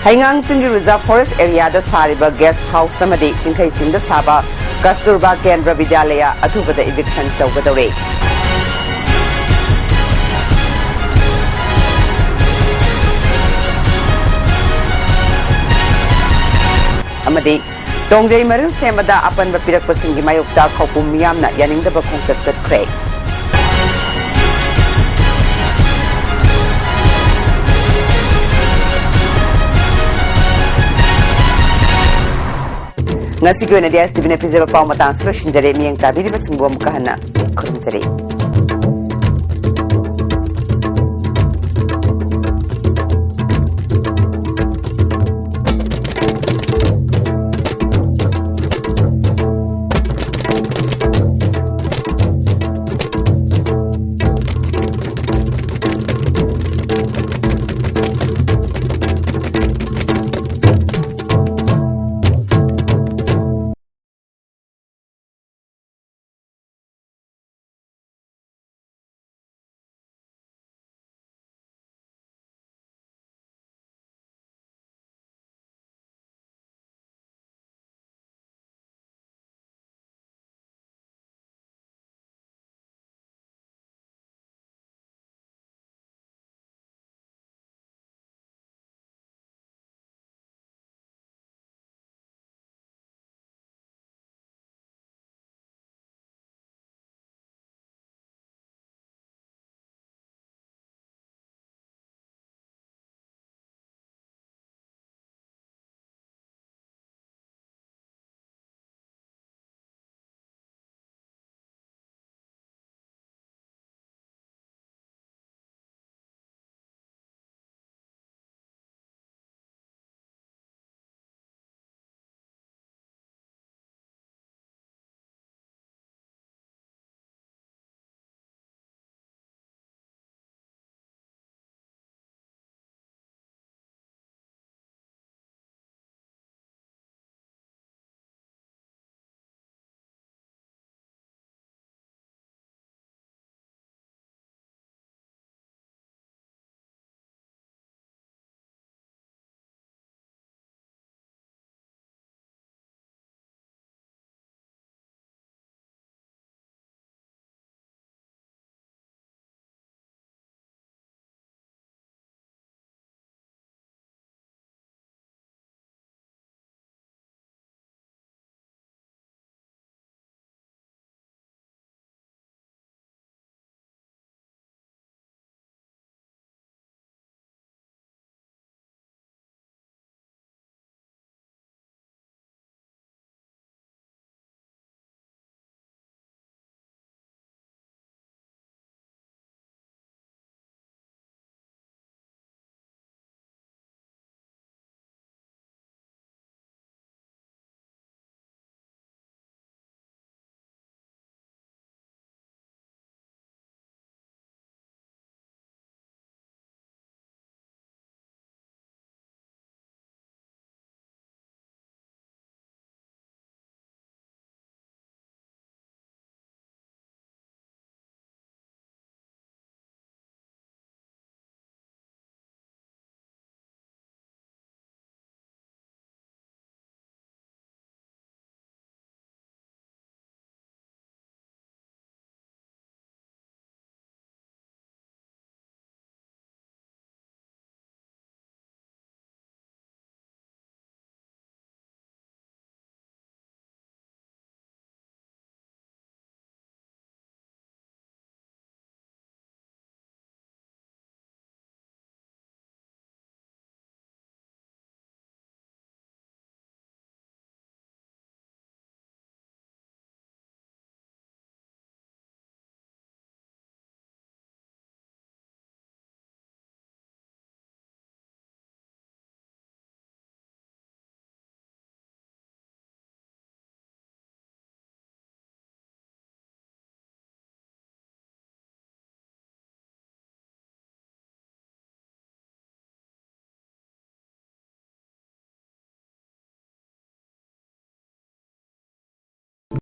ꯍꯩꯉꯥꯡ ꯆꯤꯡꯒꯤ ꯔꯤꯖꯥꯔꯚ ꯐꯣꯔꯦꯁ ꯑꯦꯔꯤꯌꯥꯗ ꯁꯥꯔꯤꯕ ꯒꯦꯁ ꯍꯥꯎꯁ ꯑꯃꯗꯤ ꯆꯤꯡꯈꯩ ꯆꯤꯡꯗ ꯁꯥꯕ ꯀꯁꯇꯨꯔꯕꯥ ꯀꯦꯟꯗ꯭ꯔ ꯕꯤꯗ꯭ꯌꯥꯂꯌꯥ ꯑꯊꯨꯕꯗ ꯏꯚꯤꯛꯁꯟ ꯇꯧꯒꯗꯧꯔꯦ꯫ ꯑꯃꯗꯤ ꯇꯣꯡꯖꯩ ꯃꯔꯤꯜ ꯁꯦꯝꯕꯗ ꯑꯄꯟꯕ ꯄꯤꯔꯛꯄꯁꯤꯡꯒꯤ ꯃꯥꯌꯣꯛꯇ ꯈꯧꯄꯨꯝ ꯃꯤꯌꯥꯝꯅ ꯌꯥꯅꯤꯡꯗꯕ ꯈꯣꯡꯆꯠ ꯆꯠꯈ꯭ꯔꯦ꯫ ꯉꯁꯤꯒꯤ ꯑꯣꯏꯅꯗꯤ ꯑꯦꯁ ꯇꯤ ꯚꯤꯅ ꯄꯤꯖꯕ ꯄꯥꯎ ꯃꯇꯥꯡꯁꯨ ꯂꯣꯏꯁꯤꯟꯖꯔꯦ꯫ ꯃꯤꯠꯌꯦꯡ ꯇꯥꯕꯤꯔꯤꯕꯁꯤꯡꯕꯨ ꯑꯃꯨꯛꯀ ꯍꯟꯅ ꯈꯨꯔꯨꯝꯖꯔꯤ꯫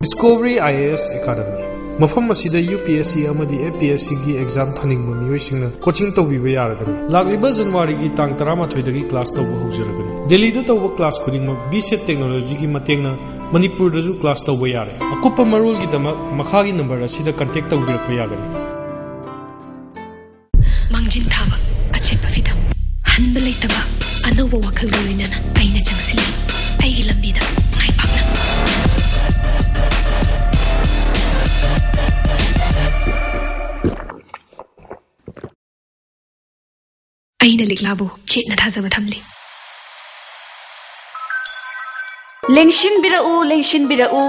Discovery I A S Academy꯫ ꯃꯐꯝ ꯑꯁꯤꯗ U P S C ꯑꯃꯗꯤ F P S C ꯒꯤ exam ꯊꯥꯅꯤꯡꯕ ꯃꯤꯑꯣꯏꯁꯤꯡꯅ coaching ꯇꯧꯕꯤꯕ ꯌꯥꯔꯒꯅꯤ꯫ ꯂꯥꯛꯂꯤꯕ ꯖꯅꯋꯥꯔꯤꯒꯤ ꯇꯥꯡ ꯇꯔꯥꯃꯥꯊꯣꯏꯗꯒꯤ class ꯇꯧꯕ ꯍꯧꯖꯔꯒꯅꯤ꯫ ꯗꯦꯜꯂꯤꯗ ꯇꯧꯕ class ꯈꯨꯗꯤꯡꯃꯛ B SET technology ꯒꯤ ꯃꯇꯦꯡꯅ ꯃꯅꯤꯄꯨꯔꯗꯁꯨ class ꯇꯧꯕ ꯌꯥꯔꯦ꯫ ꯑꯀꯨꯞꯄ ꯃꯔꯣꯜꯒꯤꯗꯃꯛ ꯃꯈꯥꯒꯤ number ꯑꯁꯤꯗ contact ꯇꯧꯕꯤꯔꯛꯄ ꯌꯥꯒꯅꯤ꯫ ꯃꯥꯡꯖꯤꯟ ꯊꯥꯕ ꯑꯆꯦꯠꯄ ꯐꯤꯗꯝ, ꯍꯟꯕ ꯂꯩꯇꯕ ꯑꯅꯧꯕ ꯋꯥꯈꯜꯒ ꯂꯣꯏꯅꯅ ꯑꯩꯅ ꯆꯪꯁꯤꯜꯂꯤ ꯑꯩꯒꯤ ꯂꯝꯕꯤꯗ ꯃꯥꯏ ꯄꯥꯛꯅ꯫ ꯑꯩꯅ ꯂꯤꯛꯂꯥꯕꯨ ꯆꯦꯠꯅ ꯊꯥꯖꯕ ꯊꯝꯂꯤ꯫ ꯂꯦꯡꯁꯤꯟꯕꯤꯔꯛꯎ, ꯂꯦꯡꯁꯤꯟꯕꯤꯔꯛꯎ꯫